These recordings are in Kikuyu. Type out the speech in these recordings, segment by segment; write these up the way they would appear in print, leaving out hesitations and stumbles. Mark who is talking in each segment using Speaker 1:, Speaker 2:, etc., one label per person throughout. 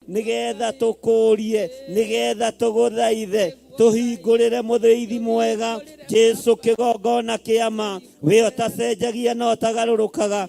Speaker 1: Nĩgetha tũkũrie, nĩgetha tũgũthaithe, tũhingũrĩre mũthĩithi mwega Jesu, kĩgongona kĩama, we ũtacenjagia na ũtagarũrũkaga,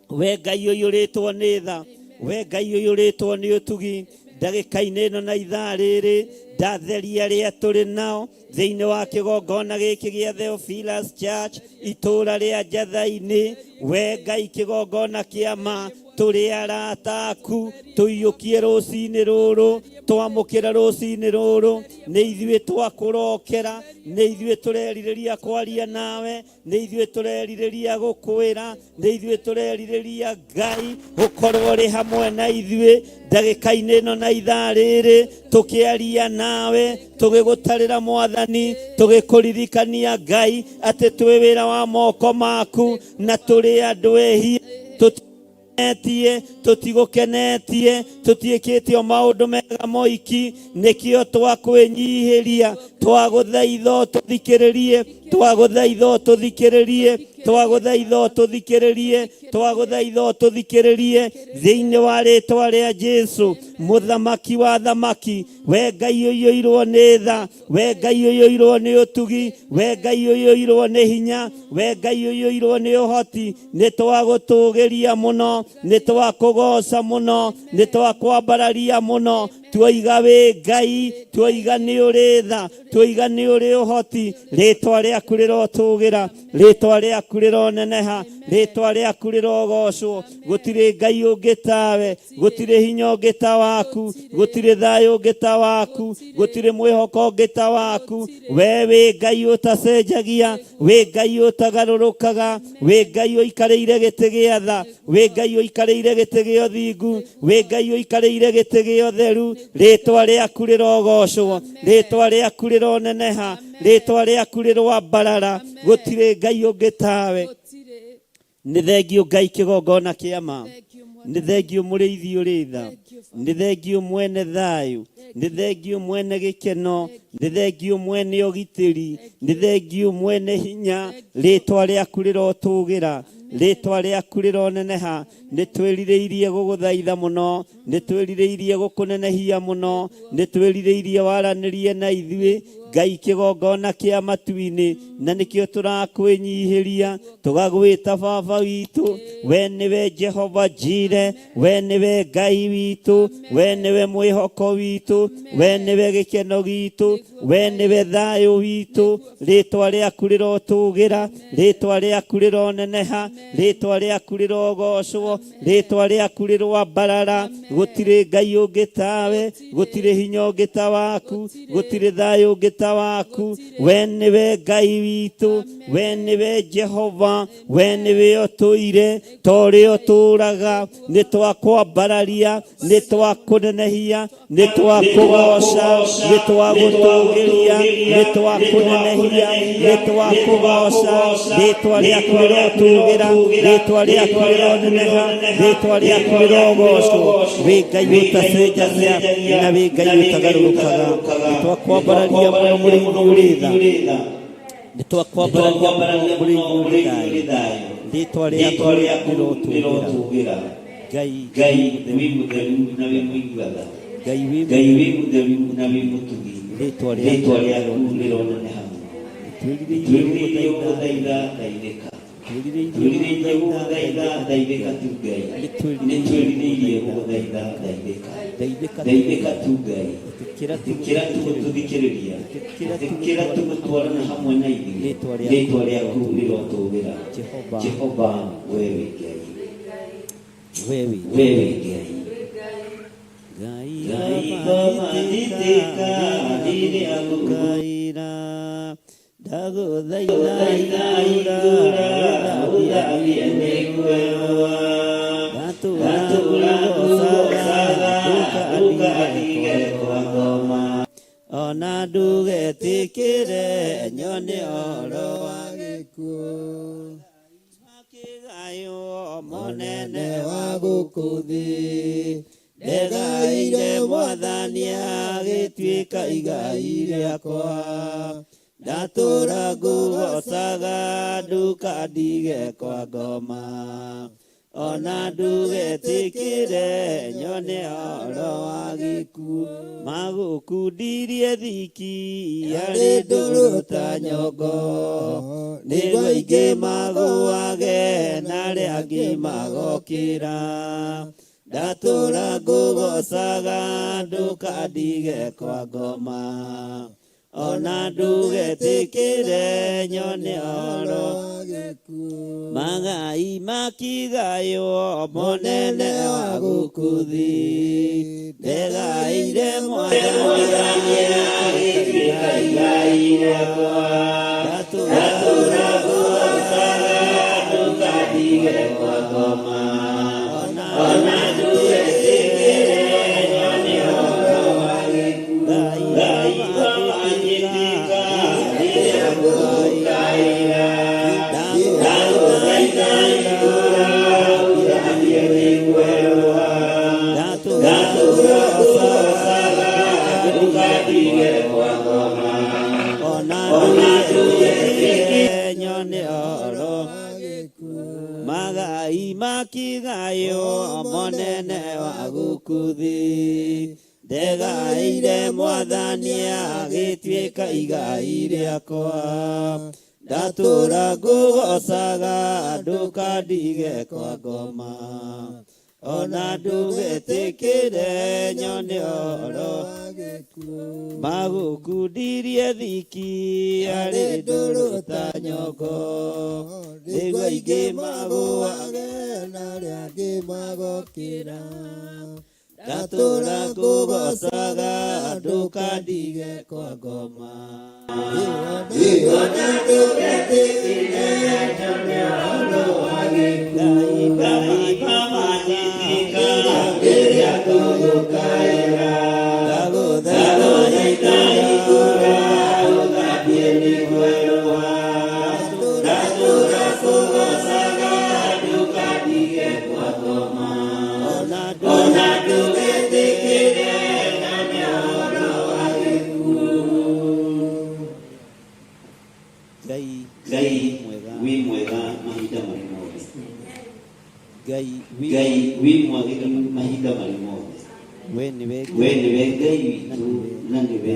Speaker 1: we Ngai ũiyũrĩtwo nĩ tha, we Ngai ũiyũrĩtwo nĩ ũtugi. Ndagĩka-inĩ ĩno na ithaa rĩrĩ ndatheria arĩa tũrĩ nao thĩinĩ wa kĩgongona gĩkĩ gĩa Theophilus Church, itũũra rĩa Njatha-inĩ. We Ngai kĩgongona kĩa ma, tũrĩ arata aku, tũiyũkie rũcinĩ rũrũ, twamũkĩra rũcinĩ rũrũ. Nĩ ithuĩ twakũrokera, nĩ ithuĩ tũrerirĩria kwaria nawe, nĩ ithuĩ tũrerirĩria gũkwĩra, nĩ ithuĩ tũrerirĩria Ngai gũkorwo ũrĩ hamwe na ithuĩ ndagĩka-inĩ ĩno na ithaa rĩrĩ, tũkĩaria nawe, tũgĩgũtarĩra Mwathani, tũgĩkũririkania Ngai atĩ twĩ wĩra wa moko maku na tũrĩ andũ ehia, tũtikenetie, tũtigũkenetie, tũtiĩkĩte o maũndũ mega moiki. Nĩkĩo twakwĩnyihĩria, twagũthaitha ũtũthikĩrĩrie, twagũthaitha ũtũthikĩrĩrie, twagũthaitha ũtũthikĩrĩrie, twagũthaitha ũtũthikĩrĩrie thĩinĩ wa rĩtwa rĩa Jesu, mũthamaki wa thamaki. We Ngai ũiyũirwo nĩ tha, we Ngai ũiyũirwo nĩ ũtugi, we Ngai ũiyũirwo nĩ hinya, we Ngai ũiyũirwo nĩ ũhoti, nĩ twagũtũgĩria mũno, nĩ twakũgoca mũno, nĩ twakwambararia mũno. Tuoiga wĩ Ngai, tuoiga nĩ ũrĩ tha, tuoiga nĩ ũrĩ ũhoti. Rĩtwa rĩaku rĩrotũgĩra, rĩtwa rĩaku rĩroneneha, rĩtwa rĩaku rĩrogocwo. Gũtirĩ Ngai ũngĩ tawe, gũtirĩ hinya ũngĩ ta waku, gũtirĩ thayũ ũngĩ ta waku, gũtirĩ mwĩhoko ũngĩ ta waku. We wĩ Ngai ũtacenjagia, wĩ Ngai ũtagarũrũkaga, wĩ Ngai ũikarĩire gĩtĩ gĩa tha, wĩ Ngai ũikarĩire gĩtĩ gĩa ũthingu, wĩ Ngai ũikarĩire gĩtĩ gĩa ũtheru. Rĩtwa rĩaku rĩrogocwo, rĩtwa rĩaku rĩroneneha, rĩtwa rĩaku rĩroambarara. Gũtirĩ Ngai ũngĩ tawe. Nĩ thengio Ngai kĩgongona kĩa ma, nĩ thengio mũrĩithi ũrĩ tha, nĩ thengio mwene thayũ, nĩ thengio mwene gĩkeno, nĩ thengio mwene ũgitĩri, nĩ thengio mwene hinya. Rĩtwa rĩaku rĩrotũgĩra, rĩtwa rĩaku rĩroneneha. Nĩ twĩrirĩirie gũgũthaitha mũno, nĩ twĩrirĩirie gũkũnenehia mũno, nĩ twĩrirĩirie waranĩrie na ithuĩ Ngai kĩgongona kĩa matu-inĩ, na nĩkĩo tũrakwĩnyihĩria tũgagwĩta Baba witũ. We nĩwe Jehova Jire, we nĩwe Ngai witũ, we nĩwe mwĩhoko witũ, we nĩwe gĩkeno gitũ, we nĩwe thayũ witũ. Rĩtwa rĩaku rĩrotũgĩra, rĩtwa rĩaku rĩroneneha, rĩtwa rĩaku rĩrogocwo, rĩtwa rĩaku rĩroambarara. Gũtirĩ Ngai ũngĩ tawe, gũtirĩ hinya ũngĩ ta waku, gũtirĩ thayũ ũngĩ ta waku. We nĩwe Ngai witũ, we nĩwe Jehova, we nĩwe ũtũire ta ũrĩa ũtũũraga. Nĩ twakwambararia, nĩ twakũnenehia, nĩ twakũgoca, nĩ twagũtũgĩria, nĩ twakũnenehia, nĩ twakũgoca. Rĩtwa rĩaku rĩrotũgĩra, rĩtwa rĩaku rĩroneneha, rĩtwa rĩaku rĩrogocwo. Wĩ Ngai ũtacenjagia na wĩ Ngai ũtagarũrũkaga. Nĩ twakwambararia mũno mũrĩithi ũrĩ tha, nĩ twakwambararia mũno mũrĩithi ũrĩ thayũ. Rĩtwa rĩaku rĩrotũgĩra. Ngai
Speaker 2: Ngai wĩ mũtheru na wĩ mũigua tha,
Speaker 1: Ngai wĩ
Speaker 2: Ngai wĩ mũtheru na wĩ mũtugi,
Speaker 1: Rĩtwa
Speaker 2: rĩtwa rĩaku rĩroneneha mũno.
Speaker 1: Twĩrirĩirie
Speaker 2: Twĩrirĩirie gũgũthaitha thaithĩka, twĩrirĩirie gũgũthaitha thaithĩka tu Ngai, nĩ twĩrirĩirie gũgũthaitha thaithĩka,
Speaker 1: Thaithĩka
Speaker 2: thaithĩka tu Ngai,
Speaker 1: Ĩtĩkĩra tu
Speaker 2: ĩtĩkĩra tu gũtũthikĩrĩria,
Speaker 1: Ĩtĩkĩra tu
Speaker 2: ĩtĩkĩra tu gũtwarana hamwe na ithuĩ.
Speaker 1: Rĩtwa rĩaku
Speaker 2: Rĩtwa rĩaku rĩrotũgĩra.
Speaker 1: Jehova.
Speaker 2: Jehova, we wĩ Ngai,
Speaker 1: We wĩ
Speaker 2: we wĩ Ngai.
Speaker 1: Ngai.
Speaker 2: Ngai baba njĩtĩka rĩrĩa
Speaker 1: ngũkaĩra, ndagũthaitha
Speaker 2: Thaitha
Speaker 1: itũũra
Speaker 2: itũũra
Speaker 1: ũthambie
Speaker 2: ũthambie mĩguoya,
Speaker 1: ndatũũra
Speaker 2: ndatũũra
Speaker 1: ngũgocaga
Speaker 2: ngũgocaga
Speaker 1: ndũkandige
Speaker 2: ndũkandige
Speaker 1: kwa
Speaker 2: kwa
Speaker 1: ngoma, ona ndũgetĩkĩre nyone ũhoro wa
Speaker 3: gĩkuũ
Speaker 1: kĩgayo
Speaker 3: mũnene
Speaker 1: mũnene
Speaker 3: wa gũkũ thĩ, ndegaire Mwathani agĩtuĩka igai rĩakwa,
Speaker 1: ndatũũra ngũgocaga ndũkandige kwa ngoma, ona ndũgetĩkĩre nyone ũhoro wa gĩkuũ. Magũkundirie thiki arĩ ndũrũ ta nyongo, nĩguo aingĩ magũage na arĩa angĩ magokĩra. Ndatũra ngũgocaga ndũkandige kwa ngoma, ona ndũgetĩkĩre nyone oro magai makigaywo monene wa gũkũ thĩ. Ndegaire Mwathani
Speaker 2: agĩtuĩka igai rĩakwa.
Speaker 1: Ndatũra
Speaker 2: ngũgocaga ndũkandige kwa ngoma, ona ndũgetĩkĩre nyone ũhoro wa gĩkuũ. Ngai manyitika rĩrĩa ngũgũkaĩra, ndagũthaitha igũra ũthamie nĩngwerũha. Ndatũra ngũgocaga ndũkandige kwa ngoma,
Speaker 1: ona
Speaker 2: ona
Speaker 1: ndũgetĩkĩre nyone ũhoro magai makigaywo monene wa gũkũ thĩ. Ndegaire Mwathani agĩtuĩka igai rĩakwa, ndatũra ngũgocaga ndũkandige kwa ngoma, ona ndũgetĩkĩre nyone ũhoro magũkundirie thiki arĩ ndũrũ ta nyongo, nĩguo aingĩ magũage
Speaker 3: na arĩa angĩ magokĩra.
Speaker 1: Ndatũra ngũgocaga ndũkandige kwa ngoma.
Speaker 2: Ona ndũgetĩkĩre nyone ũhoro wa gĩkuũ.
Speaker 1: Ngai
Speaker 2: Ngai manyitika rĩrĩa ngũgũkaĩra, ndagũthaitha igũra ũthambie nĩngwerũha. Ndatũra ngũgocaga ndũkandige kwa ngoma, ona ndũgetĩkĩre nyone ũhoro wa gĩkuũ.
Speaker 1: Ngai
Speaker 2: Ngai
Speaker 1: mwega,
Speaker 2: wĩ mwega mahinda marĩ mothe.
Speaker 1: Ngai wĩ
Speaker 2: Ngai wĩ mwagĩrĩru mahinda marĩ mothe.
Speaker 1: we nĩwe
Speaker 2: We
Speaker 1: Ngai
Speaker 2: nĩwe Ngai witũ na nĩwe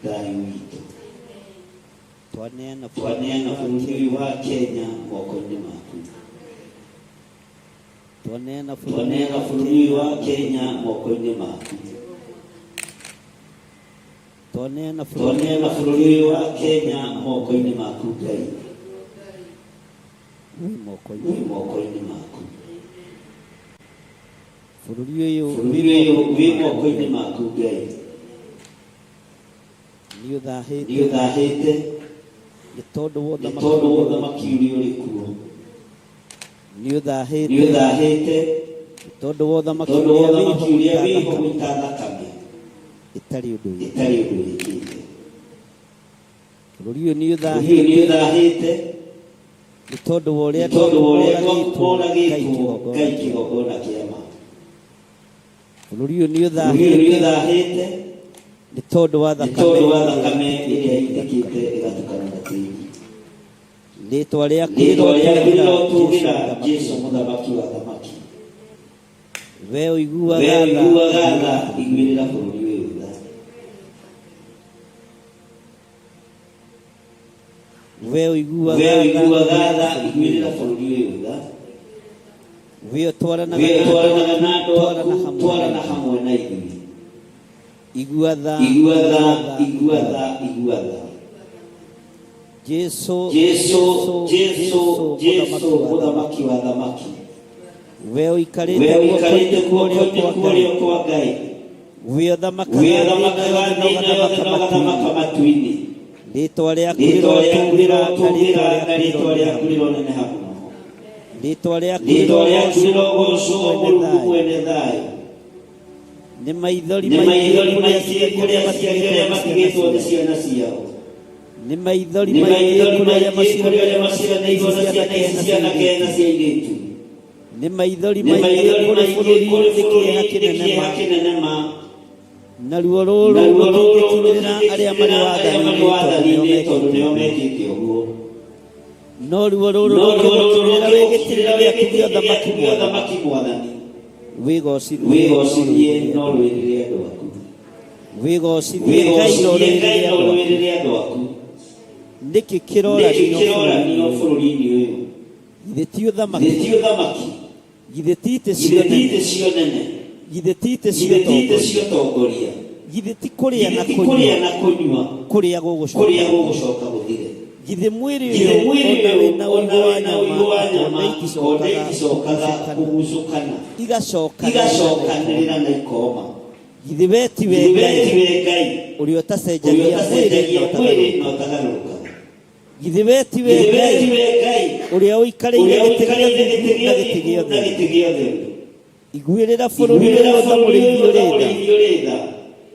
Speaker 2: thayũ witũ.
Speaker 1: twaneana
Speaker 2: Twaneana
Speaker 1: bũrũri
Speaker 2: bũrũri ũyũ wa Kenya moko-inĩ maku.
Speaker 1: twaneana bũrũri
Speaker 2: Twaneana
Speaker 1: wa
Speaker 2: bũrũri ũyũ wa Kenya moko-inĩ maku.
Speaker 1: twaneana bũrũri
Speaker 2: Twaneana
Speaker 1: wa
Speaker 2: bũrũri ũyũ wa Kenya moko-inĩ maku Ngai.
Speaker 1: wĩ moko-inĩ
Speaker 2: Wĩ moko-inĩ maku.
Speaker 1: bũrũri ũyũ
Speaker 2: Bũrũri ũyũ wĩ moko-inĩ maku Ngai.
Speaker 1: nĩ ũthahĩte
Speaker 2: Nĩ ũthahĩte
Speaker 1: nĩ tondũ wa
Speaker 2: nĩ
Speaker 1: ũthamaki
Speaker 2: tondũ wa
Speaker 1: ũrĩa
Speaker 2: ũthamaki ũrĩa ũrĩ kuo.
Speaker 1: nĩ ũthahĩte
Speaker 2: Nĩ ũthahĩte
Speaker 1: nĩ tondũ wa ũthamaki
Speaker 2: tondũ wa
Speaker 1: ũrĩa wĩho
Speaker 2: ũthamaki ũrĩa
Speaker 1: gũita
Speaker 2: wĩho
Speaker 1: thakame
Speaker 2: gũita thakame
Speaker 1: ĩtarĩ ũndũ wĩkĩte.
Speaker 2: ĩtarĩ ũndũ wĩkĩte.
Speaker 1: Bũrũri ũyũ nĩ
Speaker 2: Bũrũri ũyũ nĩ
Speaker 1: ũthahĩte
Speaker 2: ũthahĩte
Speaker 1: nĩ tondũ wa ũrĩa
Speaker 2: nĩ tondũ wa ũrĩa
Speaker 1: moragĩtwo Ngai
Speaker 2: moragĩtwo
Speaker 1: kĩgongona
Speaker 2: Ngai
Speaker 1: kĩa
Speaker 2: kĩgongona kĩa ma.
Speaker 1: Bũrũri ũyũ nĩ
Speaker 2: Bũrũri ũyũ nĩ
Speaker 1: ũthahĩte
Speaker 2: ũthahĩte
Speaker 1: nĩ tondũ wa
Speaker 2: nĩ
Speaker 1: thakame
Speaker 2: tondũ wa
Speaker 1: ĩrĩa
Speaker 2: thakame ĩrĩa
Speaker 1: ĩitĩkĩte
Speaker 2: ĩitĩkĩte ĩgatukana na tĩri.
Speaker 1: Rĩtwa rĩaku
Speaker 2: Rĩtwa rĩaku
Speaker 1: rĩrotũgĩra
Speaker 2: rĩrotũgĩra
Speaker 1: Jesũ
Speaker 2: Jesũ
Speaker 1: mũthamaki
Speaker 2: mũthamaki wa thamaki.
Speaker 1: we ũiguaga
Speaker 2: We
Speaker 1: tha
Speaker 2: ũiguaga tha iguĩrĩra bũrũri ũyũ tha.
Speaker 1: We ũiguaga
Speaker 2: We
Speaker 1: tha
Speaker 2: ũiguaga tha
Speaker 1: iguĩrĩra
Speaker 2: iguĩrĩra
Speaker 1: bũrũri
Speaker 2: bũrũri ũyũ tha.
Speaker 1: We ũtwaranaga
Speaker 2: We
Speaker 1: na andũ
Speaker 2: ũtwaranaga
Speaker 1: aku
Speaker 2: na andũ
Speaker 1: twarana
Speaker 2: aku
Speaker 1: hamwe na
Speaker 2: twarana
Speaker 1: ithuĩ.
Speaker 2: hamwe na ithuĩ.
Speaker 1: Igua tha
Speaker 2: Igua tha
Speaker 1: tha
Speaker 2: igua tha igua tha.
Speaker 1: Jesũ
Speaker 2: Jesũ
Speaker 1: Jesũ
Speaker 2: Jesũ
Speaker 1: Jesũ
Speaker 2: Jesũ
Speaker 1: mũthamaki wa thamaki
Speaker 2: mũthamaki wa thamaki.
Speaker 1: we ũikarĩte
Speaker 2: We
Speaker 1: guoko-inĩ
Speaker 2: ũikarĩte
Speaker 1: kwa ũrĩo
Speaker 2: guoko-inĩ
Speaker 1: kwa
Speaker 2: kwa
Speaker 1: Ngai
Speaker 2: ũrĩo kwa Ngai.
Speaker 1: we ũthamakaga
Speaker 2: We
Speaker 1: thĩ ĩno
Speaker 2: ũthamakaga
Speaker 1: yothe na
Speaker 2: thĩ ĩno yothe
Speaker 1: ũgathamaka
Speaker 2: na ũgathamaka
Speaker 1: matu-inĩ
Speaker 2: matu-inĩ.
Speaker 1: Rĩtwa rĩaku
Speaker 2: Rĩtwa rĩaku
Speaker 1: rĩrotũgĩra na
Speaker 2: rĩrotũgĩra
Speaker 1: rĩtwa
Speaker 2: na
Speaker 1: rĩaku
Speaker 2: rĩtwa rĩaku
Speaker 1: rĩroneneha
Speaker 2: rĩroneneha mũno.
Speaker 1: Rĩtwa rĩaku
Speaker 2: Rĩtwa rĩaku
Speaker 1: rĩrogocwo
Speaker 2: rĩrogocwo
Speaker 1: Mũrungu
Speaker 2: Mũrungu
Speaker 1: mwene thayũ
Speaker 2: mwene thayũ.
Speaker 1: Nĩ maithori
Speaker 2: Nĩ
Speaker 1: maingĩ
Speaker 2: maithori
Speaker 1: kũrĩ
Speaker 2: maingĩ
Speaker 1: aciari
Speaker 2: kũrĩ
Speaker 1: arĩa
Speaker 2: aciari
Speaker 1: matigĩtwo
Speaker 2: arĩa
Speaker 1: nĩ ciana
Speaker 2: matigĩtwo nĩ
Speaker 1: ciao.
Speaker 2: ciana ciao.
Speaker 1: Nĩ maithori
Speaker 2: Nĩ
Speaker 1: maingĩ
Speaker 2: maithori
Speaker 1: kũrĩ arĩa
Speaker 2: maingĩ kũrĩ arĩa
Speaker 1: maciranĩirwo
Speaker 2: maciranĩirwo
Speaker 1: na
Speaker 2: na
Speaker 1: ciana
Speaker 2: ciana ici
Speaker 1: ici
Speaker 2: cianake
Speaker 1: ciana
Speaker 2: na cia airĩtu.
Speaker 1: Nĩ maithori
Speaker 2: Nĩ
Speaker 1: maingĩ
Speaker 2: maithori
Speaker 1: kũrĩ
Speaker 2: maingĩ
Speaker 1: bũrũri
Speaker 2: kũrĩ
Speaker 1: nĩ kĩeha
Speaker 2: bũrũri nĩ
Speaker 1: kĩnene
Speaker 2: kĩeha
Speaker 1: ma
Speaker 2: kĩnene ma.
Speaker 1: Naruo rũrũ
Speaker 2: Naruo rũrũ
Speaker 1: rũtingĩkinyĩrĩra arĩa marĩ
Speaker 2: rũtingĩkinyĩrĩra arĩa marĩ
Speaker 1: wathani-inĩ
Speaker 2: wathani-inĩ
Speaker 1: tondũ
Speaker 2: tondũ
Speaker 1: nĩo
Speaker 2: nĩo
Speaker 1: mekĩte
Speaker 2: mekĩte ũguo.
Speaker 1: No ruo rũrũ
Speaker 2: No ruo rũrũ
Speaker 1: rũngĩgũkinyĩrĩra wĩ gĩtĩ-inĩ
Speaker 2: rũngĩgũkinyĩrĩra wĩ
Speaker 1: gĩaku gĩa
Speaker 2: gĩtĩ-inĩ
Speaker 1: ũthamaki
Speaker 2: gĩaku gĩa
Speaker 1: Mwathani
Speaker 2: ũthamaki Mwathani.
Speaker 1: Wĩgocithie
Speaker 2: Wĩgocithie na ũrũĩrĩre andũ aku.
Speaker 1: Wĩgocithie Ngai na
Speaker 2: Wĩgocithie Ngai
Speaker 1: ũrũĩrĩre
Speaker 2: na
Speaker 1: andũ aku.
Speaker 2: ũrũĩrĩre andũ aku.
Speaker 1: Nĩkĩ
Speaker 2: Nĩkĩ
Speaker 1: kĩroranio
Speaker 2: kĩroranio
Speaker 1: bũrũri-inĩ ũyũ?
Speaker 2: bũrũri-inĩ ũyũ?
Speaker 1: Githĩ ti ũthamaki?
Speaker 2: Githĩ ti ũthamaki?
Speaker 1: Githĩ ti itĩ cio
Speaker 2: Githĩ ti
Speaker 1: nene?
Speaker 2: itĩ cio nene?
Speaker 1: Githĩ ti itĩ cio
Speaker 2: Githĩ ti itĩ
Speaker 1: ũtongoria?
Speaker 2: cio ũtongoria?
Speaker 1: Githĩ ti kũrĩa na
Speaker 2: Githĩ ti kũrĩa
Speaker 1: kũnyua
Speaker 2: na kũnyua
Speaker 1: kũrĩa gũgũcoka
Speaker 2: kũrĩa
Speaker 1: gũthire?
Speaker 2: gũgũcoka gũthire?
Speaker 1: Githĩ mwĩrĩ
Speaker 2: Githĩ
Speaker 1: ũyũ
Speaker 2: mwĩrĩ
Speaker 1: ona
Speaker 2: ũyũ
Speaker 1: wĩna
Speaker 2: ona
Speaker 1: ũigũ wa
Speaker 2: wĩna
Speaker 1: nyama
Speaker 2: ũigũ wa
Speaker 1: ikonde
Speaker 2: nyama ikonde
Speaker 1: iticokaga
Speaker 2: iticokaga
Speaker 1: kũgucũkana
Speaker 2: kũgucũkana
Speaker 1: igacokanĩrĩra na
Speaker 2: igacokanĩrĩra
Speaker 1: ikoma?
Speaker 2: na ikoma?
Speaker 1: Githĩ we tiwe
Speaker 2: Githĩ we
Speaker 1: Ngai
Speaker 2: tiwe Ngai
Speaker 1: ũrĩa
Speaker 2: ũrĩa
Speaker 1: ũtacenjagia mwĩrĩ na
Speaker 2: ũtacenjagia mwĩrĩ
Speaker 1: ũtagarũrũkaga?
Speaker 2: na ũtagarũrũkaga?
Speaker 1: Githĩ we tiwe
Speaker 2: Githĩ we
Speaker 1: Ngai
Speaker 2: tiwe Ngai
Speaker 1: ũrĩa ũikarĩire
Speaker 2: ũrĩa
Speaker 1: gĩtĩ gĩa
Speaker 2: ũikarĩire
Speaker 1: ũthingu
Speaker 2: gĩtĩ
Speaker 1: na
Speaker 2: gĩa
Speaker 1: gĩtĩ gĩa
Speaker 2: ũthingu na
Speaker 1: ũtheru?
Speaker 2: gĩtĩ gĩa ũtheru?
Speaker 1: Iguĩrĩra bũrũri
Speaker 2: Iguĩrĩra
Speaker 1: ũyũ tha
Speaker 2: bũrũri
Speaker 1: mũrĩithi
Speaker 2: ũyũ tha
Speaker 1: ũrĩ tha.
Speaker 2: mũrĩithi ũrĩ tha.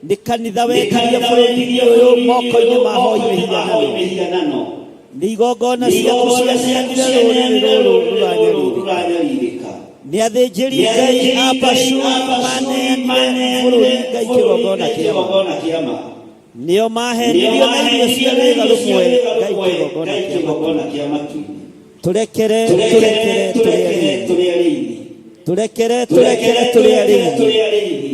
Speaker 1: Nĩ kanitha
Speaker 2: Nĩ
Speaker 1: wendirie
Speaker 2: kanitha
Speaker 1: bũrũri
Speaker 2: wendirie
Speaker 1: ũyũ
Speaker 2: bũrũri
Speaker 1: moko-inĩ
Speaker 2: ũyũ
Speaker 1: ma hoi
Speaker 2: moko-inĩ ma hoi
Speaker 1: mĩhianano.
Speaker 2: mĩhianano.
Speaker 1: Nĩ igongona
Speaker 2: Nĩ
Speaker 1: ciaku
Speaker 2: igongona ciaku
Speaker 1: cianeanire rũrĩrĩ
Speaker 2: cianeanire
Speaker 1: rũrũ
Speaker 2: rũrĩrĩ rũrũ
Speaker 1: rũranyarirĩka.
Speaker 2: rũranyarirĩka.
Speaker 1: Nĩ athĩnjĩri
Speaker 2: Nĩ
Speaker 1: Ngai
Speaker 2: athĩnjĩri
Speaker 1: a
Speaker 2: Ngai
Speaker 1: Pashuri
Speaker 2: a Pashuri
Speaker 1: maneanire
Speaker 2: maneanire
Speaker 1: bũrũri Ngai
Speaker 2: bũrũri
Speaker 1: kĩgongona
Speaker 2: Ngai
Speaker 1: kĩa ma.
Speaker 2: kĩgongona kĩa ma.
Speaker 1: Nĩo
Speaker 2: Nĩo
Speaker 1: mahenirio na irio
Speaker 2: mahenirio
Speaker 1: cia
Speaker 2: na
Speaker 1: rwĩga
Speaker 2: irio cia
Speaker 1: rũmwe
Speaker 2: rwĩga
Speaker 1: Ngai
Speaker 2: rũmwe
Speaker 1: kĩgongona
Speaker 2: Ngai
Speaker 1: kĩa
Speaker 2: kĩgongona
Speaker 1: matu-inĩ.
Speaker 2: kĩa matu-inĩ.
Speaker 1: Tũrekere tũrekere
Speaker 2: Tũrekere
Speaker 1: tũrĩ
Speaker 2: tũrekere
Speaker 1: arĩithi.
Speaker 2: tũrĩ arĩithi.
Speaker 1: Tũrekere tũrekere
Speaker 2: Tũrekere
Speaker 1: tũrĩ
Speaker 2: tũrekere
Speaker 1: arĩithi.
Speaker 2: tũrĩ arĩithi.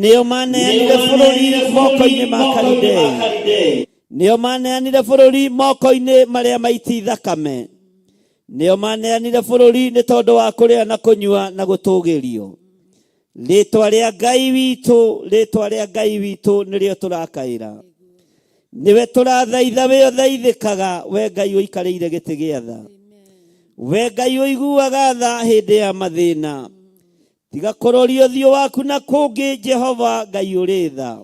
Speaker 1: Nĩo
Speaker 2: Nĩo
Speaker 1: maneanire bũrũri
Speaker 2: maneanire bũrũri
Speaker 1: moko-inĩ ma
Speaker 2: moko-inĩ ma
Speaker 1: Kalidei.
Speaker 2: Kalidei.
Speaker 1: Nĩo maneanire bũrũri moko-inĩ marĩa maiti thakame. Nĩo maneanire bũrũri nĩ tondũ wa kũrĩa na kũnyua na gũtũgĩrio. Rĩtwa rĩa Ngai witũ, rĩtwa rĩa Ngai witũ nĩrĩo tũrakaĩra. Nĩwe tũrathaitha we ũthaithĩkaga, we Ngai ũikarĩire gĩtĩ gĩa tha. We Ngai ũiguaga tha hĩndĩ ya mathĩna. Tiga kũroria ũthiũ waku na kũngĩ, Jehova Ngai ũrĩ tha.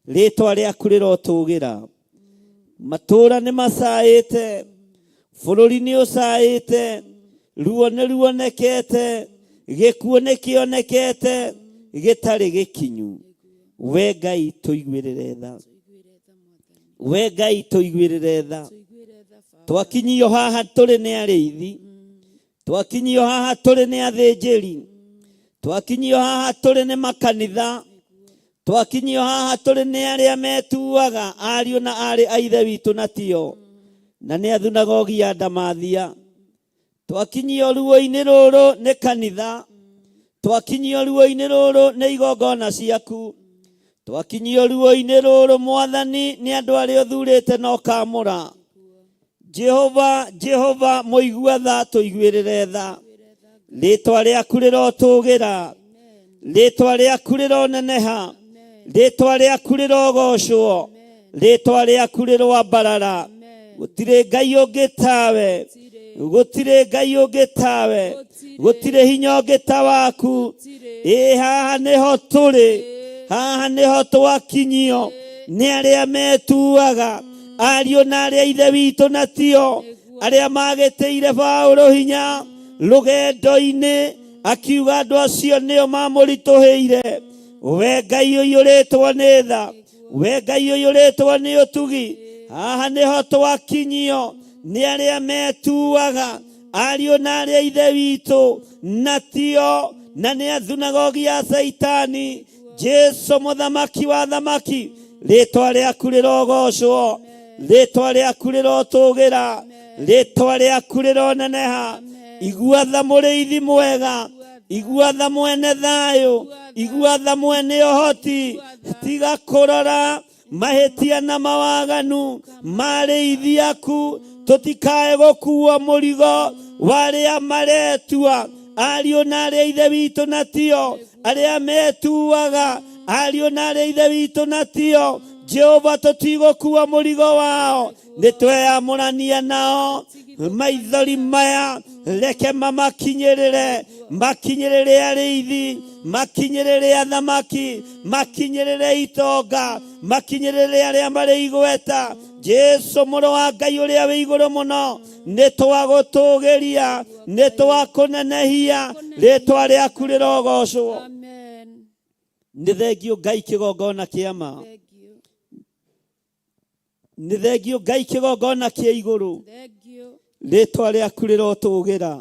Speaker 1: Rĩtwa rĩaku rĩrotũgĩra. Matũũra nĩ macaĩte, bũrũri nĩ ũcaĩte, ruo nĩ ruonekete, gĩkuũ nĩ kĩonekete, gĩtarĩ gĩkinyu. We Ngai tũiguĩrĩre tha. We Ngai tũiguĩrĩre tha. Twakinyio haha tũrĩ nĩ arĩithi, twakinyio haha tũrĩ nĩ athĩnjĩri, twakinyio haha tũrĩ nĩ makanitha, twakinyio haha tũrĩ nĩ arĩa metuaga ariũ na arĩ a ithe witũ na tio, na nĩ athunagogi ya Ndamathia. Twakinyio ruo-inĩ rũrũ nĩ kanitha, twakinyio ruo-inĩ rũrũ nĩ igongona ciaku, twakinyio ruo-inĩ rũrũ Mwathani nĩ andũ arĩa ũthurĩte na ũkamũra. Jehova, Jehova mũigua tha, tũiguĩrĩre tha. Rĩtwa rĩaku rĩrotũgĩra, rĩtwa rĩaku rĩroneneha, rĩtwa rĩaku rĩrogocwo, rĩtwa rĩaku rĩroambarara. Gũtirĩ Ngai ũngĩ tawe, gũtirĩ Ngai ũngĩ tawe, gũtirĩ hinya ũngĩ ta waku. Ĩ haha nĩho tũrĩ, haha nĩho twakinyio nĩ arĩa metuaga ariũ na arĩa ithe witũ na tio, arĩa magĩtĩire Paũlũ hinya rũgendo-inĩ, akiuga andũ acio nĩo mamũritũhĩire. We Ngai ũiyũrĩtwo nĩ tha, we Ngai ũiyũrĩtwo nĩ ũtugi, haha nĩho twakinyio nĩ arĩa metuaga ariũ na arĩa ithe witũ na tio, na nĩ athunagogi ya Caitani. Jesu mũthamaki wa thamaki, rĩtwa rĩaku rĩrogocwo, rĩtwa rĩaku rĩrotũgĩra, rĩtwa rĩaku rĩroneneha. Igua tha mũrĩithi mwega, igua tha mwene thayũ, igua tha mwene ũhoti. Tiga kũrora mahĩtia na mawaganu ma arĩithi aku, tũtikae gũkuua mũrigo wa arĩa maretua ariũ na arĩa ithe witũ na tio, arĩa metuaga ariũ na arĩa ithe witũ na tio. Jehova, tũtigũkua mũrigo wao, nĩ tweyamũrania nao. Maithori maya reke mamakinyĩrĩre, makinyĩrĩre arĩithi, makinyĩrĩre athamaki, makinyĩrĩre itonga, makinyĩrĩre arĩa marĩ igweta. Jesu mũrũ wa Ngai ũrĩa wĩ igũrũ mũno, nĩ twagũtũgĩria, nĩ twakũnenehia, rĩtwa rĩaku rĩrogocwo. Nĩ thengio Ngai kĩgongona kĩa ma, nĩ thengio Ngai kĩgongona kĩa igũrũ, rĩtwa rĩaku rĩrotũgĩra,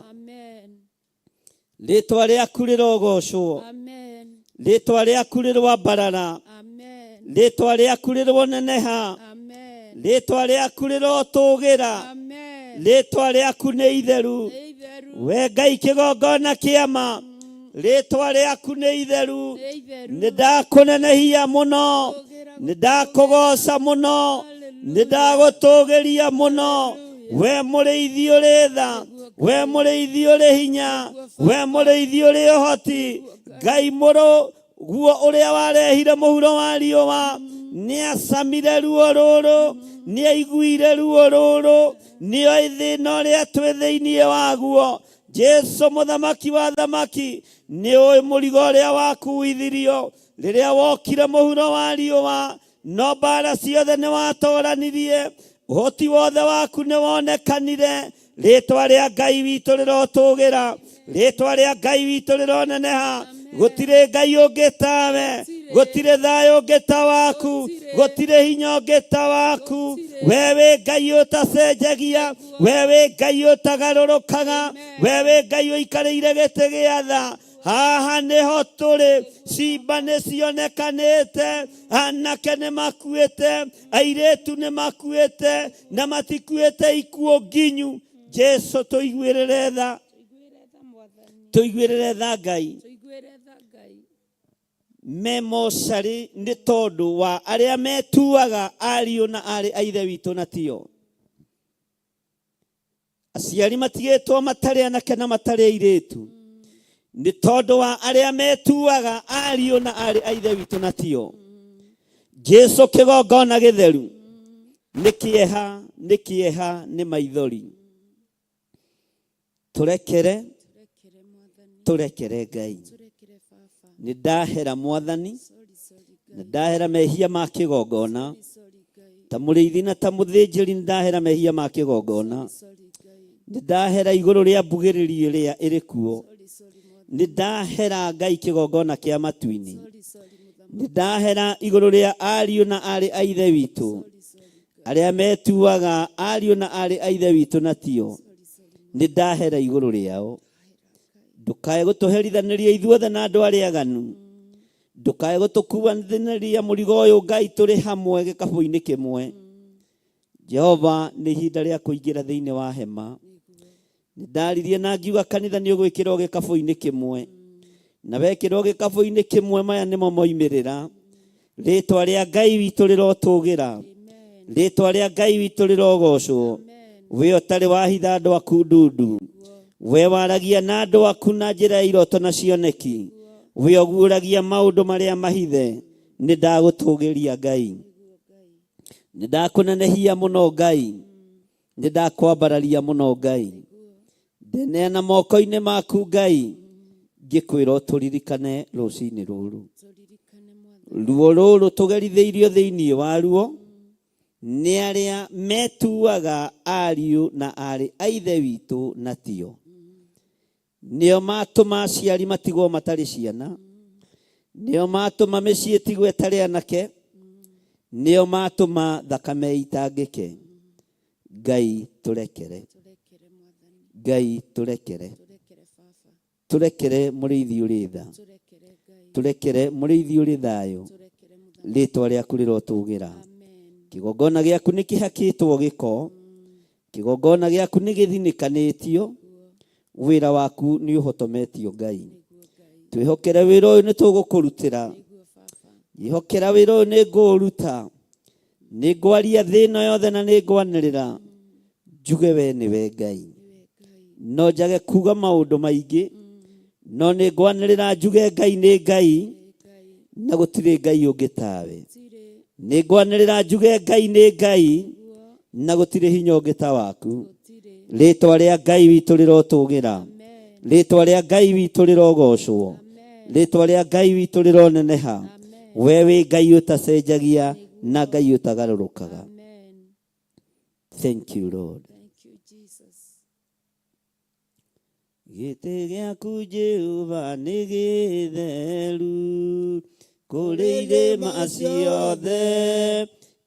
Speaker 1: rĩtwa rĩaku rĩrogocwo, rĩtwa rĩaku rĩroambarara, rĩtwa rĩaku rĩroneneha, rĩtwa rĩaku rĩrotũgĩra, rĩtwa rĩaku nĩ itheru. We Ngai kĩgongona kĩa ma, Rĩtwa rĩaku nĩ itheru.
Speaker 4: Nĩ itheru.
Speaker 1: Nĩ ndakũnenehia mũno, nĩ ndakũgoca mũno, nĩ ndagũtũgĩria mũno. We mũrĩithi ũrĩ tha, we mũrĩithi ũrĩ hinya, we mũrĩithi ũrĩ ũhoti. Ngai mũrũ guo ũrĩa warehire mũhuro wa riũa nĩacamire ruo rũrũ, nĩaiguire ruo rũrũ, nĩoĩ thĩna ũrĩa twĩ thĩinĩ waguo. Jesu mũthamaki wa thamaki, nĩũĩ mũrigo ũrĩa wakuithirio rĩrĩa wokire mũhuro wa riũa, no mbara ciothe nĩwatoranirie, ũhoti wothe waku nĩwonekanire. Rĩtwa rĩa Ngai witũ rĩrotũgĩra, rĩtwa rĩa Ngai witũ rĩroneneha. Gũtirĩ Ngai ũngĩ tawe, gũtirĩ thayũ ũngĩ ta waku, gũtirĩ hinya ũngĩ ta waku. We wĩ Ngai ũtacenjagia, we wĩ Ngai ũtagarũrũkaga, we wĩ Ngai ũikarĩire gĩtĩ gĩa tha. Haha nĩho tũrĩ, cimba nĩ cionekanĩte, anake nĩ makuĩte, airĩtu nĩ makuĩte, na matikuĩte ikuũ nginyu. Jesu tũiguĩrĩre tha,
Speaker 4: Tũiguĩre tha Mwathani.
Speaker 1: tũiguĩrĩre tha Ngai.
Speaker 4: Tũiguĩre tha Ngai.
Speaker 1: Me mocarĩ nĩ tondũ wa arĩa metuaga ariũ na arĩ a ithe witũ na tio. Aciari matigĩtwo matarĩ anake na matarĩ airĩtu nĩ tondũ wa arĩa metuaga ariũ na arĩ a ithe witũ na tio. Jesu kĩgongona gĩtheru nĩ kĩeha, nĩ kĩeha, nĩ maithori. Tũrekere,
Speaker 4: Tũrekere Mwathani.
Speaker 1: tũrekere Ngai.
Speaker 4: Tũrekere Baba.
Speaker 1: Nĩ ndahera Mwathani,
Speaker 4: Sorry, sorry
Speaker 1: nĩ
Speaker 4: Ngai.
Speaker 1: ndahera mehia ma kĩgongona.
Speaker 4: Sorry, sorry Ngai.
Speaker 1: Ta mũrĩithi na ta mũthĩnjĩri nĩ ndahera mehia ma kĩgongona.
Speaker 4: Sorry Ngai.
Speaker 1: Nĩ ndahera igũrũ rĩa mbugĩrĩrio ĩrĩa ĩrĩ kuo.
Speaker 4: Sorry, sorry Mwathani.
Speaker 1: Nĩ ndahera Ngai kĩgongona kĩa matu-inĩ.
Speaker 4: Sorry, sorry Mũthamaki.
Speaker 1: Nĩ ndahera igũrũ rĩa ariũ na arĩ a ithe witũ
Speaker 4: Sorry, sorry Ngai.
Speaker 1: arĩa metuaga ariũ na arĩ a ithe witũ na tio.
Speaker 4: Sorry, sorry
Speaker 1: Nĩ ndahera igũrũ rĩao. Ndũkae gũtũherithanĩria ithuothe na andũ arĩa aganu. Ndũkae gũtũkuanĩria mũrigo ũyũ Ngai tũrĩ hamwe gĩkabũ-inĩ kĩmwe. Jehova, nĩ ihinda rĩa kũingĩra thĩinĩ wa hema. Nĩ ndaririe na ngiuga kanitha nĩ ũgwĩkĩrwo gĩkabũ-inĩ kĩmwe. Na wekĩrwo gĩkabũ-inĩ kĩmwe maya nĩmo moimĩrĩra. Rĩtwa rĩa Ngai witũ rĩrotũgĩra. Rĩtwa rĩa Ngai witũ rĩrogocwo. We ũtarĩ wahitha andũ aku ndundu. We waragia na andũ aku na njĩra ya iroto na cioneki. We ũguũragia maũndũ marĩa mahithe. Nĩ ndagũtũgĩria Ngai. Nĩ ndakũnenehia mũno Ngai. Nĩ ndakwambararia mũno Ngai. Ndeneana moko-inĩ maku Ngai, ngĩkwĩra ũtũririkane rũcinĩ rũrũ.
Speaker 4: Tũririkane Mwathani.
Speaker 1: Ruo rũrũ tũgerithĩirio thĩinĩ waruo nĩ arĩa metuaga ariũ na arĩ a ithe witũ na tio. Nĩo matũma aciari matigwo matarĩ ciana. Nĩo matũma mĩciĩ ĩtigwo ĩtarĩ anake. Nĩo matũma thakame itangĩke. Ngai tũrekere.
Speaker 4: Tũrekere Mwathani.
Speaker 1: Ngai tũrekere.
Speaker 4: Tũrekere Baba.
Speaker 1: Tũrekere mũrĩithi ũrĩ tha.
Speaker 4: Tũrekere Ngai.
Speaker 1: Tũrekere mũrĩithi ũrĩ thayũ.
Speaker 4: Tũrekere Mũthamaki.
Speaker 1: Rĩtwa rĩaku rĩrotũgĩra.
Speaker 4: Amen.
Speaker 1: Kĩgongona gĩaku nĩ kĩhakĩtwo gĩko. Kĩgongona gĩaku nĩ gĩthinĩkanĩtio. Wĩra waku nĩ ũhotometio Ngai.
Speaker 4: Nĩguo Ngai.
Speaker 1: Twĩhokere wĩra ũyũ nĩ tũgũkũrutĩra.
Speaker 4: Nĩguo Baba.
Speaker 1: Njĩhokera wĩra ũyũ nĩ ngũũruta. Nĩ ngwaria thĩ ĩno yothe na nĩ ngwanĩrĩra. Njuge we nĩwe Ngai.
Speaker 4: Nĩwe Ngai.
Speaker 1: No njage kuga maũndũ maingĩ, no nĩ ngwanĩrĩra njuge Ngai nĩ Ngai
Speaker 4: Nĩ Ngai.
Speaker 1: na gũtirĩ Ngai ũngĩ tawe.
Speaker 4: Gũtirĩ.
Speaker 1: Nĩ ngwanĩrĩra njuge Ngai nĩ Ngai
Speaker 4: Nĩguo.
Speaker 1: na gũtirĩ hinya ũngĩ ta waku.
Speaker 4: Gũtirĩ.
Speaker 1: Rĩtwa rĩa Ngai witũ rĩrotũgĩra.
Speaker 4: Amen.
Speaker 1: Rĩtwa rĩa Ngai witũ rĩrogocwo.
Speaker 4: Amen.
Speaker 1: Rĩtwa rĩa Ngai witũ rĩroneneha.
Speaker 4: Amen.
Speaker 1: We wĩ Ngai ũtacenjagia na Ngai ũtagarũrũkaga.
Speaker 4: Amen.
Speaker 1: Thank you Lord.
Speaker 4: Thank you Jesus.
Speaker 1: Gĩtĩ gĩaku Jehova nĩ gĩtheru kũrĩ irĩma ciothe,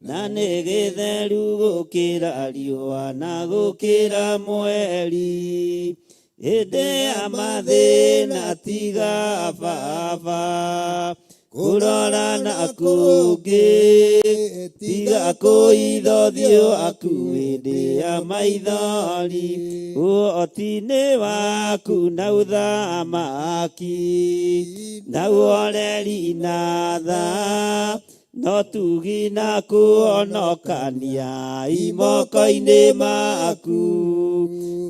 Speaker 1: na nĩ gĩtheru gũkĩra riũa na gũkĩra mweri. Hĩndĩ ya mathĩna tiga Baba Kũrora na kũngĩ tiga kũithothio aku hĩndĩ ya maithori ũhoti-inĩ waku na ũthamaki na ũhoreri na tha no tugi na kũhonokania imoko-inĩ maku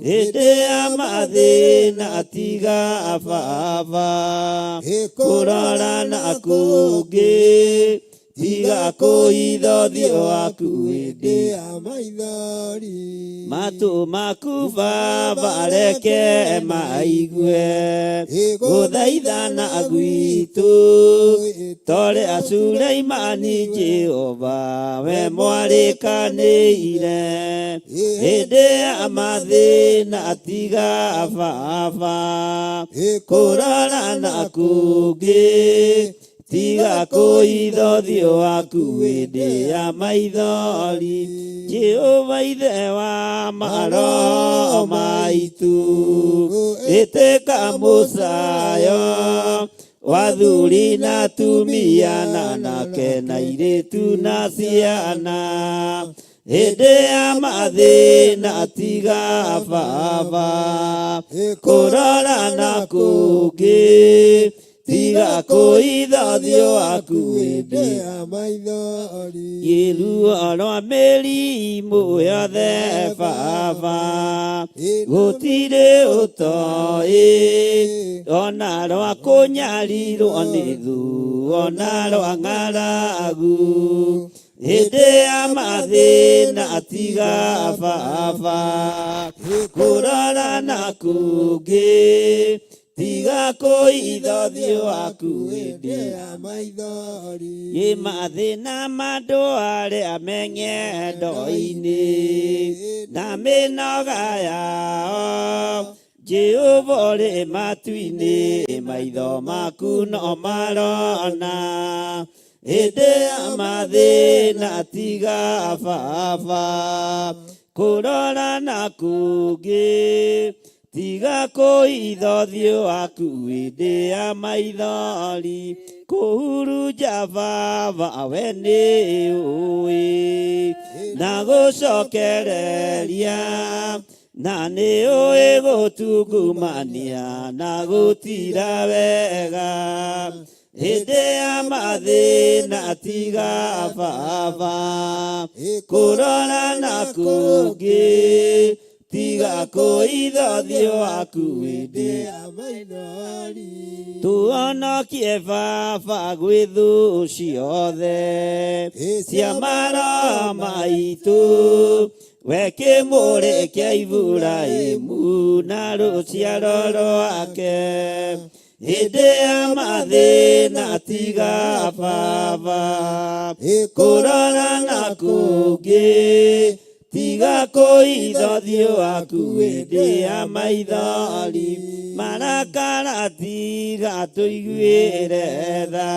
Speaker 1: hĩndĩ ya mathĩna tiga baba kũrora na kũngĩ tiga kũithothio aku hĩndĩ
Speaker 3: ya maithori
Speaker 1: matũ maku baba reke maigue gũthaithana gwitũ torĩa Suleimani Jehova we mwarĩkanĩire hĩndĩ ya mathĩna tiga baba kũrora na kũngĩ tiga kũithothio waku hĩndĩ ya maithori Jehova ithe wa maroho maitũ ĩtĩka mũcayo wathuri na atumia na anake na airĩtu na ciana hĩndĩ ya mathĩna tiga baba kũrora na kũngĩ tiga kũithothio aku hĩndĩ
Speaker 3: ya maithori
Speaker 1: Ruo rwa mĩrimũ yothe baba gũtirĩ ũtoĩ ona rwa kũnyarirwo nĩ thũ ona rwa ng'aragu hĩndĩ ya mathĩna tiga baba kũrora na kũngĩ tiga kũithothio aku hĩndĩ
Speaker 3: ya maithori
Speaker 1: ĩ mathĩna mandũ arĩa me ng'endo-inĩ na mĩnoga yao Jehova ũrĩ matu-inĩ maitho maku no marona hĩndĩ ya mathĩna tiga baba kũrora na kũngĩ tiga kũithothio aku hĩndĩ ya maithori kũhurunja baba we nĩ ũĩ na gũcokereria na nĩ ũĩ gũtungumania na gũtira wega hĩndĩ ya mathĩna tiga baba kũrora na kũngĩ tiga kũithothio aku hĩndĩ
Speaker 3: ya maithori
Speaker 1: tuonokie baba gwĩ thũ ciothe cia maroho maitũ we kĩmũrĩ kĩa Iburahĩmu na rũciaro rwake hĩndĩ ya mathĩna tiga baba kũrora na kũngĩ tiga kũithothio aku hĩndĩ ya maithori marakara tiga tũiguĩre tha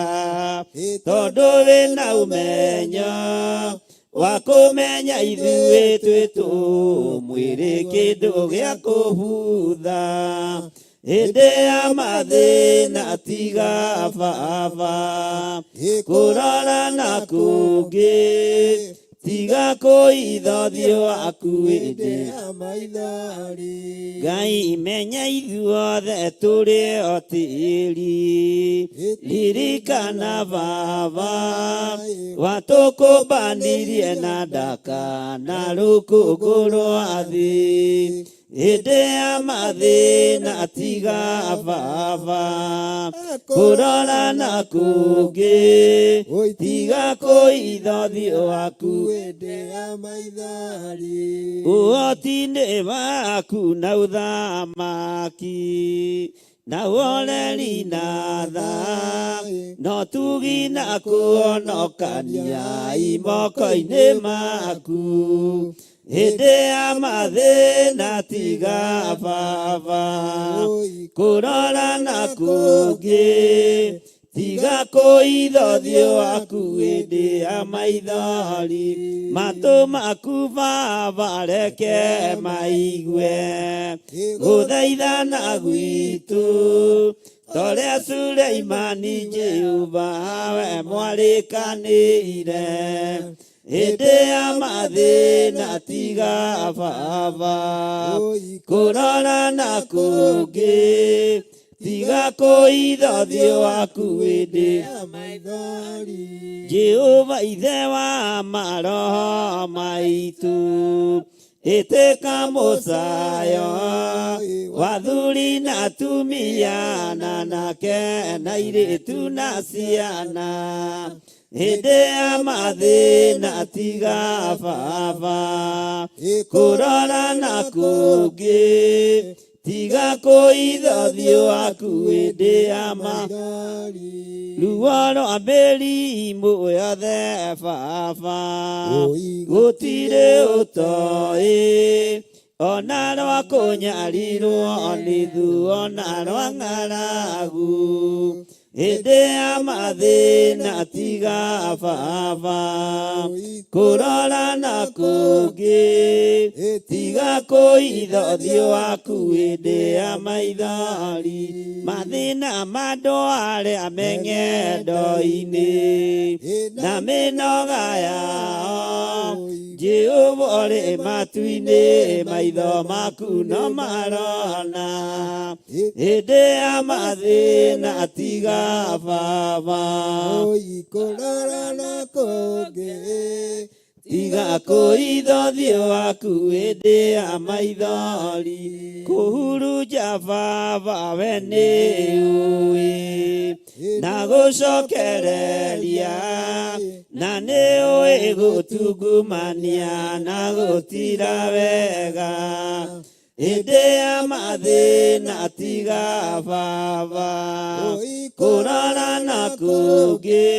Speaker 1: tondũ wĩna ũmenyo wa kũmenya ithuĩ twĩ tũmwĩrĩ kĩndũ gĩa kũbutha hĩndĩ ya mathĩna tiga baba kũrora na kũngĩ tiga kũithothio aku hĩndĩ
Speaker 3: ya maithori
Speaker 1: Ngai menya ithuothe tũrĩ o tĩri ririkana baba watũkũmbanirie na ndaka na rũkũngũ rwa thĩ hĩndĩ ya mathĩna tiga baba kũrora na kũngĩ tiga kũithothio aku
Speaker 3: hĩndĩ ya maithori
Speaker 1: ũhoti-inĩ waku na ũthamaki na ũhoreri na tha no tugi na kũhonokania imoko-inĩ maku hĩndĩ ya mathĩna tiga baba kũrora na kũngĩ tiga kũithothio aku hĩndĩ ya maithori matũ maku baba reke maigue gũthaithana gwitũ Torĩa Suleimani Jehova we mwarĩkanĩire hĩndĩ ya mathĩna tiga baba kũrora na kũngĩ tiga kũitha ũthiũ waku ĩndĩ
Speaker 3: ya maithori
Speaker 1: Jehova ithe wa maroho maitũ ĩtĩka mũcayo wathuri na atumia na anake na airĩtu na ciana hĩndĩ ya mathĩna tiga baba kũrora na kũngĩ tiga kũitha ũthiũ waku hĩndĩ ya ma
Speaker 3: maithori
Speaker 1: ruo rwa mĩrimũ yothe baba gũtirĩ ũtoĩ ona rwa kũnyarirwo nĩ thu ona rwa ng'aragu hĩndĩ ya mathĩna tiga baba kũrora na kũngĩ tiga kũitha ũthiũ waku hĩndĩ ya maithori mathĩna ma andũ arĩa me ng'endo-inĩ na mĩnoga yao Jehova ũrĩ matu-inĩ maitho maku no marona hĩndĩ ya mathĩna tiga baba
Speaker 3: kũrora na kũngĩ
Speaker 1: tiga kũitha ũthiũ waku hĩndĩ ya maithori kũhurunja baba we nĩ ũĩ na gũcokereria na nĩ ũĩ gũtungumania na gũtira wega hĩndĩ ya mathĩna tiga baba kũrora na kũngĩ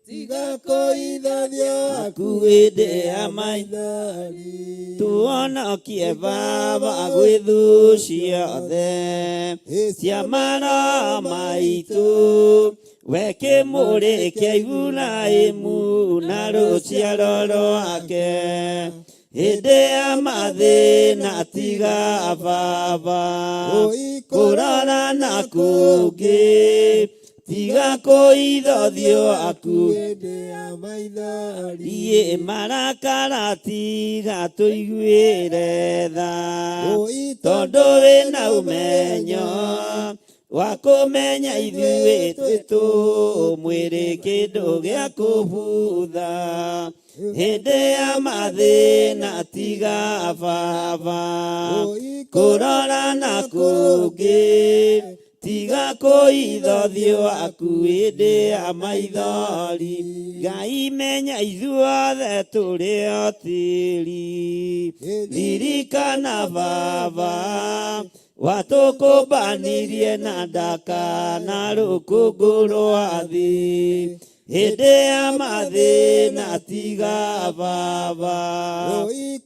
Speaker 3: tiga kũitha ũthiũ waku
Speaker 1: aku hĩndĩ ya maitho
Speaker 3: maithori
Speaker 1: tuonokie baba gwĩ thũ ciothe cia mara maitũ we kĩmũrĩ kĩa Iburahĩmu na rũciaro rwake hĩndĩ ya mathĩna tiga baba kũrora na kũngĩ tiga kũitha ũthiũ waku
Speaker 3: hĩndĩ ya maithori
Speaker 1: Iĩ marakara tiga tũiguĩre tha tondũ wĩna ũmenyo wa kũmenya ithuĩ twĩtũ mwĩrĩ kĩndũ gĩa kũbutha hĩndĩ ya mathĩna tiga baba kũrora na kũngĩ tiga kũitha ũthiũ waku hĩndĩ ya maithori Ngai menya ithuothe tũrĩ o tĩri ririkana baba watũkũmbanirie na ndaka na rũkũngũ rwa thĩ hĩndĩ ya mathĩna tiga baba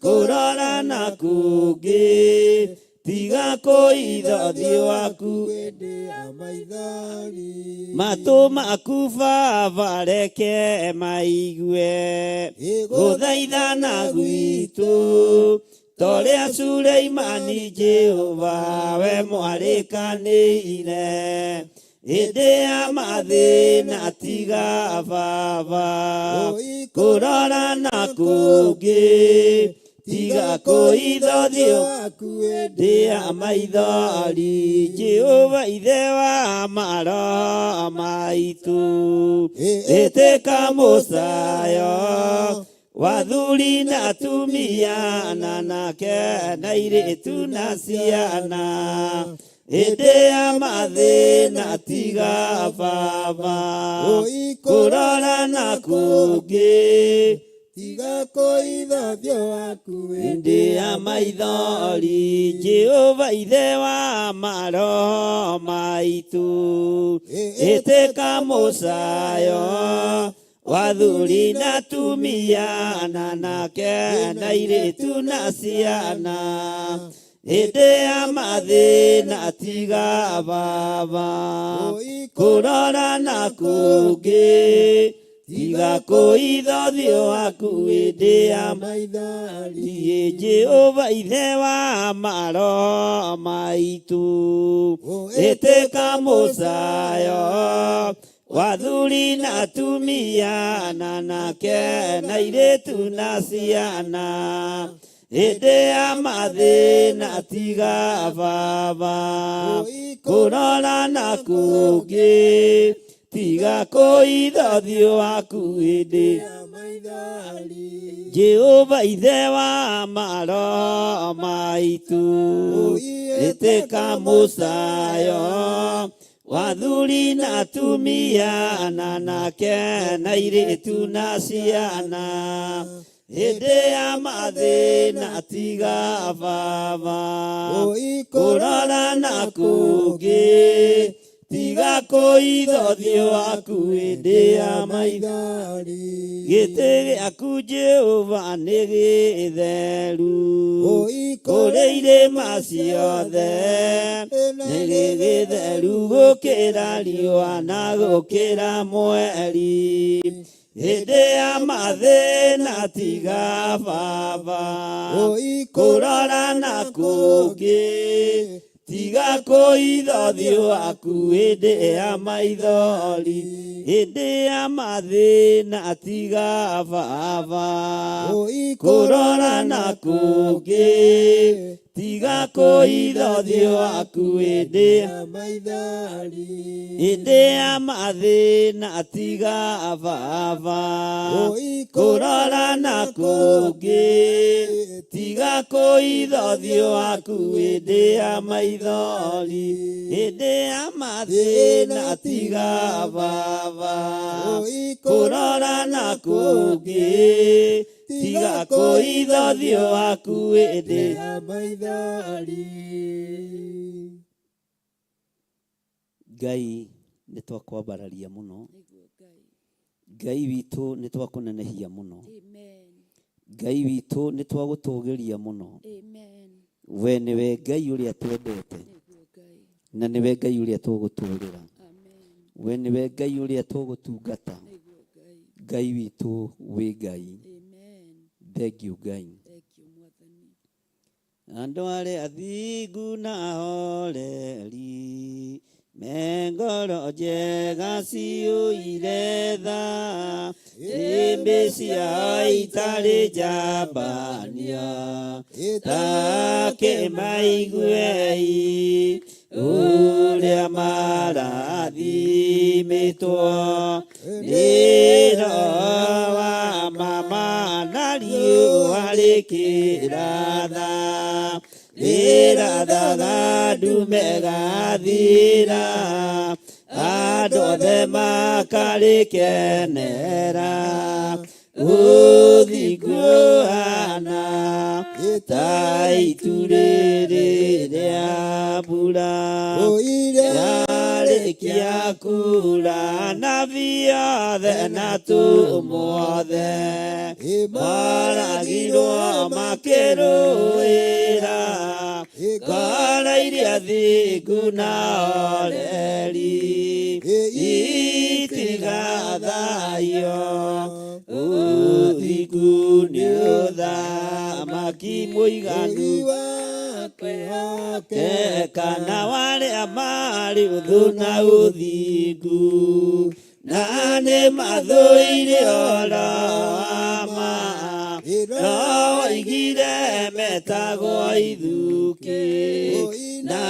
Speaker 1: kũrora na kũngĩ tiga kũitha ũthiũ waku
Speaker 3: hĩndĩ ya maithori
Speaker 1: matũ maku baba reke maigue gũthaithana gwitũ torĩa Suleimani Jehova we mwarĩkanĩire hĩndĩ ya mathĩna tiga baba kũrora na kũngĩ tiga kũitha ũthiũ
Speaker 3: waku hĩndĩ
Speaker 1: hĩndĩ ya maithori Jehova ithe wa maroho maitũ ĩtĩka mũcayo wathuri na atumia na anake na airĩtu na ciana hĩndĩ ya mathĩna tiga baba kũrora na kũngĩ
Speaker 3: tiga kũitha ũthiũ waku
Speaker 1: hĩndĩ ya maithori Jehova ithe wa maroho maitũ ĩtĩka mũcayo wathuri na atumia na anake na airĩtu na ciana hĩndĩ ya mathĩna tiga baba kũrora na kũngĩ Tiga kũitha ũthiũ waku hĩndĩ ya
Speaker 3: maithori.
Speaker 1: Thiĩ Jehova ithe wa maroho maitũ, ĩtĩka mũcayo wathuri na atumia na anake na airĩtu na ciana hĩndĩ ya mathĩna tiga baba kũrora na kũngĩ tiga kũitha ũthiũ waku hĩndĩ
Speaker 3: ya maithori.
Speaker 1: Jehova ithe wa maroho maitũ, ĩtĩka mũcayo wathuri na atumia na anake na airĩtu na ciana hĩndĩ ya mathĩna tiga baba kũrora na kũngĩ tiga kũitha ũthiũ waku hĩndĩ ya maitho
Speaker 3: maithori.
Speaker 1: Gĩtĩ gĩaku Jehova nĩ gĩtheru kũrĩ irĩma ciothe nĩ gĩtheru gũkĩra riũa na gũkĩra mweri hĩndĩ ya mathĩna tiga baba kũrora na kũngĩ tiga kũitha ũthiũ waku hĩndĩ ya maithori hĩndĩ ya mathĩna tiga baba kũrora na kũngĩ tiga kũitha ũthiũ waku hĩndĩ
Speaker 3: ya maithori.
Speaker 1: Hĩndĩ ya mathĩna tiga baba kũrora na kũngĩ tiga kũitha ũthiũ waku hĩndĩ ya maithori hĩndĩ ya mathĩna tiga baba kũrora na kũngĩ tiga kũitha ũthiũ waku hĩndĩ
Speaker 3: ya maithori.
Speaker 1: Ngai nĩ twakwambararia mũno
Speaker 4: Nĩguo Ngai.
Speaker 1: Ngai witũ nĩ twakũnenehia mũno
Speaker 4: Amen.
Speaker 1: Ngai witũ nĩ twagũtũgĩria mũno
Speaker 4: Amen.
Speaker 1: we nĩwe Ngai ũrĩa twendete
Speaker 4: Nĩguo Ngai.
Speaker 1: na nĩwe Ngai ũrĩa tũgũtũrĩra
Speaker 4: Amen.
Speaker 1: we nĩwe Ngai ũrĩa tũgũtungata
Speaker 4: Nĩguo Ngai.
Speaker 1: Ngai witũ wĩ Ngai
Speaker 4: Amen.
Speaker 1: thengiũ Ngai
Speaker 4: Thank you Mwathani.
Speaker 1: Andũ arĩa athingu na ahoreri me ngoro njega ciyũire tha ĩmbĩ ciao itarĩ njambanio takĩmaiguei ũrĩa marathimĩtwo nĩ Roho wa mama na riũa rĩkĩratha rĩrathaga ndume gathira andũ othe makarĩkenera ũthingu ũhana ta itu rĩrĩ rĩa mbura yarĩkia kura nabii othe na atũmwo othe maragirwo makĩrũĩra ngoro iria thingu na oreri itigathaio ũthingu nĩ ũthamaki mũiganu kana warĩa marĩ ũthũ na ũthingu na nĩ mathũire ũhoro wa ma no oigire metagwo ithukĩ na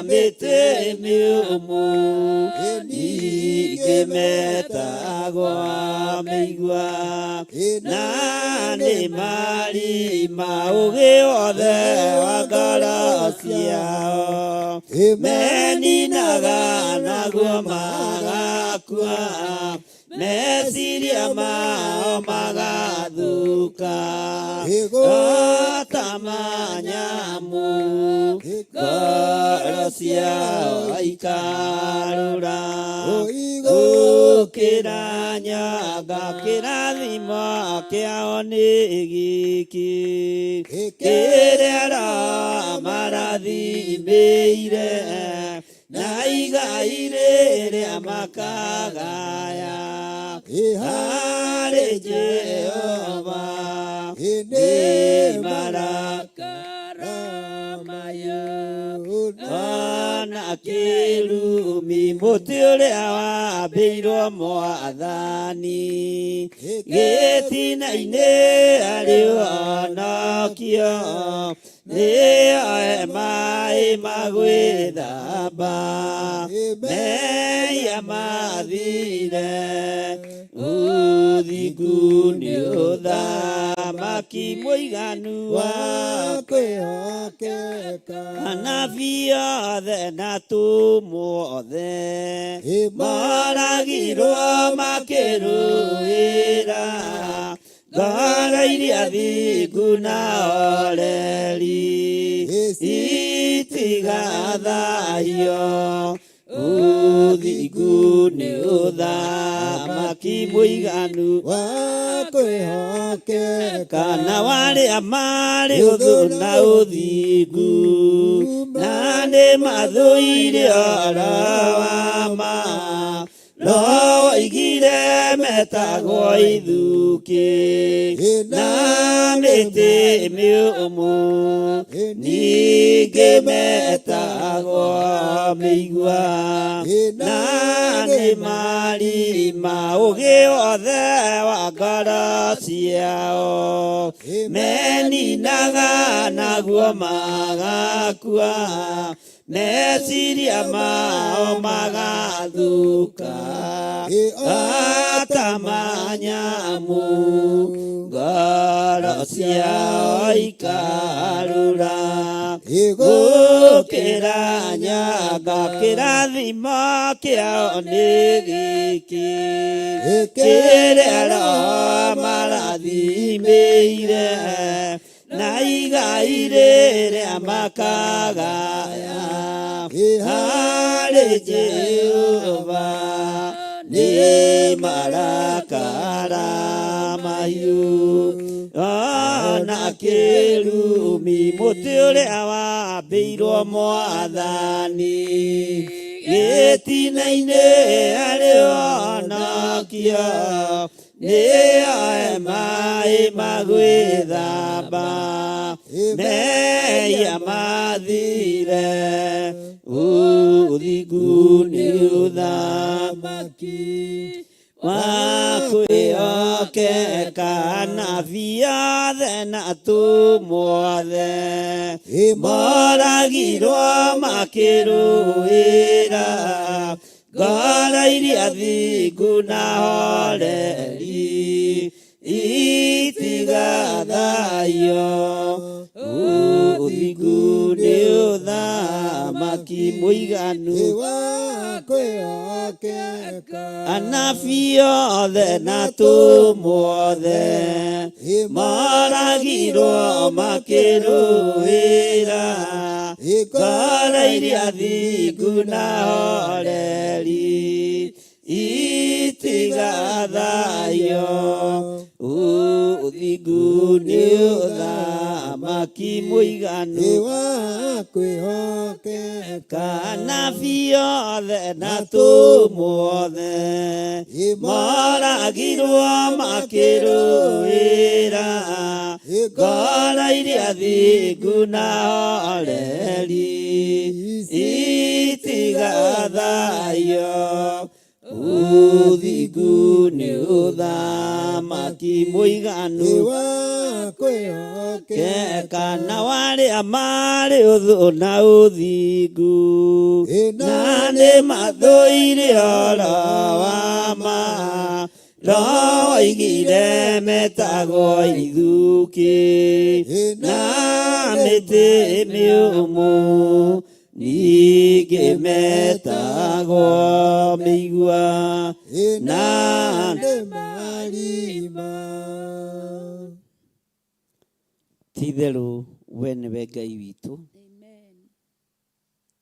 Speaker 1: mĩtĩ mĩũmũ ningĩ metagwo mĩigua na nĩ marima ũgĩ wothe wa ngoro ciao meninaga naguo magakua meciria mao magathuka ota manyamu ngoro ciao ikarũra gũkĩra nyaga kĩrathimo kĩao nĩ gĩkĩ kĩrĩa Roho marathimĩire na igai rĩrĩa makagaya Harĩ Jehova
Speaker 3: nĩ
Speaker 1: nĩ
Speaker 3: marakara mahiũ
Speaker 1: ona kĩrumi mũtĩ ũrĩa wambĩirwo mwathani gĩtina-inĩ arĩ honokio nĩoe maĩ magwĩthamba mehia mathire ũthingu nĩ ũthamaki mũiganu wa
Speaker 3: wa kwĩhokeka
Speaker 1: anabii othe na atũmwo othe moragirwo makĩrũĩra ngoro iria thingu na oreri itigathahio ũthingu nĩ ũthamaki mũiganu
Speaker 3: wa kwĩhokeka
Speaker 1: kana warĩa marĩ ũthũ na ũthingu na nĩ mathũire ũhoro wa ma no woigire metagwo ithukĩ na mĩtĩ mĩũmũ ningĩ metagwo mĩigua na nĩ marima ũgĩ wothe wa ngoro ciao meninaga naguo magakua meciria mao magathuka ata manyamu ngoro ciao ikarura gũkĩra nyanga kĩrathimo kĩao nĩ gĩkĩ kĩrĩa Roho marathimĩire na igai rĩrĩa makagaya harĩ Jehova nĩ marakara mahiũ ona kĩrumi mũtĩ ũrĩa wambĩirwo mwathani gĩtina-inĩ arĩ honokio nĩoe maĩ magwĩthamba mehia mathire ũthingu nĩ ũthamaki wa kwĩhokeka anabii othe na atũmwo othe moragirwo makĩrũĩra ngoro iria thingu na horeri itigathahio ũthingu nĩ ũthamaki mũiganu
Speaker 3: wa kwĩhokeka
Speaker 1: anabii othe na atũmwo othe moragirwo makĩrũĩra ngoro iria thingu na horeri itigathahio ũthingu nĩ ũthamaki mũiganu
Speaker 3: wa kwĩhokeka
Speaker 1: kanabii othe na atũmwo othe moragirwo makĩrũĩra ngoro iria thingu na horeri itigathahio ũthingu nĩ ũthamaki mũiganu
Speaker 3: wa kwĩhokeka
Speaker 1: keka na warĩa marĩ ũthũ na ũthingu na nĩ mathũire ũhoro wa ma Roho oigire metagwo ithukĩ na mĩtĩ mĩũmũ ningĩ metagwo mĩigua na
Speaker 3: nĩ marima
Speaker 1: ti-itherũ we nĩwe Ngai witũ
Speaker 4: Amen.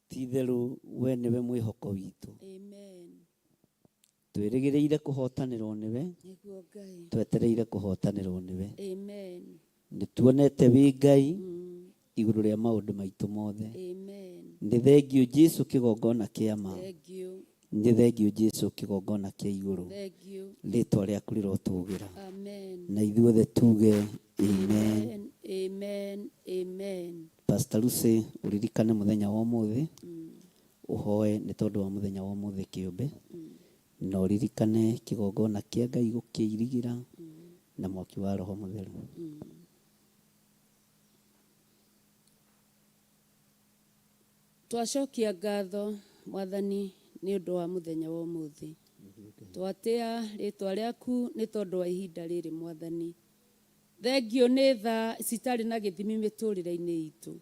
Speaker 1: ti-itherũ we nĩwe mwĩhoko witũ
Speaker 4: Amen.
Speaker 1: twĩrĩgĩrĩire kũhotanĩrwo nĩwe
Speaker 4: Nĩguo Ngai.
Speaker 1: twetereire kũhotanĩrwo nĩwe
Speaker 4: Amen.
Speaker 1: nĩ tuonete wĩ Ngai igũrũ rĩa maũndũ maitũ mothe
Speaker 4: Amen.
Speaker 1: nĩ thengio Jesu kĩgongona kĩa ma
Speaker 4: Thank you.
Speaker 1: Nĩ thengiũ Jesu kĩgongona kĩa igũrũ.
Speaker 4: Thank you.
Speaker 1: Rĩtwa rĩaku rĩrotũgĩra.
Speaker 4: Amen.
Speaker 1: Na ithuothe tuge amen.
Speaker 4: Amen. Amen. Amen.
Speaker 1: Pastor Lucy, ũririkane mũthenya wa ũmũthĩ, ũhoe nĩ tondũ wa mũthenya wa ũmũthĩ kĩũmbe, na ũririkane kĩgongona kĩa Ngai gũkĩirigĩra na mwaki wa Roho Mũtheru.
Speaker 4: Twacokia ngatho Mwathani nĩ ũndũ wa mũthenya wa ũmũthĩ. Twatĩa rĩtwa rĩaku nĩ tondũ wa ihinda rĩrĩ Mwathani. Thengio nĩ tha citarĩ na gĩthimi mĩtũrĩre-inĩ itũ.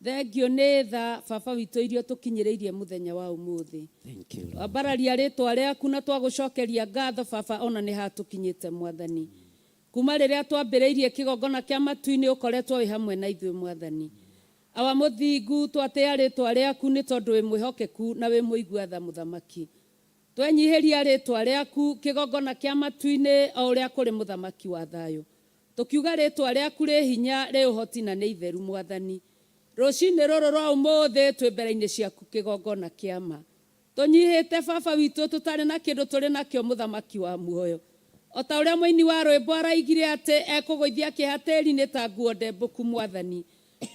Speaker 4: Thengio nĩ tha baba witũ iria tũkinyĩrĩirie mũthenya wa ũmũthĩ.
Speaker 1: Thank you, Lord.
Speaker 4: Twambararia rĩtwa rĩaku na twagũcokeria ngatho baba ona nĩ hatũkinyĩte Mwathani. Kuma rĩrĩa twambĩrĩirie kĩgongona kĩa matu-inĩ ũkoretwo wĩ hamwe na ithuĩ Mwathani. Awa mũthingu twatĩa rĩtwa rĩaku nĩ tondũ wĩ mwĩhokeku na wĩ mũigua tha mũthamaki. Twenyihĩria rĩtwa rĩaku kĩgongona kĩa matu-inĩ o ũrĩa kũrĩ mũthamaki wa thayũ. Tũkiuga rĩtwa rĩaku rĩ hinya rĩ ũhoti na nĩ itheru Mwathani. Rũcinĩ rũrũ rwa ũmũthĩ twĩ mbere-inĩ ciaku kĩgongona kĩa ma. Tũnyihĩte baba witũ tũtarĩ na kĩndũ tũrĩ nakĩo mũthamaki wa muoyo. O ta ũrĩa mũini wa rwĩmbo araigire atĩ ekũgũithia kĩeha tĩri-inĩ ta nguo ndembũku Mwathani.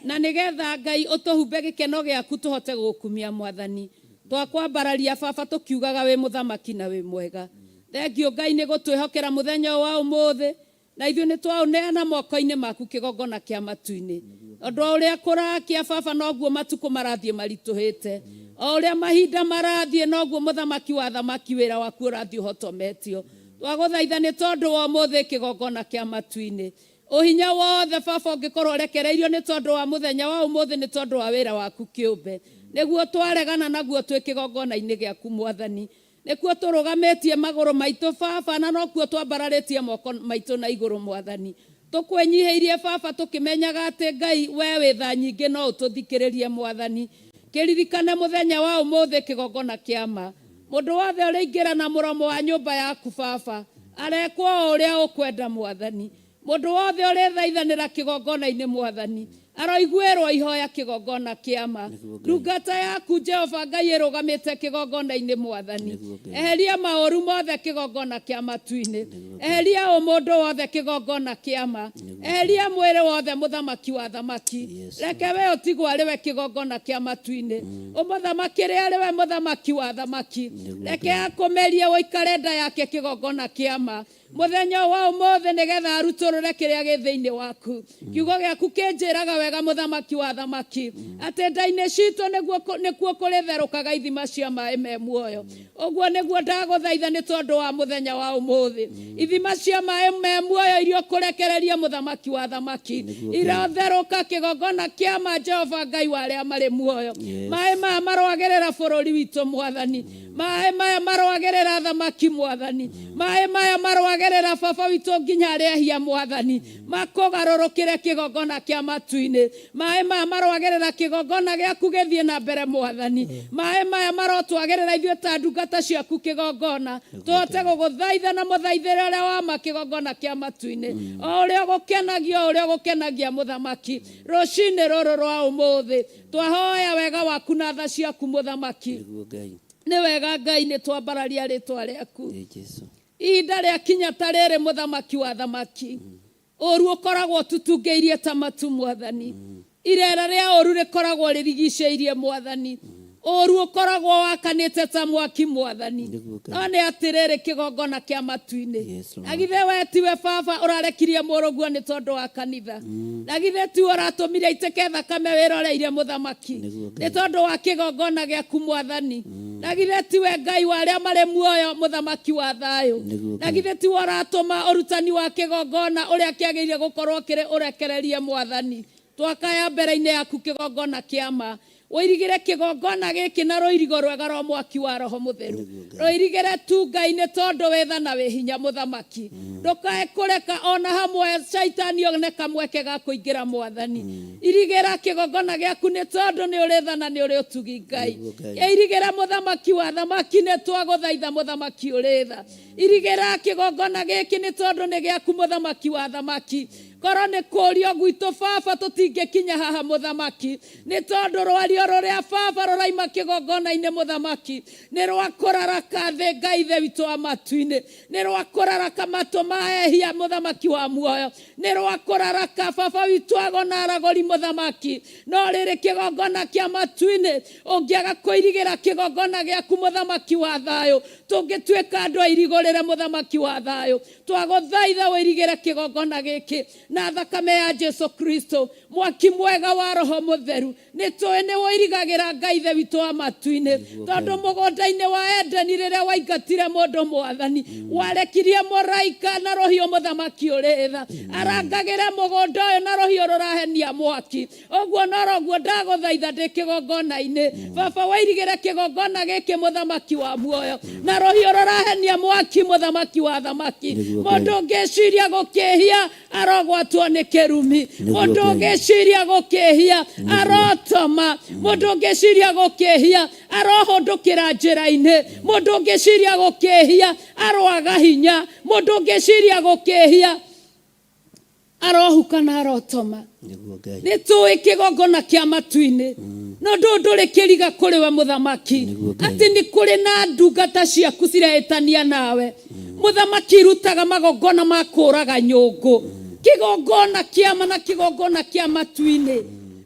Speaker 4: Na nĩgetha Ngai ũtũhumbe gĩkeno gĩaku tũhote gũgũkumia Mwathani. Twakwambararia baba tũkiugaga wĩ mũthamaki na wĩ mwega. Thengiũ Ngai nĩ gũtwĩhokera mũthenya ũyũ wa ũmũthĩ na ithuĩ nĩ twaũneana moko-inĩ maku kĩgongona kĩa matu-inĩ. Tondũ o ũrĩa kũrakia baba noguo matukũ marathiĩ maritũhĩte. O ũrĩa mahinda marathiĩ noguo mũthamaki wa thamaki wĩra waku ũrathiĩ ũhotometio. Twagũthaitha nĩ tondũ wa ũmũthĩ kĩgongona kĩa matu-inĩ. Ũhinya wothe baba ũngĩkorwo ũrekereirio nĩ tondũ wa mũthenya wa ũmũthĩ nĩ tondũ wa wĩra waku kĩũmbe. Nĩguo twaregana naguo twĩ kĩgongona-inĩ gĩaku Mwathani. Nĩkuo tũrũgamĩtie magũrũ maitũ baba na nokuo twambararĩtie moko maitũ na igũrũ Mwathani. Tũkwĩnyihĩirie baba tũkĩmenyaga atĩ Ngai we wĩ tha nyingĩ no ũtũthikĩrĩrie Mwathani. Kĩririkane mũthenya wa ũmũthĩ kĩgongona kĩa ma. Mũndũ wothe ũrĩingĩra na mũromo wa nyũmba yaku baba arekwo o ũrĩa ũkwenda Mwathani. Mũndũ wothe ũrĩthaithanĩra kĩgongona-inĩ Mwathani aroiguĩrwo ihoya kĩgongona kĩa ma. Ndungata yaku Jehova Ngai ĩrũgamĩte kĩgongona-inĩ Mwathani. Eheria maũru mothe kĩgongona kĩa matu-inĩ. Eheria ũmũndũ wothe kĩgongona kĩa ma. Eheria mwĩrĩ wothe mũthamaki wa thamaki. Reke we ũtigwo arĩ we kĩgongona kĩa matu-inĩ. Ũmũthamakĩre arĩ we mũthamaki wa thamaki. Reke akũmerie ũikare nda yake kĩgongona kĩa ma. Mũthenya wa ũmũthĩ nĩgetha arutũrũre kĩrĩa gĩ thĩinĩ waku. Kiugo gĩaku kĩnjĩraga wega mũthamaki wa thamaki atĩ nda-inĩ citũ nĩkuo kũrĩtherũkaga ithima cia maĩ me muoyo. Ũguo nĩguo ndagũthaitha nĩ tondũ wa mũthenya wa ũmũthĩ. Ithima cia maĩ me muoyo iria ũkũrekereria mũthamaki wa thamaki irotherũka kĩgongona kĩa ma Jehova Ngai wa arĩa marĩ muoyo. Maĩ maya maroagĩrĩra bũrũri witũ Mwathani. Maĩ maya maroagĩrĩra thamaki Mwathani. Maĩ maya maroagĩrĩra baba witũ nginya arĩa ehia Mwathani. Makũgarũrũkĩre kĩgongona kĩa matu-inĩ. Maĩ maya maroagĩrĩra kĩgongona gĩaku gĩthiĩ na mbere Mwathani. Maĩ maya marotwagĩrĩra ithuĩ ta ndungata ciaku kĩgongona. Tũhote gũgũthaitha na mũthaithĩre ũrĩa wa ma kĩgongona kĩa matu-inĩ. O ũrĩa ũgũkenagia, o ũrĩa ũgũkenagia mũthamaki. Rũcinĩ rũrũ rwa ũmũthĩ twahoya wega waku na tha ciaku mũthamaki. Nĩ wega Ngai nĩ twambararia rĩtwa rĩaku. Ihinda rĩa kinya ta rĩrĩ mũthamaki wa thamaki. Ũru ũkoragwo ũtutungĩirie ta matu Mwathani. Irera rĩa ũru rĩkoragwo rĩrigicĩirie Mwathani. Ũru ũkoragwo wakanĩte ta mwaki Mwathani. No nĩ atĩrĩrĩ kĩgongona kĩa matu-inĩ. Na githĩ we tiwe baba ũrarekirie mũrũguo nĩ tondũ wa kanitha. Na githĩ tiwe ũratũmire aitĩke thakame wĩroreire mũthamaki nĩ tondũ wa kĩgongona gĩaku Mwathani. Na githĩ tiwe Ngai wa arĩa marĩ muoyo mũthamaki wa thayũ. Na githĩ tiwe ũratũma ũrutani wa kĩgongona ũrĩa kĩagĩrĩire gũkorwo kĩrĩ ũrekererie Mwathani. Twakaya mbere-inĩ yaku kĩgongona kĩa ma. Ũirigĩre kĩgongona gĩkĩ na rũirigo rwega rwa mwaki wa Roho Mũtheru. Rũirigĩre tu Ngai nĩ tondũ wĩ tha na wĩ hinya mũthamaki. Ndũkae kũreka ona hamwe caitani one kamweke ga kũingĩra Mwathani. Irigĩra kĩgongona gĩaku nĩ tondũ nĩ ũrĩ tha na nĩ ũrĩ ũtugi Ngai. Ĩirigĩre mũthamaki wa thamaki nĩ twagũthaitha mũthamaki ũrĩ tha. Irigĩra kĩgongona gĩkĩ nĩ tondũ nĩ gĩaku mũthamaki wa thamaki. Korwo nĩ kũrio gwitũ baba tũtingĩkinya haha mũthamaki, nĩ tondũ rwario rũrĩa baba rũraima kĩgongona-inĩ mũthamaki nĩ rwa kũraraka thĩ Ngai ithe witũ wa matu-inĩ, nĩ rwa kũraraka matũ ma ehia mũthamaki wa muoyo, nĩ rwa kũraraka baba witũ agona aragũri mũthamaki. No rĩrĩ kĩgongona kĩa matu-inĩ, ũngĩaga kũirigĩra kĩgongona gĩaku mũthamaki wa thayũ, tũngĩtuĩka andũ airigũrĩre mũthamaki wa thayũ. Twagũthaitha ũirigĩre kĩgongona gĩkĩ na thakame ya Jesu Kristo, mwaki mwega wa Roho Mũtheru. Nĩ tũĩ nĩ ũirigagĩra Ngai ithe witũ wa matu-inĩ, tondũ mũgũnda-inĩ wa Edeni rĩrĩa waingatire mũndũ mwathani, warekirie mũraika na rũhiũ mũthamaki ũrĩ tha arangagĩre mũgũnda ũyũ na rũhiũ rũrahenia mwaki. Ũguo noroguo ndagũthaitha ndĩ kĩgongona-inĩ, baba wairigĩre kĩgongona gĩkĩ mũthamaki wa muoyo na rũhiũ rũrahenia mwaki mũthamaki wa thamaki.
Speaker 1: Nĩguo
Speaker 4: Mũndũ
Speaker 1: Ngai.
Speaker 4: ũngĩciria gũkĩhia arogwatwo nĩ kĩrumi,
Speaker 1: Nĩguo
Speaker 4: mũndũ
Speaker 1: Ngai.
Speaker 4: ũngĩciria gũkĩhia arotoma, mũndũ ũngĩciria gũkĩhia arohũndũkĩra njĩra-inĩ, mũndũ ũngĩciria gũkĩhia aroaga hinya, mũndũ ũngĩciria gũkĩhia arohuka na arotoma.
Speaker 1: Nĩguo Ngai.
Speaker 4: Nĩ tũĩ kĩgongona kĩa matu-inĩ no ndũ ndũrĩ kĩriga kũrĩ we mũthamaki,
Speaker 1: Nĩguo Ngai.
Speaker 4: atĩ nĩ kũrĩ na ndungata ciaku cireĩtania nawe mũthamaki, irutaga magongona ma kũraga nyũngũ, kĩgongona kĩama na kĩgongona kĩa matu-inĩ.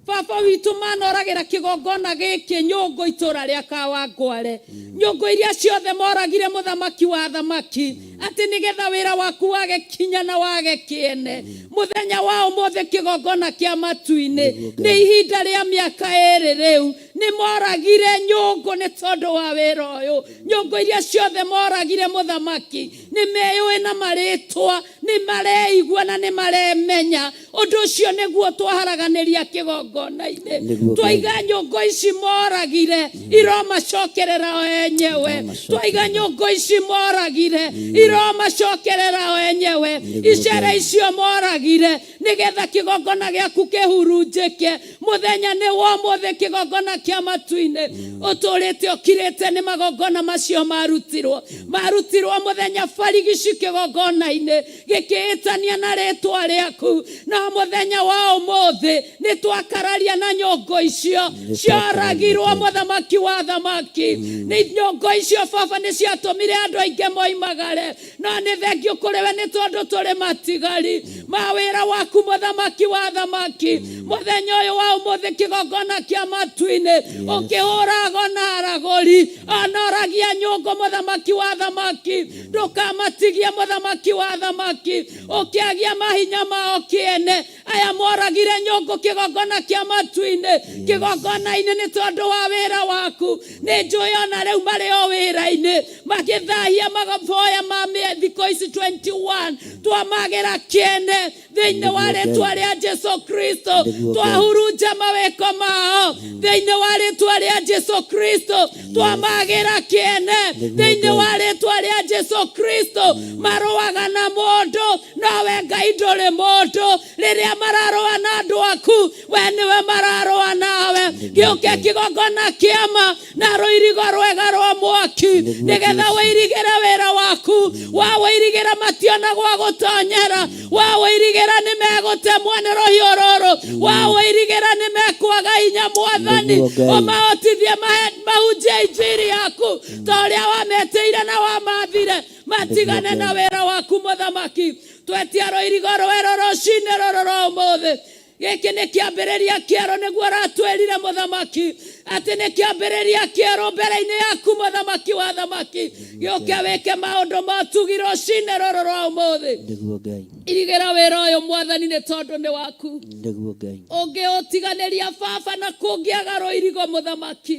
Speaker 4: Baba witũ manoragĩra kĩgongona gĩkĩ nyũngũ itũra rĩa Kawangware, nyũngũ iria ciothe moragire mũthamaki wa thamaki, atĩ nĩgetha wĩra waku wage kinya na wage kĩene. Mũthenya wa ũmũthĩ kĩgongona kĩa matu-inĩ
Speaker 1: Nĩguo
Speaker 4: nĩ
Speaker 1: Ngai.
Speaker 4: ihinda rĩa mĩaka ĩrĩ rĩu nĩ moragire nyũngũ nĩ tondũ wa wĩra ũyũ. Nyũngũ iria ciothe moragire mũthamaki nĩ meyũĩ na marĩtwa, nĩ mareigua na nĩ maremenya. Ũndũ ũcio nĩguo twaharaganĩria kĩgongona-inĩ,
Speaker 1: Nĩguo Ngai.
Speaker 4: twaiga nyũngũ ici moragire iromacokerera o enyewe, twaiga
Speaker 1: Iromacokerera.
Speaker 4: nyũngũ ici moragire iromacokerera o enyewe,
Speaker 1: Nĩguo
Speaker 4: icere
Speaker 1: Ngai.
Speaker 4: icio moragire nĩgetha kĩgongona gĩaku kĩhurunjĩke. Mũthenya nĩ wa ũmũthĩ kĩgongona kĩa matu-inĩ ũtũrĩte ũkirĩte nĩ magongona macio marutirwo mũthenya barigici kĩgongona-inĩ gĩkĩĩtania na rĩtwa rĩaku. No mũthenya wa ũmũthĩ nĩ twakararia na nyũngũ icio
Speaker 1: Nĩ
Speaker 4: cioragirwo
Speaker 1: twakararia.
Speaker 4: mũthamaki wa thamaki. Nĩ nyũngũ icio baba nĩ ciatũmire andũ aingĩ moimagare, no nĩ thengio kũrĩ we nĩ tondũ tũrĩ matigari ma wĩra waku mũthamaki wa thamaki. Mũthenya ũyũ wa ũmũthĩ kĩgongona kĩa matu-inĩ ũkĩhũra agona aragũri onoragia nyũngũ mũthamaki wa thamaki, ndũkamatigie mũthamaki wa thamaki ũkĩagia mahinya mao kĩene. Aya moragire nyũngũ kĩgongona kĩa matu-inĩ kĩgongona-inĩ nĩ tondũ wa wĩra waku. Nĩ njũĩ ona rĩu marĩ o wĩra-inĩ magĩthahia magoboya ma thikũ ici 21 twamagĩra kĩene thĩinĩ wa
Speaker 1: Nĩguo Ngai.
Speaker 4: rĩtwa rĩa Jesu Kristo,
Speaker 1: Nĩguo Ngai.
Speaker 4: twahurunja mawĩko mao thĩinĩ wa rĩtwa rĩa Jesu Kristo, twamagĩra kĩene
Speaker 1: Nĩguo
Speaker 4: thĩinĩ
Speaker 1: Ngai.
Speaker 4: wa rĩtwa rĩa Jesu Kristo. Marũaga na mũndũ nowe Ngai ndũrĩ mũndũ. Rĩrĩa mararũa na andũ aku we nĩwe mararũa nawe.
Speaker 1: Nĩguo
Speaker 4: Gĩũke
Speaker 1: Ngai.
Speaker 4: kĩgongona kĩama na rũirigo rwega rwa mwaki
Speaker 1: Nĩguo
Speaker 4: nĩgetha
Speaker 1: Jesu.
Speaker 4: wĩirigĩre wĩra waku. Wa wĩirigĩra mationa gwa gũtonyera, wa wĩirigĩra nĩ megũtemwo nĩ rũhiũ rũrũ, wa wĩirigĩra nĩ mekwaga hinya mwathani.
Speaker 1: Nĩguo Ngai.
Speaker 4: Ũmahotithie mahunjie injiri yaku ta ũrĩa wametĩire na wamathire matigane
Speaker 1: Nĩguo
Speaker 4: na
Speaker 1: Ngai.
Speaker 4: wĩra waku mũthamaki. Twetia rũirigo rwerũ rũcinĩ rũrũ rwa ũmũthĩ. Gĩkĩ nĩ kĩambĩrĩria kĩerũ nĩguo ũratwĩrire mũthamaki atĩ nĩ kĩambĩrĩria kĩerũ mbere-inĩ yaku mũthamaki wa thamaki. Gĩũke wĩke maũndũ ma ũtugi rũcinĩ rũrũ rwa ũmũthĩ.
Speaker 1: Nĩguo Ngai.
Speaker 4: Irigĩra wĩra ũyũ mwathani nĩ tondũ nĩ waku.
Speaker 1: Nĩguo Ngai.
Speaker 4: Ũngĩũtiganĩria baba na kũngĩaga rũirigo mũthamaki,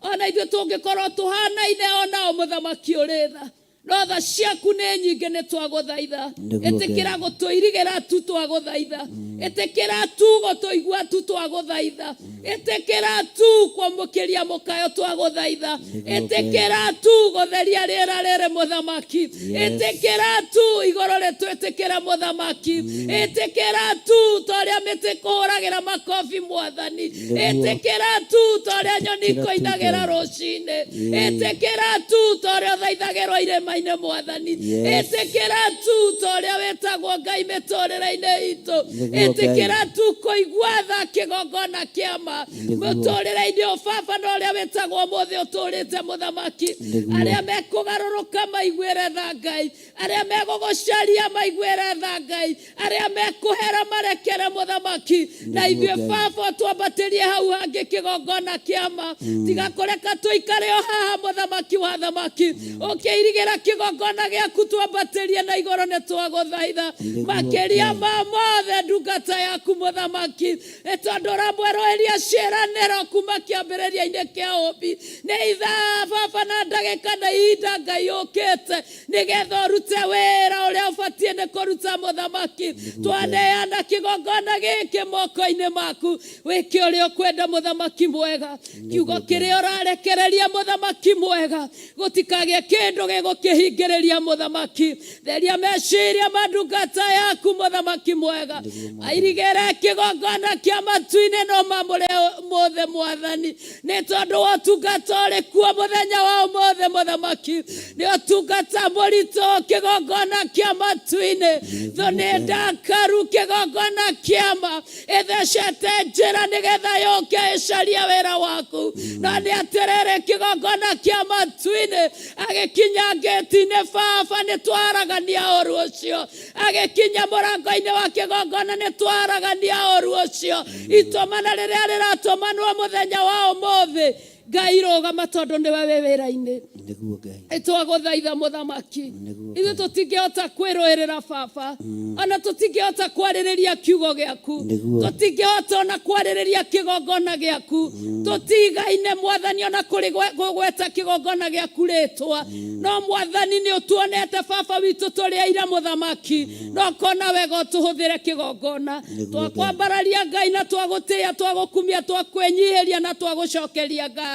Speaker 4: ona ithuĩ tũngĩkorwo tũhanaine onao mũthamaki ũrĩ tha, no tha ciaku nĩ nyingĩ nĩ twagũthaitha.
Speaker 1: Nĩguo Ngai.
Speaker 4: Ĩtĩkĩra gũtũirigĩra tu twagũthaitha, ĩtĩkĩra tu gũtũigua tu twagũthaitha, ĩtĩkĩra tu kwamũkĩria mũkayo twagũthaitha,
Speaker 1: Nĩguo Ngai.
Speaker 4: ĩtĩkĩra tu gũtheria rĩera rĩrĩ mũthamaki,
Speaker 1: Yes.
Speaker 4: ĩtĩkĩra tu igũrũ rĩtwĩtĩkĩre mũthamaki, ĩtĩkĩra tu ta ũrĩa mĩtĩ kũhũragĩra makobi mwathani,
Speaker 1: Nĩguo.
Speaker 4: ĩtĩkĩra tu ta ũrĩa nyoni
Speaker 1: Ĩtĩkĩra tu
Speaker 4: ikũinagĩra
Speaker 1: Ngai.
Speaker 4: rũcinĩ,
Speaker 1: Ĩĩ.
Speaker 4: ĩtĩkĩra tu ta ũrĩa ũthaithagĩrwo irĩma kĩrĩma-inĩ mwathani.
Speaker 1: Yes.
Speaker 4: Ĩtĩkĩra tu ta ũrĩa wĩtagwo Ngai mĩtũrĩre-inĩ itũ.
Speaker 1: Nĩguo Ngai.
Speaker 4: Ĩtĩkĩra tu kũigua tha kĩgongona kĩama
Speaker 1: Nĩguo.
Speaker 4: mũtũrĩre-inĩ ũyũ baba na ũrĩa wĩtagwo ũmũthĩ ũtũrĩte mũthamaki.
Speaker 1: Nĩguo.
Speaker 4: Arĩa mekũgarũrũka maiguĩre tha Ngai, arĩa megũgũcaria maiguĩre tha Ngai, arĩa mekũhera marekere mũthamaki. Na
Speaker 1: Nĩguo
Speaker 4: ithuĩ
Speaker 1: Ngai.
Speaker 4: baba ũtwambatĩrie hau hangĩ kĩgongona kĩama, tiga kũreka tũikare o haha mũthamaki wa thamaki. Ũkĩirigĩra kĩgongona gĩaku twambatĩrie na igũrũ, nĩ twagũthaitha
Speaker 1: Nĩguo
Speaker 4: makĩria
Speaker 1: Ngai.
Speaker 4: ma mothe ndungata yaku mũthamaki, nĩ tondũ ũramwerũhĩria ciĩranĩro kuma kĩambĩrĩria-inĩ kĩa ũmbi. Nĩ ithaa baba na ndagĩka na ihinda Ngai ũkĩte nĩgetha ũrute wĩra ũrĩa ũbatiĩ nĩ kũruta mũthamaki. Twaneana kĩgongona gĩkĩ moko-inĩ maku, wĩke ũrĩa ũkwenda mũthamaki mwega. Kiugo kĩrĩa ũrarekereria mũthamaki mwega, gũtikagĩe kĩndũ gĩgũkĩhingĩrĩria mũthamaki. Theria meciria ma ndungata yaku mũthamaki mwega, airigĩre kĩgongona kĩa matu-inĩ no mamũre mũthĩ mwathani, nĩ tondũ wa ũtungata ũrĩ kuo mũthenya wa ũmũthĩ mũthamaki. Nĩ ũtungata mũritũ kĩgongona kĩa matu-inĩ, thũ nĩ ndakaru kĩgongona kĩama ĩthecete njĩra nĩgetha yũke ĩcarie wĩra waku. No nĩ atĩrĩrĩ, kĩgongona kĩa matu-inĩ agĩkinya ngĩti-inĩ baba, nĩ twaragania ũru ũcio. Agĩkinya mũrango-inĩ wa kĩgongona, nĩ twaragania ũru ũcio. Itũmana rĩrĩa rĩratũmanwo mũthenya wa ũmũthĩ, Ngai rũgama tondũ nĩwe wĩ wĩra-inĩ.
Speaker 1: Nĩguo Ngai.
Speaker 4: Ĩtwagũthaitha mũthamaki,
Speaker 1: Nĩguo
Speaker 4: ithuĩ tũtingĩhota kwĩrũĩrĩra baba, ona tũtingĩhota kwarĩrĩria kiugo gĩaku,
Speaker 1: Nĩguo.
Speaker 4: tũtingĩhota ona kwarĩrĩria kĩgongona gĩaku, tũtigaine mwathani ona kũrĩ gũgweta kĩgongona gĩaku rĩtwa. No mwathani nĩ ũtuonete baba witũ tũrĩ aira mũthamaki, no kona wega ũtũhũthĩre kĩgongona.
Speaker 1: Nĩguo Ngai.
Speaker 4: Twakwambararia Ngai na twagũtĩĩa, twagũkumia, twakwĩnyihĩria na twagũcokeria ngatho.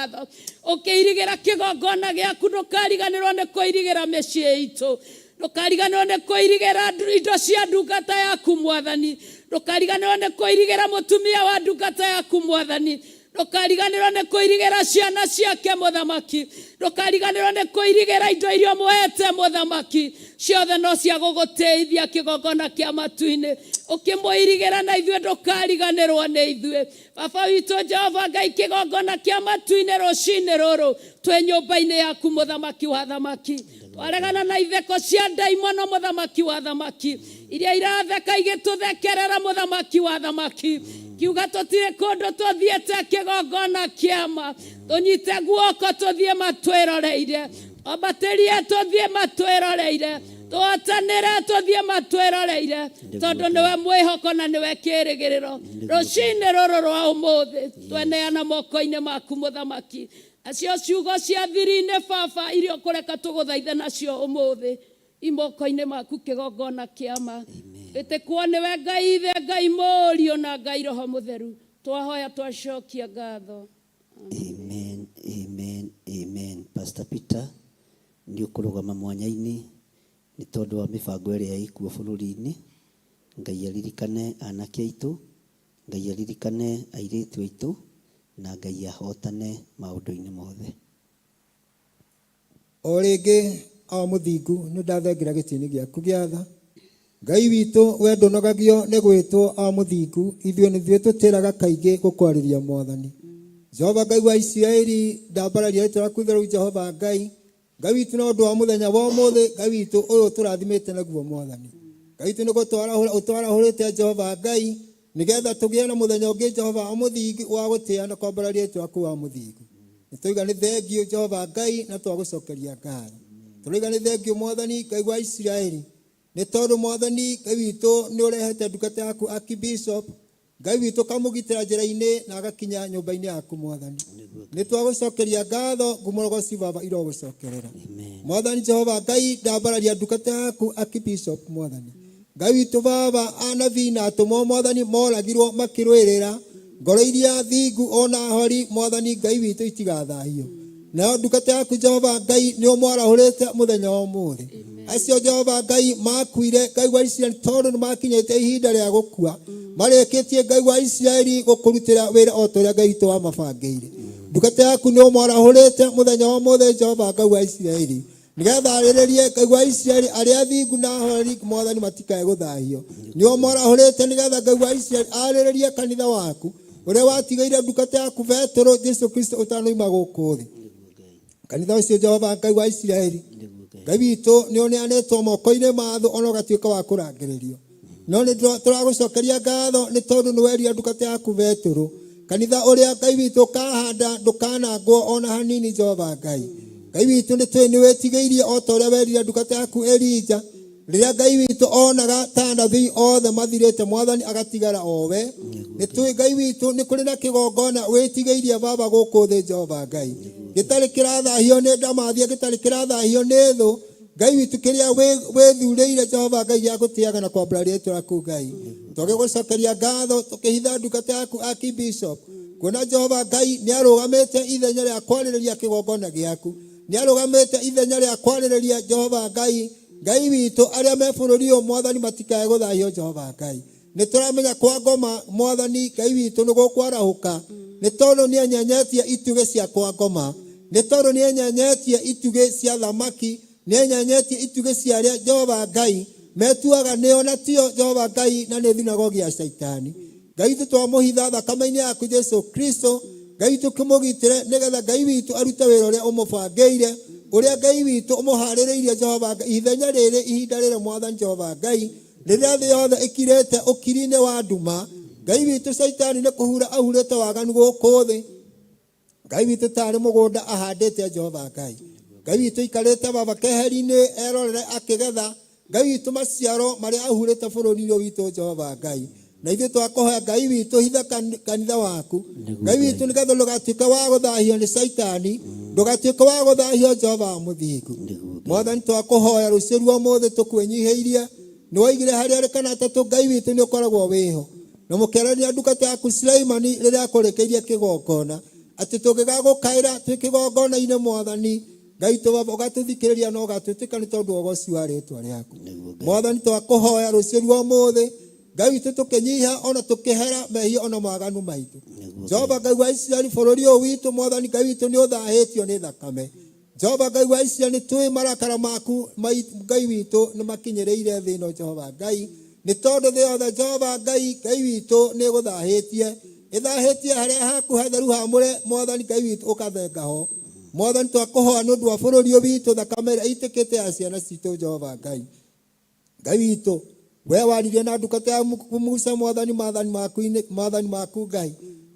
Speaker 4: Ũkĩirigĩra kĩgongona gĩaku, ndũkariganĩrwo nĩ kũirigĩra mĩciĩ itũ, ndũkariganĩrwo nĩ kũirigĩra indo cia ndungata yaku mwathani, ndũkariganĩrwo nĩ kũirigĩra mũtumia wa ndungata yaku mwathani, ndũkariganĩrwo nĩ kũirigĩra ciana ciake mũthamaki, ndũkariganĩrwo nĩ kũirigĩra indo iria ũmũhete mũthamaki, ciothe no cia gũgũtĩithia kĩgongona kĩa matu-inĩ. Ũkĩmũirigĩra na ithuĩ ndũkariganĩrwo nĩ ithuĩ baba witũ Jehova Ngai. Kĩgongona kĩa matu-inĩ rũcinĩ rũrũ twĩ nyũmba-inĩ yaku mũthamaki wa thamaki, twaregana na itheko cia ndaimono mũthamaki wa thamaki, iria iratheka igĩtũthekerera mũthamaki wa thamaki, kiuga tũtirĩ kũndũ tũthiĩte kĩgongona kĩama, tũnyite guoko tũthiĩ matwĩroreire, twambatĩrie tũthiĩ matwĩroreire, tũhotanĩre tũthiĩ matwĩroreire, tondũ nĩwe mwĩhoko na nĩwe kĩrĩgĩrĩro. Rũcinĩ rũrũ rwa ũmũthĩ tweneana moko-inĩ maku mũthamaki, acio ciugo cia thiri-inĩ baba iria ũkũreka tũgũthaithe nacio ũmũthĩ imoko-inĩ maku kĩgongona kĩama. Ĩtĩkwo nĩwe Ngai Ithe, Ngai Mũriũ na Ngai Roho Mũtheru. Twahoya twacokia ngatho.
Speaker 1: Amen, amen, amen. Pastor Peter, nĩ ũkũrũgama mwanya-inĩ nĩ tondũ wa mĩbango ĩrĩa ĩkuo bũrũri-inĩ. Ngai aririkane anake aitũ, Ngai aririkane airĩtu aitũ, na Ngai ahotane maũndũ-inĩ mothe.
Speaker 3: O rĩngĩ awa mũthingu, nĩ ndathengera gĩtĩ-inĩ gĩaku gĩa tha. Ngai witũ, we ndũnogagio nĩ gwĩtwo awa mũthingu, ithuĩ nĩthuĩ tũtĩraga kaingĩ gũkwarĩria mwathani. Jehova Ngai wa Isiraeli, ndambararia rĩtwa rĩaku itheru Jehova Ngai. Ngai witũ, na ũndũ wa mũthenya wa ũmũthĩ, Ngai witũ ũyũ ũtũrathimĩte naguo mwathani. Ngai witũ nĩ gũtwarahũra ũtwarahũrĩte Jehova Ngai, nĩgetha tũgĩe na mũthenya ũngĩ Jehova wa mũthingu wa gũtĩĩa na kwambararia rĩtwa rĩaku wa mũthingu. Nĩ tũiga nĩ thengiũ Jehova Ngai na twagũcokeria ngatho. Tũroiga nĩ thengiũ mwathani Ngai wa Isiraeli, nĩ tondũ mwathani Ngai witũ nĩ ũrehete ndungata yaku Archbishop Ngai witũ kamũgitĩra njĩra-inĩ na agakinya nyũmba-inĩ yaku mwathani. Nĩ twagũcokeria ngatho, ngumo rogoci baba irogũcokerera. Mwathani Jehova Ngai, ndambararia ndungata yaku Archbishop mwathani. Ngai witũ baba, anabii na atũmwo mwathani moragirwo makĩrũĩrĩra ngoro iria thingu ona hori mwathani Ngai witũ itigathahio. Nayo ndungata yaku Jehova Ngai nĩ ũmwarahũrĩte mũthenya wa ũmũthĩ. Acio Jehova Ngai makuire Ngai wa Isiraeli tondũ nĩ makinyĩte ihinda rĩa gũkua, marĩkĩtie Ngai wa Isiraeli gũkũrutĩra wĩra o ta ũrĩa Ngai witũ wamabangĩire. Ndungata yaku nĩ ũmwarahũrĩte mũthenya wa ũmũthĩ Jehova Ngai wa Isiraeli. Nĩgetha arĩrĩrie Ngai wa Isiraeli arĩa athingu na ahoreri mwathani matikae gũthahio. Nĩo morahũrĩte nĩgetha Ngai wa Isiraeli arĩrĩrie kanitha waku ũrĩa watigĩire ndungata yaku Petero Jesu Kristo ũtanoima gũkũ thĩ. Kanitha ũcio Jehova Ngai wa Isiraeli Ngai witũ nĩ ũneanĩtwo moko-inĩ ma thũ ona ũgatuĩka wa kũrangĩrĩrio. No nĩ tũragũcokeria ngatho nĩ tondũ nĩ werire ndungata yaku Petero kanitha ũrĩa Ngai witũ ũkahanda ndũkanangwo ona hanini Jehova Ngai. Ngai witũ nĩ tũĩ nĩ wĩtigĩirie o ta ũrĩa werire ndungata yaku Elija rĩrĩa Ngai witũ onaga ta anabii othe mathirĩte mwathani agatigara o we. Nĩ tũĩ Ngai witũ nĩ kũrĩ na kĩgongona wĩtigĩirie baba gũkũ thĩ Jehova Ngai, gĩtarĩ kĩrathahio nĩ ndamathia, gĩtarĩ kĩrathahio nĩ thũ Ngai witũ, kĩrĩa wĩthurĩire Jehova Ngai gĩa gũtĩaga na kwambũra rĩĩtwa rĩaku Ngai. Tũgĩgũcokeria ngatho tũkĩhitha ndungata yaku Archbishop, kuona Jehova Ngai nĩ arũgamĩte ithenya rĩa kwarĩrĩria kĩgongona gĩaku, nĩ arũgamĩte ithenya rĩa kwarĩrĩria Jehova Ngai. Ngai witũ arĩa me bũrũri ũyũ mwathani matikae gũthahio Jehova Ngai. Nĩ tũramenya kwa ngoma mwathani Ngai witũ nĩ gũkwarahũka, nĩ tondũ nĩ enyenyetie itugĩ cia kwa ngoma, nĩ tondũ nĩ enyenyetie itugĩ cia thamaki, nĩ enyenyetie itugĩ cia arĩa Jehova Ngai metuaga nĩo na tio Jehova Ngai, na nĩ thunagogi ya Shaitani. Ngai witũ twamũhitha thakame-inĩ yaku Jesu Kristo, Ngai witũ kĩmũgitĩre nĩgetha Ngai witũ arute wĩra ũrĩa ũmũbangĩire, ũrĩa Ngai witũ ũmũharĩrĩirie Jehova Ngai ithenya rĩrĩ ihinda rĩrĩ mwathani Jehova Ngai, rĩrĩa thĩ yothe ĩkirĩte ũkiri-inĩ wa nduma. Ngai witũ Shaitani nĩ kũhura ahurĩte waganu gũkũ thĩ. Ngai witũ tarĩ mũgũnda ahandĩte Jehova Ngai. Ngai witũ ikarĩte baba keheri-inĩ erorere akĩgetha Ngai witũ maciaro marĩa ahurĩte bũrũri ũyũ witũ Jehova Ngai. Na ithuĩ twakũhoya Ngai witũ hitha kanitha waku Ngai witũ nĩgetha ndũgatuĩke wa gũthahio nĩ Shaitani, ndũgatuĩke wa gũthahio Jehova wa mũthingu. Mwathani twakũhoya rũciũ rwa ũmũthĩ tũkwĩnyihĩirie, nĩ waigire harĩa arĩ kana atatũ Ngai witũ nĩ ũkoragwo wĩho. Na mũkĩarania ndungata yaku Suleimani rĩrĩa akũrĩkĩirie kĩgongona, atĩ tũngĩgagũkaĩra twĩ kĩgongona-inĩ mwathani Ngai witũ baba ũgatũthikĩrĩria na ũgatwĩtĩka nĩ tondũ wa ũgoci wa rĩĩtwa rĩaku. Mwathani twakũhoya rũciũ rwa ũmũthĩ Ngai witũ tũkĩnyiha ona tũkĩhera mehia ona maganu maitũ. Jehova Ngai wa Isiraeli bũrũri ũyũ witũ mwathani Ngai witũ nĩ ũthahĩtio nĩ thakame. Jehova Ngai wa Isiraeli nĩ tũĩ marakara maku Ngai witũ nĩ makinyĩrĩire thĩ ĩno Jehova Ngai, nĩ tondũ thĩ yothe Jehova Ngai Ngai witũ nĩ ĩgũthahĩtie, ĩthahĩtie harĩa haku hatheru hamũre mwathani Ngai witũ ũkathenga ho. Mwathani twakũhoya nĩ ũndũ wa bũrũri ũyũ witũ thakame ĩrĩa ĩitĩkĩte ya ciana citũ Jehova Ngai. Ngai witũ we waririe na ndungata ya Musa mwathani maathani maku Ngai,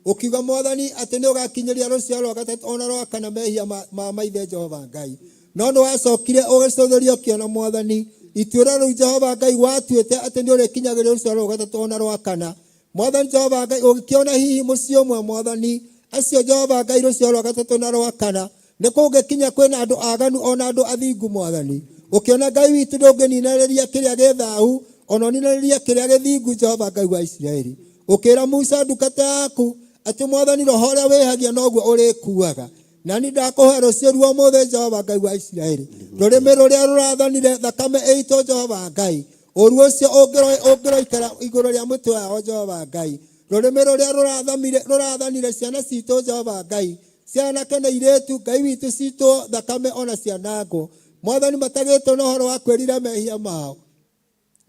Speaker 3: ũkiuga mwathani atĩ nĩ ũgakinyĩria rũciaro rwa gatatũ ona rwa kana mehia ma maithe Jehova Ngai. No nĩ wacokire ũgĩcũthĩria ũkĩona mwathani ituĩro rĩu Jehova Ngai watuĩte atĩ nĩ ũrĩkinyagĩria rũciaro rwa gatatũ ona rwa kana. Mwathani Jehova Ngai ũgĩkĩona hihi mũciĩ ũmwe mwathani acio Jehova Ngai rũciaro rwa gatatũ na rwa kana nĩ kũngĩkinya kwĩna andũ aganu ona andũ athingu mwathani. Ũkĩona Ngai witũ ndũngĩninanĩria kĩrĩa gĩ thahu ona ũninanĩrie kĩrĩa gĩthingu Jehova Ngai wa Isiraeli. Ũkĩra Musa ndungata yaku atĩ mwathani roho ũrĩa wĩhagia noguo ũrĩkuaga. Na nĩ ndakũhoya rũciũ rwa ũmũthĩ Jehova Ngai wa Isiraeli, rũrĩmĩ rũrĩa rũrathanire thakame ĩitũ Jehova Ngai, ũru ũcio ũngĩroikara igũrũ rĩa mũtwe wao Jehova Ngai, rũrĩmĩ rũrĩa rũrathanire ciana citũ Jehova Ngai, cianake na irĩtu Ngai witũ citũ thakame ona cianangwo mwathani matagĩtwo na ũhoro wa kwĩrira mehia mao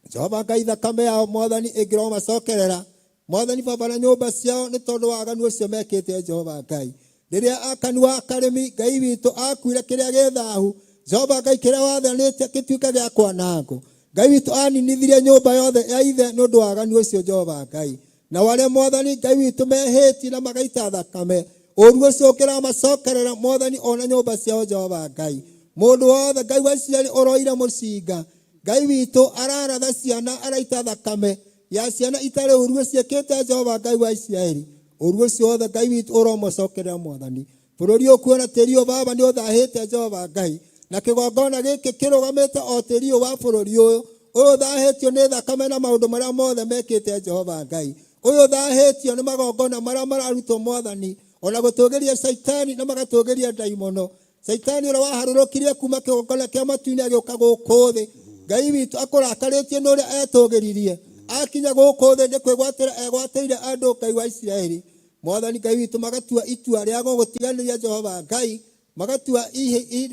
Speaker 3: Jehova Ngai thakame yao mwathani ĩngĩromacokerera mwathani baba na nyũmba ciao nĩ tondũ wa waganu ũcio mekĩte Jehova Ngai. Rĩrĩa Akani wa Karimi Ngai witũ akuire kĩrĩa gĩ thahu Jehova Ngai kĩrĩa wathanĩte gĩtuĩke gĩa kwanangwo Ngai witũ aninithirie nyũmba yothe ya ithe nĩ ũndũ wa waganu ũcio Jehova Ngai. Na arĩa mwathani Ngai witũ mehĩtie na magaita thakame ũru ũcio ũkĩramacokerera mwathani ona nyũmba ciao Jehova Ngai. Mũndũ wothe Ngai wa Isiraeli ũroire mũcinga Ngai witũ araratha ciana araita thakame ya ciana itarĩ ũru ciĩkĩte Jehova Ngai wa Isiraeli. Ũru ũcio wothe Ngai witũ ũromacokerera mwathani. Bũrũri ũkuona tĩri ũyũ baba nĩ ũthahĩte Jehova Ngai, na kĩgongona gĩkĩ kĩrũgamĩte o tĩri ũyũ wa bũrũri ũyũ ũyũ ũthahĩtio nĩ thakame na maũndũ marĩa mothe mekĩte Jehova Ngai, ũyũ ũthahĩtio nĩ magongona marĩa mararutwo mwathani ona gũtũgĩria Shaitani na magatũgĩria ndaimono. Shaitani ũrĩa waharũrũkirie kuma kĩgongona kĩa matu-inĩ agĩũka gũkũ thĩ, Ngai witũ akũrakarĩtie nĩ ũrĩa etũgĩririe akinya gũkũ thĩ nĩ kwĩgwatĩra egwatĩire andũ Ngai wa Isiraeli. Mwathani Ngai witũ magatua itua rĩa gũgũtiganĩria Jehova Ngai. Magatua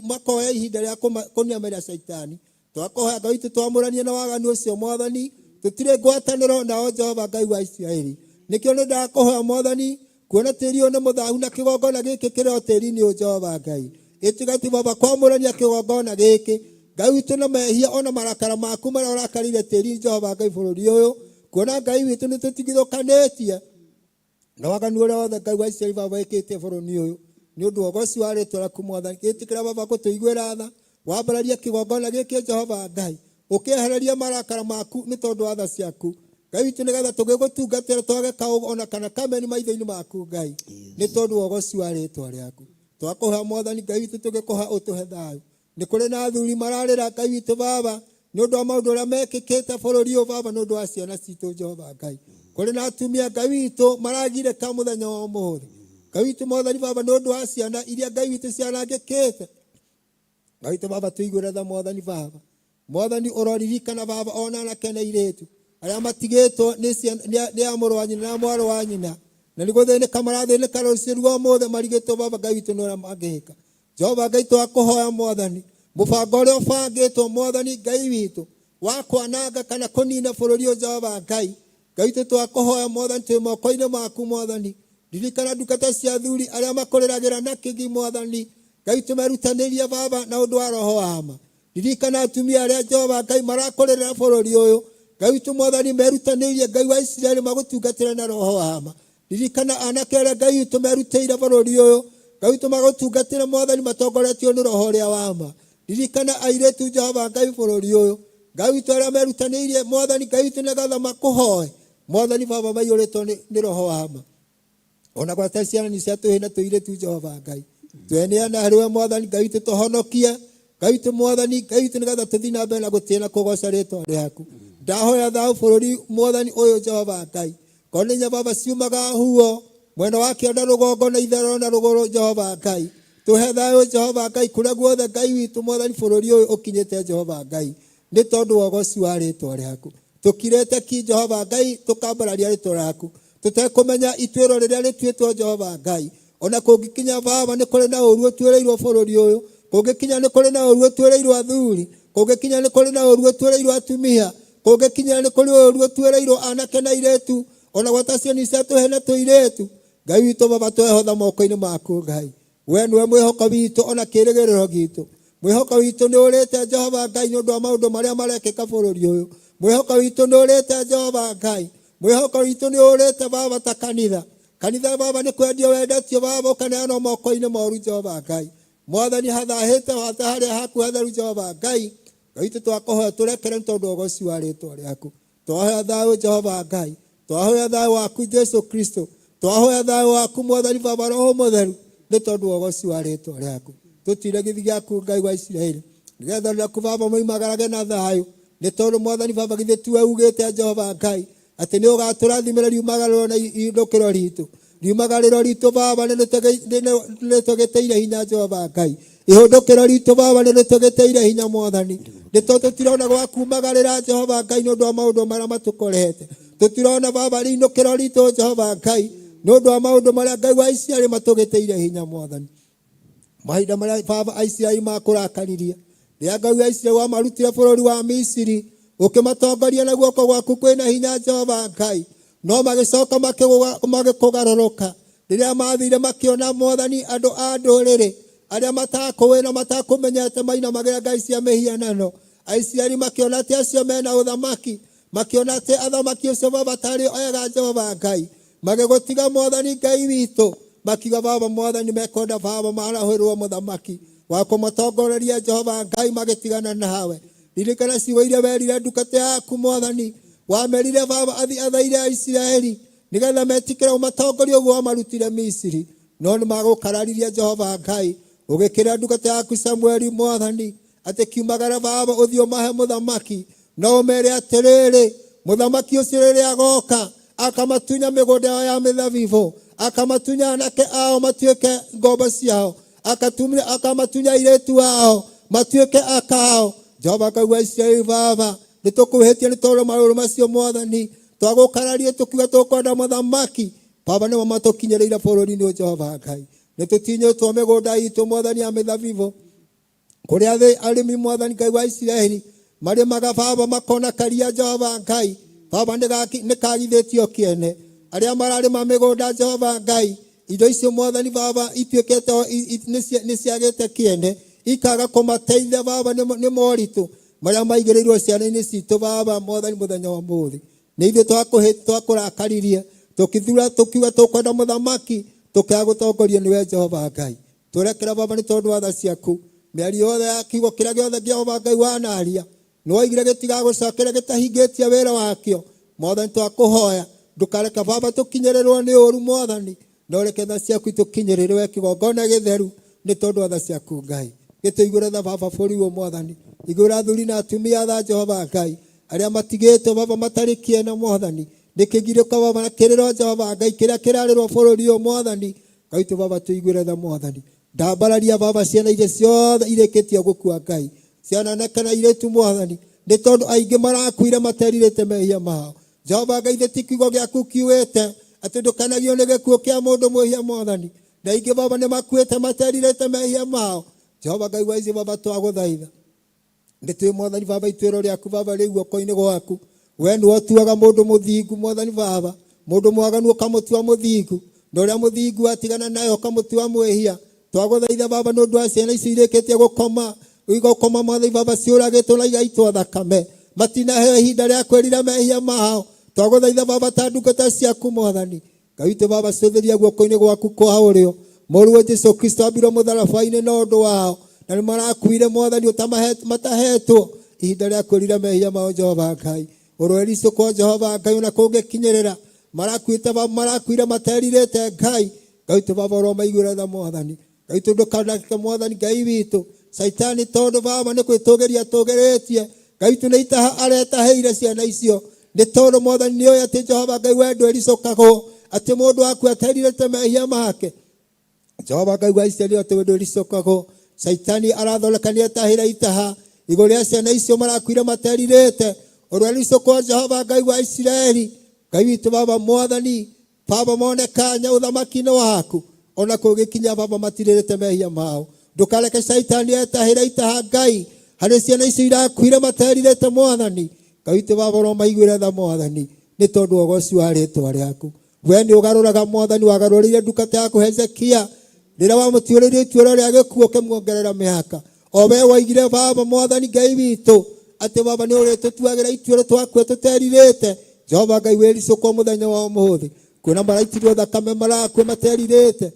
Speaker 3: makoya ihinda rĩa kũnĩamĩra caitani. Twakũhoya Ngai witũ twamũranie na waganu ũcio Mwathani, tũtirĩ ngwatanĩro nao Jehova Ngai wa Isiraeli. Nĩkĩo nĩ ndakũhoya Mwathani, kuona tĩri ũyũ nĩ mũthahu na kĩgongona gĩkĩ kĩrĩ o tĩri-inĩ ũyũ Jehova Ngai. Ĩtiga ti Baba kwamũrania kĩgongona gĩkĩ Ngai witũ na mehia ona marakara maku marĩa ũrakarĩire tĩri Jehova Ngai bũrũri ũyũ, kuona Ngai witũ nĩ tũtigithũkanĩtie na waganu ũrĩa wothe Ngai wa Isiraeli Baba wĩkĩte bũrũri ũyũ nĩ ũndũ wa ũgoci wa rĩtwa rĩaku Mwathani. Ĩtĩkĩra Baba gũtũiguĩra tha, wambararie kĩgongona gĩkĩ Jehova Ngai, ũkĩehererie marakara maku nĩ tondũ wa tha ciaku Ngai witũ, nĩgetha tũgĩgũtungatĩra twage kaũgũ ona kana kameni maitho-inĩ maku Ngai, nĩ tondũ wa ũgoci wa rĩtwa rĩaku. Twakũhoya Mwathani Ngai witũ, tũgĩkũhoya ũtũhe thayũ. Nĩ kũrĩ na athuri mararĩra Ngai witũ Baba nĩ ũndũ wa maũndũ ũrĩa mekĩkĩte bũrũri ũyũ Baba, nĩ ũndũ wa ciana citũ Jehova Ngai. Kũrĩ na atumia Ngai witũ maragirĩka mũthenya wa ũmũthĩ Ngai witũ Mwathani Baba, nĩ ũndũ wa ciana iria Ngai witũ cianangĩkĩte. Ngai witũ Baba, tũiguĩre tha Mwathani Baba. Mwathani ũroririkana Baba ona anake na airĩtu arĩa matigĩtwo nĩ a mũrũ wa nyina na mwarĩ wa nyina, na nĩ gũthĩnĩka marathĩnĩka rũciũ rwa ũmũthĩ marigĩtwo Baba Ngai witũ nĩ ũrĩa mangĩka. Jehova Ngai twakũhoya Mwathani, mũbango ũrĩa ũbangĩtwo Mwathani Ngai witũ wa kwananga kana kũnina bũrũri ũyũ Jehova Ngai, Ngai witũ twakũhoya Mwathani, twĩ moko-inĩ maku Mwathani. Ririkana ndungata cia athuri arĩa makũrĩragĩra na kĩgi Mwathani Ngai witũ, merutanĩrie Baba na ũndũ wa roho wa ma. Ririkana atumia arĩa Jehova Ngai marakũrĩrĩra bũrũri ũyũ Ngai witũ Mwathani, merutanĩirie Ngai wa Isiraeli magũtungatĩre na roho wa ma. Ririkana anake arĩa Ngai witũ merutĩire bũrũri ũyũ Ngai witũ magũtungatĩre Mwathani, matongoretio nĩ roho ũrĩa wa ma. Ririkana airĩtu Jehova Ngai bũrũri ũyũ Ngai witũ arĩa merutanĩirie Mwathani Ngai witũ nĩgetha makũhoe Mwathani Baba, maiyũrĩtwo nĩ roho wa ma. Ona gwata ciana nĩ cia tũhĩ na tũirĩtu Jehova Ngai, tweneana harĩ we Mwathani Ngai witũ, tũhonokie Ngai witũ Mwathani Ngai witũ, nĩgetha tũthiĩ na mbere na gũtĩĩa na kũgoca rĩtwa rĩaku. Ndahoya thayũ bũrũri Mwathani ũyũ Jehova Ngai, korwo nĩ nyababa ciumaga huo mwena wa kĩanda, rũgongo na itherero na rũgũrũ Jehova Ngai, tũhe thayũ Jehova Ngai kũrĩa guothe Ngai witũ Mwathani bũrũri ũyũ ũkinyĩte Jehova Ngai, nĩ tondũ wa ũgoci wa rĩtwa rĩaku. Tũkirĩte ki Jehova Ngai, tũkambararia rĩtwa rĩaku tũtekũmenya ituĩro rĩrĩa rĩtuĩtwo Jehova Ngai. Ona kũngĩkinya Baba nĩ kũrĩ na ũru ũtuĩrĩirwo bũrũri ũyũ, kũngĩkinya nĩ kũrĩ na ũru ũtuĩrĩirwo athuri, kũngĩkinya nĩ kũrĩ na ũru ũtuĩrĩirwo atumia, kũngĩkinya nĩ kũrĩ ũru ũtuĩrĩirwo anake na airĩtu, ona gwata cioni cia tũhĩ na tũirĩtu, Ngai witũ Baba, twehotha moko-inĩ maku Ngai. We nĩwe mwĩhoko witũ ona kĩĩrĩgĩrĩro gitũ. Mwĩhoko witũ nĩ ũrĩte Jehova Ngai nĩ ũndũ wa maũndũ marĩa marekĩka bũrũri ũyũ. Mwĩhoko witũ nĩ ũrĩte Jehova Ngai. Mwĩhoko witũ nĩ ũrĩte Baba ta kanitha. Kanitha Baba nĩ kwendio wendetio Baba, ũkaneanwo moko-inĩ moru Jehova Ngai. Mwathani, hathahĩte hata harĩa haku hatheru Jehova Ngai. Ngai witũ twakũhoya tũrekere nĩ tondũ wa ũgoci wa rĩtwa rĩaku. Twahoya thayũ Jehova Ngai, twahoya thayũ waku Jesu Kristo, twahoya thayũ waku Mwathani Baba Roho Mũtheru, nĩ tondũ wa ũgoci wa rĩtwa rĩaku. Tũtire gĩthi gĩaku Ngai wa Isiraeli, nĩgetha rĩaku Baba moimagarage na thayũ, nĩ tondũ Mwathani Baba githĩ tiwe ugĩte Jehova Ngai atĩ nĩ ũgatũrathimĩra riumagarĩro na indũkĩro ritũ. Riumagarĩro ritũ Baba nĩ rĩtũgĩtĩire hinya Jehova Ngai, ihũndũkĩro ritũ Baba nĩ rĩtũgĩtĩire hinya Mwathani, nĩ tondũ tũtirona gwa kumagarĩra Jehova Ngai nĩ ũndũ wa maũndũ marĩa matũkorete. Tũtirona Baba rĩinũkĩro ritũ Jehova Ngai nĩ ũndũ wa maũndũ marĩa Ngai wa Isiraeli matũgĩtĩire hinya Mwathani. Mahinda marĩa Baba Aisiraeli makũrakaririe, rĩrĩa Ngai wa Isiraeli wamarutire bũrũri wa Misiri, ũkĩmatongoria na guoko gwaku kwĩna hinya Jehova Ngai, no magĩcoka magĩkũgarũrũka rĩrĩa mathire makĩona Mwathani andũ a ndũrĩrĩ arĩa matakũĩ na matakũmenyete mainamagĩra ngai cia mĩhianano. Aisiraeli makĩona atĩ acio mena ũthamaki, makĩona atĩ athamaki ũcio Baba tarĩ ega Jehova Ngai, magĩgũtiga Mwathani Ngai witũ, makiuga Baba Mwathani mekwenda Baba marahũrwo mũthamaki wa kũmatongoreria Jehova Ngai, magĩtigana nawe. Ririkana ciugo iria werire ndungata yaku Mwathani, wamerire Baba athi athaire Aisiraeli nĩgetha metĩkĩre ũmatongorie ũguo wamarutire Misiri, no nĩ magũkararirie Jehova Ngai. Ũgĩkĩra ndungata yaku Samueli Mwathani atĩ kiumagara Baba ũthiĩ ũmahe mũthamaki, no ũmere atĩrĩrĩ, mũthamaki ũcio rĩrĩa agoka akamatunya mĩgũnda yao ya mĩthabibũ, akamatunya anake ao matuĩke ngombo ciao, akamatunya airĩtu ao matuĩke akao. Jehova Ngai wa Isiraeli Baba, nĩ tũkwĩhĩtie nĩ tondũ maũndũ macio Mwathani twagũkararie tũkiuga tũkwenda mũthamaki Baba, nĩmo matũkinyĩrĩire bũrũri-inĩ ũyũ Jehova Ngai. Nĩ tũtinyĩtwo mĩgũnda itũ Mwathani ya mĩthabibũ, kũrĩa arĩmi Mwathani Ngai wa Isiraeli marĩmaga baba makona karia Jehova Ngai baba nĩ kagithĩtio kĩene. Arĩa mararĩma mĩgũnda Jehova Ngai, indo icio Mwathani baba ituĩkĩte nĩ ciagĩte kĩene, ikaga kũmateithia baba nĩ moritũ marĩa maigĩrĩirwo ciana-inĩ citũ baba Mwathani mũthenya wa mũthĩ. Nĩ ithuĩ twakũrakaririe, tũkĩthura tũkiuga tũkwenda mũthamaki, tũkĩaga gũtongorio nĩwe Jehova Ngai. Tũrekera baba nĩ tondũ wa tha ciaku, mĩario yothe ya kiugo kĩrĩa gĩothe Jehova Ngai wanaria nĩwoigire gĩtigagũcokera gĩtahingĩtie wĩra wakĩo. Mwathani twakũhoya ndũkareke baba tũkinyĩrĩrwo nĩ ũru Mwathani, no reke tha ciaku itũkinyĩrĩre kĩgongona gĩtheru nĩ tondũ wa tha ciaku Ngai. Gĩtũiguĩre tha baba bũrũri ũyũ Mwathani, iguĩra athuri na atumia tha Jehova Ngai, arĩa matigĩtwo baba matarĩ kĩene Mwathani, nĩ kĩgirĩko baba na kĩrĩro Jehova Ngai kĩrĩa kĩrarĩrwo bũrũri ũyũ Mwathani. Ngai witũ baba tũiguĩre tha Mwathani, ndambararia baba ciana iria ciothe irĩkĩtie gũkua Ngai, ciana nake na airĩtu Mwathani, nĩ tondũ aingĩ marakuire materirĩte mehia mao. Jehova Ngai, ithe ti kiugo gĩaku kiugĩte atĩ ndũkenagio nĩ gĩkuũ kĩa mũndũ mwĩhia Mwathani, na aingĩ baba nĩ makuĩte materirĩte mehia mao. Jehova Ngai wa Isiraeli baba twagũthaitha, nĩ twĩ Mwathani baba ituĩro rĩaku baba rĩ guoko-inĩ gwaku. We nĩwe ũtuaga mũndũ mũthingu Mwathani baba, mũndũ mwaganu ũkamũtua mũthingu, na ũrĩa mũthingu atigana naye ũkamũtua mwĩhia. Twagũthaitha baba nĩ ũndũ wa ciana icio irĩkĩtie gũkoma, igũkoma Mwathani baba ciũragĩtwo na igaitwo thakame, matinaheo ihinda rĩa kwĩrira mehia mao. Twagũthaitha baba ta ndungata ciaku Mwathani Ngai witũ baba, cũthĩria guoko-inĩ gwaku kwa ũrĩo mũrũwe Jesu Kristo ambirwo mũtharaba-inĩ na ũndũ wao, na nĩ marakuire Mwathani matahetwo ihinda rĩa kwĩrira mehia mao. Jehova Ngai ũroericũkwo Jehova Ngai ona kũngĩkinyĩrĩra marakuĩte baba, marakuire materirĩte Ngai. Ngai witũ baba ũromaiguĩra tha Mwathani. Ngai witũ ndũkanareke Mwathani Ngai witũ Caitani, tondũ baba nĩ kwĩtũgĩria tũgĩrĩtie. Ngai witũ nĩ itaha aretahĩire ciana icio, nĩ tondũ Mwathani nĩ ũĩ atĩ Jehova Ngai we ndwĩricũkagwo atĩ mũndũ aku aterirĩte mehia make. Jehova Ngai wa Isiraeli atĩ we ndwĩricũkagwo. Caitani arathondeka nĩ etahĩra itaha igũrũ rĩa ciana icio marakuire materirĩte. Ũrwericũkwo Jehova Ngai wa Isiraeli. Ngai witũ baba Mwathani baba mone kanya ũthamaki-inĩ waku, ona kũgĩkinya baba matirĩrĩte mehia mao. Ndũkareke Caitani etahĩre itaha Ngai harĩ ciana icio irakuire materirĩte Mwathani. Ngai witũ baba ũromaiguĩre tha Mwathani, nĩ tondũ wa ũgoci wa rĩtwa rĩaku. We nĩ ũgarũraga Mwathani, wagarũrĩire ndungata yaku Hezekia rĩrĩa wamũtuĩrĩirie ituĩro rĩa gĩkuũ ũkĩmuongerera mĩaka. O we woigire baba Mwathani Ngai witũ atĩ baba nĩ ũrĩtũtuagĩra ituĩro twakue tũterirĩte. Jehova Ngai wĩricũkwo mũthenya wa ũmũthĩ, kuona maraitirwo thakame marakue materirĩte,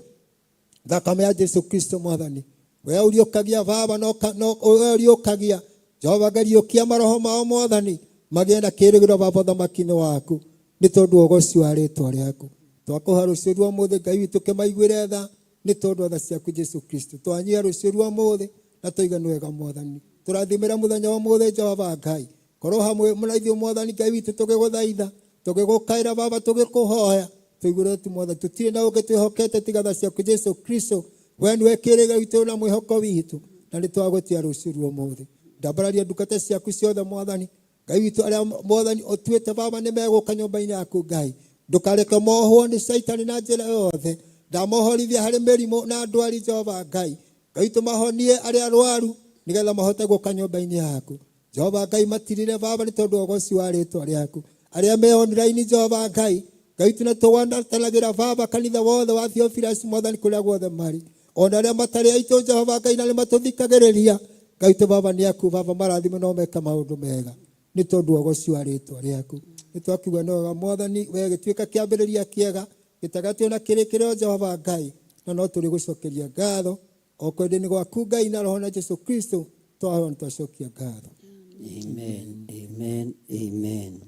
Speaker 3: thakame ya Jesu Kristo Mwathani. We ũriũkagia baba, no we ũriũkagia Jehova Ngai, riũkia maroho mao Mwathani, magĩe na kĩĩrĩgĩrĩro baba ũthamaki-inĩ waku, nĩ tondũ wa ũgoci wa rĩtwa rĩaku. Twakũhoya rũciũ rwa ũmũthĩ Ngai witũ kĩmaiguĩre tha, nĩ tondũ wa tha ciaku Jesu Kristo. Twanyia rũciũ rwa ũmũthĩ na tũiga nĩ wega Mwathani. Tũrathimĩra mũthenya wa ũmũthĩ Jehova Ngai, korwo hamwe na ithuĩ Mwathani Ngai witũ, tũgĩgũthaitha, tũgĩgũkaĩra baba, tũgĩkũhoya tũiguĩre tu Mwathani. Tũtirĩ na ũngĩ twĩhokete tiga tha ciaku Jesu Kristo. We nĩwe kĩĩrĩgĩrĩro witũ na mwĩhoko witũ, na nĩ twagũtia rũciũ rwa ũmũthĩ. Ndambararia ndungata ciaku ciothe Mwathani Ngai witũ, arĩa Mwathani ũtuĩte baba nĩ megũka nyũmba-inĩ yaku Ngai. Ndũkareke mohwo nĩ Caitani na njĩra yothe. Ndamohorithia harĩ mĩrimũ na ndwari Jehova Ngai. Ngai witũ mahonie arĩa arwaru nĩgetha mahote gũka nyũmba-inĩ yaku Jehova Ngai. Matirire baba nĩ tondũ wa ũgoci wa rĩtwa rĩaku. Arĩa me online Jehova Ngai, Ngai witũ, nĩ tũgwatanagĩra baba kanitha wothe wa Theophilus Mwathani kũrĩa guothe marĩ, ona arĩa matarĩ aitũ Jehova Ngai na nĩ matũthikagĩrĩria. Ngai witũ baba nĩ aku baba, marathime no meka maũndũ mega nĩ tondũ wa ũgoci wa rĩtwa rĩaku. Nĩ twakiuga nĩ wega Mwathani, we gĩtuĩka kĩambĩrĩria kĩega gĩtagatĩ na kĩrĩkĩrĩro Jehova Ngai, na no tũrĩ gũcokeria ngatho o kwenda-inĩ gwaku Ngai na roho na Jesu Kristo twahoya nĩ twacokia ngatho.
Speaker 1: Amen, amen, amen.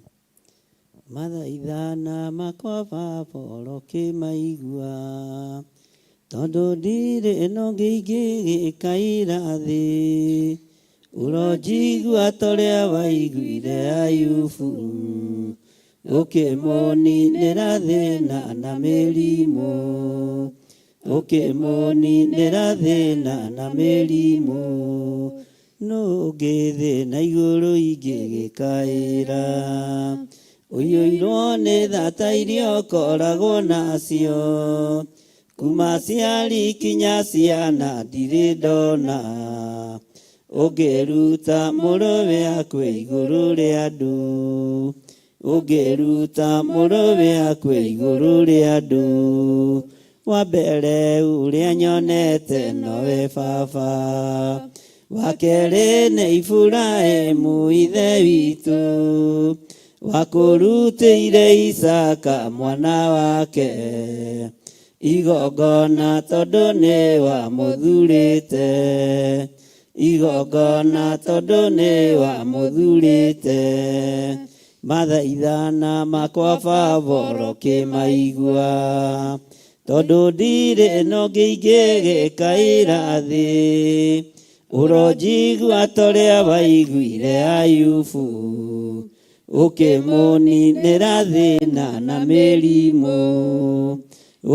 Speaker 1: Mathaithana makwa baba ũrokĩmaigua, tondũ ndirĩ na ũngĩ ingĩgĩkaira thĩ. Ũronjigua torĩa waiguire Ayubu, ũkĩmũninĩra thĩna na mĩrimũ, ũkĩmũninĩra thĩna na mĩrimũ. Nũ ũngĩ thĩ na igũrũ ingĩgĩkaĩra, ũiyũirwo nĩ thata iria ũkoragwo nacio. Kuma ciari kinya ciana ndirĩ ndona ũngĩruta mũrũwe akue igũrũ rĩa andũ, ũngĩruta mũrũwe akue igũrũ rĩa andũ. Wa mbere ũrĩa nyonete nowe baba, wa kerĩ nĩ Iburahĩmu ithe witũ, wakũrutĩire Isaka mwana wake igongona tondũ nĩ wamũthurĩte, igongona tondũ nĩ wamũthurĩte. Mathaithana makwa baba ũrokĩmaigua, tondũ ndirĩ na ũngĩ ingĩgĩkaĩra thĩ. Ũronjigua torĩa waiguire Ayubu, ũkĩmũninĩra thĩna na mĩrimũ,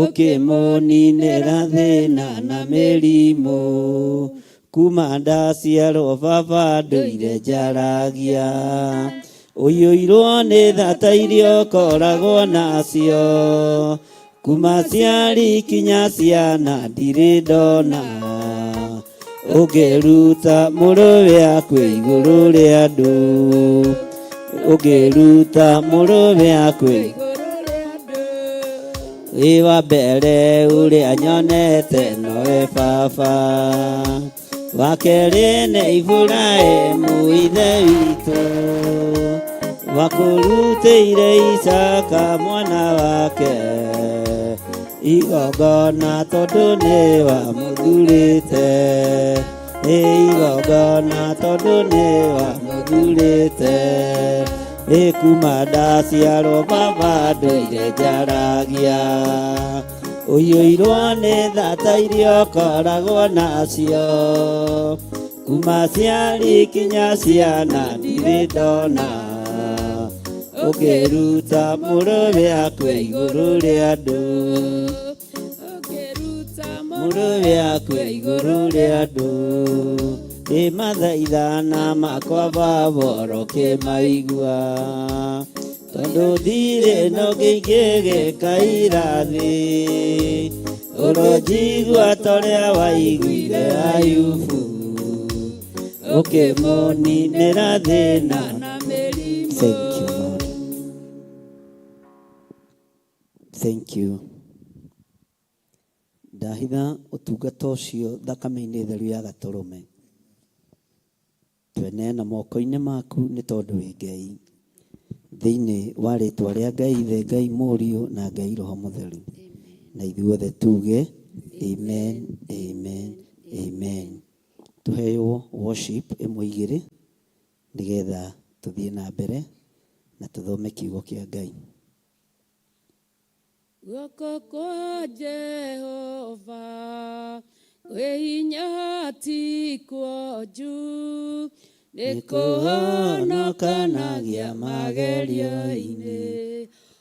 Speaker 1: ũkĩmũninĩra thĩna na mĩrimũ. Kuma ndaciarwo baba ndũire njaragia, ũiyũirwo nĩ thata iria ũkoragwo nacio. Kuma ciari kinya ciana ndirĩ ndona ũngĩruta mũrũwe akue igũrũ rĩa andũ, ũngĩruta mũrũwe akue. Ĩ wa mbere ũrĩa nyonete nowe baba, wa kerĩ nĩ Iburahĩmu ithe witũ, wakũrutĩire Isaka mwana wake igongona tondũ nĩ wamũthurĩte, ĩ igongona tondũ nĩ wamũthurĩte. Ĩ kuma ndaciarwo baba ndũire njaragia, ũiyũirwo nĩ thata iria ũkoragwo nacio. Kuma ciari kinya ciana ndirĩ ndona ũngĩruta mũrũwe akue igũrũ rĩa andũ, mũrũwe akue igũrũ rĩa andũ. Ĩ mathaithana makwa baba ũrokĩmaigua, tondũ ndirĩ na ũngĩ ingĩgĩkaĩra thĩ. Ũronjigua torĩa waiguire Ayubu, ũkĩmũninĩra thĩna. Thank you, Lord. Thank you. Ndahitha ũtungata ũcio thakame-inĩ theru ya Gatũrũme. Tweneana moko-inĩ maku nĩ tondũ wĩ Ngai. Thĩinĩ wa rĩtwa rĩa Ngai Ithe, Ngai Mũriũ na Ngai Roho Mũtheru. Na ithuothe tuge amen, amen, amen. Tũheo worship ĩmwe igĩrĩ nĩgetha tũthiĩ na mbere na tũthome kiugo kĩa Ngai.
Speaker 4: Guoko kwa Jehova kwĩ hinya ti kuonju, nĩ kũhonokanagia magerio-inĩ.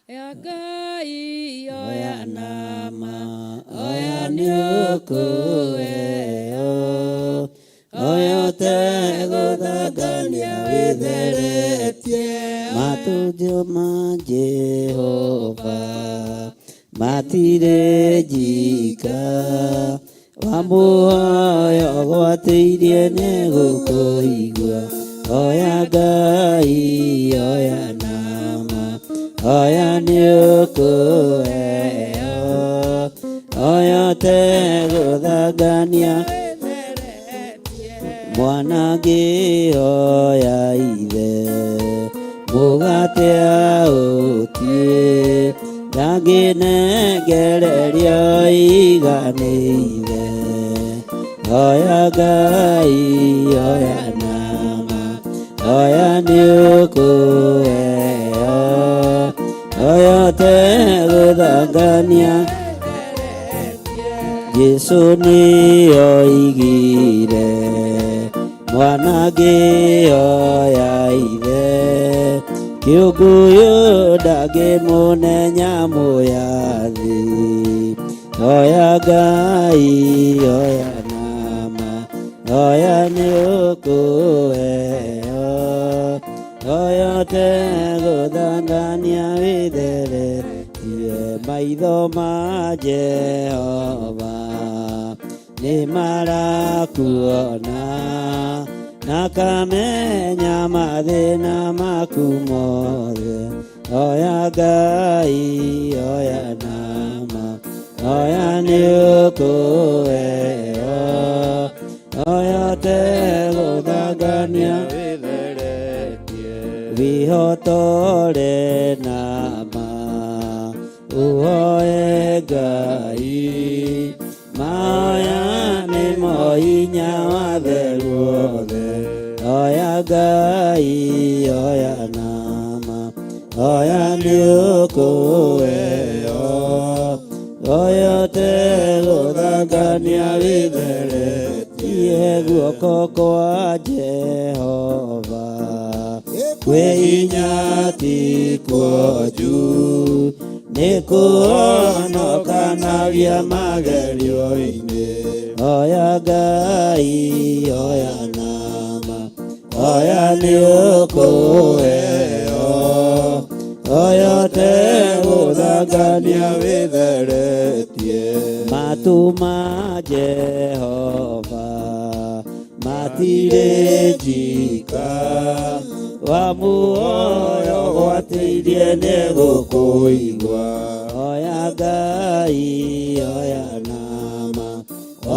Speaker 4: Oya Ngai, oya nama, oya nĩ ũkũheo, oya ũtegũthangania wĩtheretie.
Speaker 1: Matũnjo ma Jehova matirĩ njika, wamũhoya ũgwatĩirie nĩ gũkũigua. Oya Ngai, oya nama, oya nĩ ũkũheo, oya ũtegũthangania. Mwana ngĩoya ithe mũgate aũtie, ndangĩnengererio iganĩire. Oya Ngai, oya nama, oya nĩ ũkũheo, oya ũtegũthangania. Jesu nĩ oigire mwana ngĩoya ithe, kĩũngũyũ ndangĩmũne nyamũ ya thĩ. Oya Ngai, oya nama, oya nĩ ũkũheo, oya ũtegũthangania wĩtheretie. Maitho ma Jehova nĩ marakuona na kamenya mathĩna maku mothe. Oya Ngai, oya nama, oya nĩ ũkũheo, oya tegũthangania
Speaker 5: Wĩtheretie.
Speaker 1: Wĩhotore nama uhoe Ngai, maya nĩmo hinya wa theru othe. Oya Ngai, oya nama, oya nĩ ũkũheo, oya tegũthangania wĩtheretie guoko kwa Jehova kwĩ hinya ti kuonju nĩ kũhonokanagia magerio-inĩ. Oya Ngai, oya nama, oya nĩ ũkũheo, oya tegũthangania
Speaker 5: Wĩtheretie.
Speaker 1: Matu ma Jehova matirĩ njika wa muoyo gwatĩirie nĩ gũkũigua. Oya Ngai, oya nama,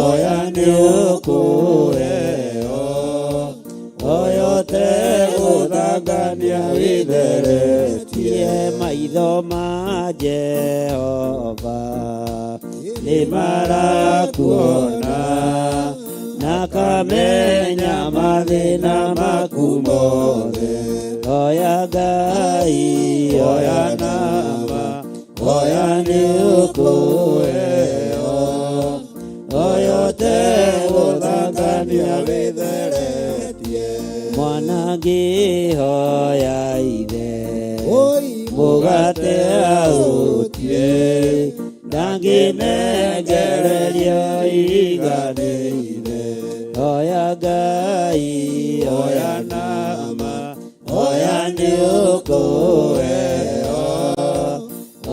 Speaker 1: oya nĩ ũkũheo, oya tegũthangania wĩtheretie. Maitho ma Jehova nĩ marakuona na kamenya mathĩna maku mothe. Oya Ngai, oya nama, oya nĩ ũkũheo, oya tegũthangania
Speaker 5: Wĩtheretie.
Speaker 1: Mwana ngĩhoya ithe
Speaker 3: Oi.
Speaker 1: Mũgate aũtie ndangĩnengereria iganĩire. Oya Ngai, oya nama, oya nĩ ũkũheo,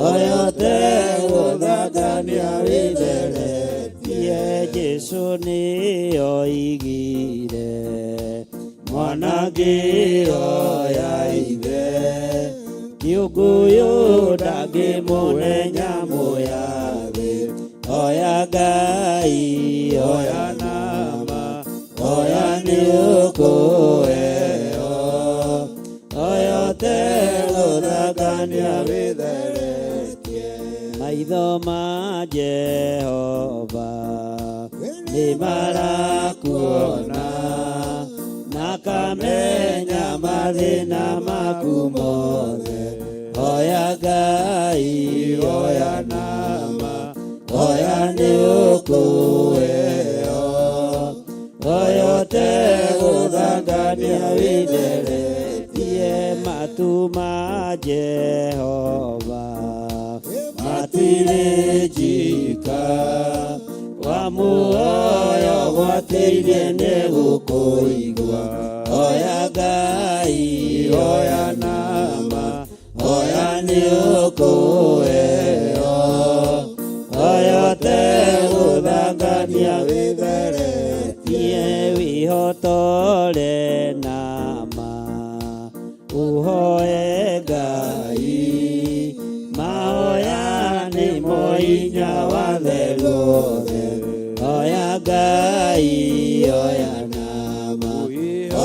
Speaker 1: oya tegũthangania wĩtheretie. Jesũ nĩ oigire mwana ngĩhoya ithe kĩũngũyũ ndangĩmũne nyamũ ya thĩ. Oya Ngai, oya nama, oya nĩ ũkũheo, oya tegũthangania
Speaker 5: Wĩtheretie.
Speaker 1: Maitho ma Jehova nĩ marakuona na kamenya mathĩna maku mothe. Oya Ngai, oya nama, oya nĩ ũkũheo, oya tegũthangania wĩtheretie. Matu ma Jehova matirĩ njika wa muoyo gwatĩirie nĩ gũkũigua. Oya Ngai, oya nama, oya nĩ ũkũheo, oya tegũthangania
Speaker 5: Wĩtheretie.
Speaker 1: Wĩhotore nama uhoe Ngai, mahoya nĩmo hinya wa theru othe. Oya Ngai, oya nama,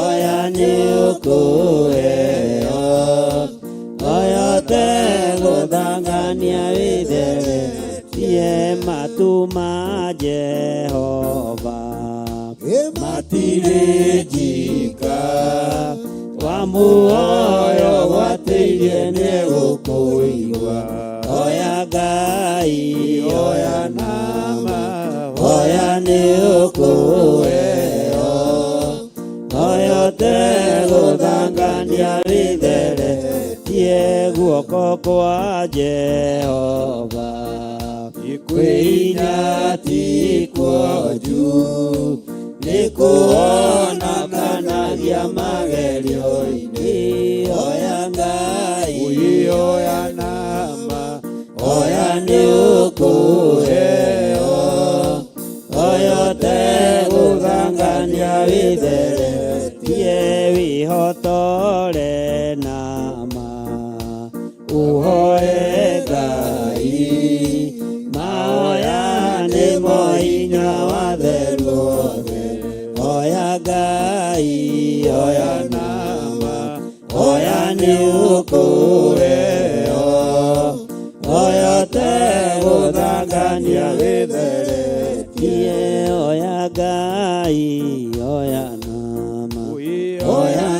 Speaker 1: oya nĩ ũkũheo, oya tegũthangania wĩtheretie. Matu ma Jehova matirĩ njika wa muoyo gwatĩirie nĩ gũkũigua. Oya Ngai, oya nama, oya nĩ ũkũheo, oya tegũthangania wĩtheretie. Guoko kwa Jehova kwĩ hinya ti kuonju nĩ kũhonokanagia magerio-inĩ. Oya Ngai,
Speaker 5: Oya nama,
Speaker 1: oya nĩ ũkũheo oyote gũthangania wĩtheretie wĩhotore nama ũhoe Ngai mahoya nĩmo hinya wa theru othe oya Ngai oya nama oya nĩ ũkũheo oyote gũthangania wĩtheretie oya Ngai oya nama oya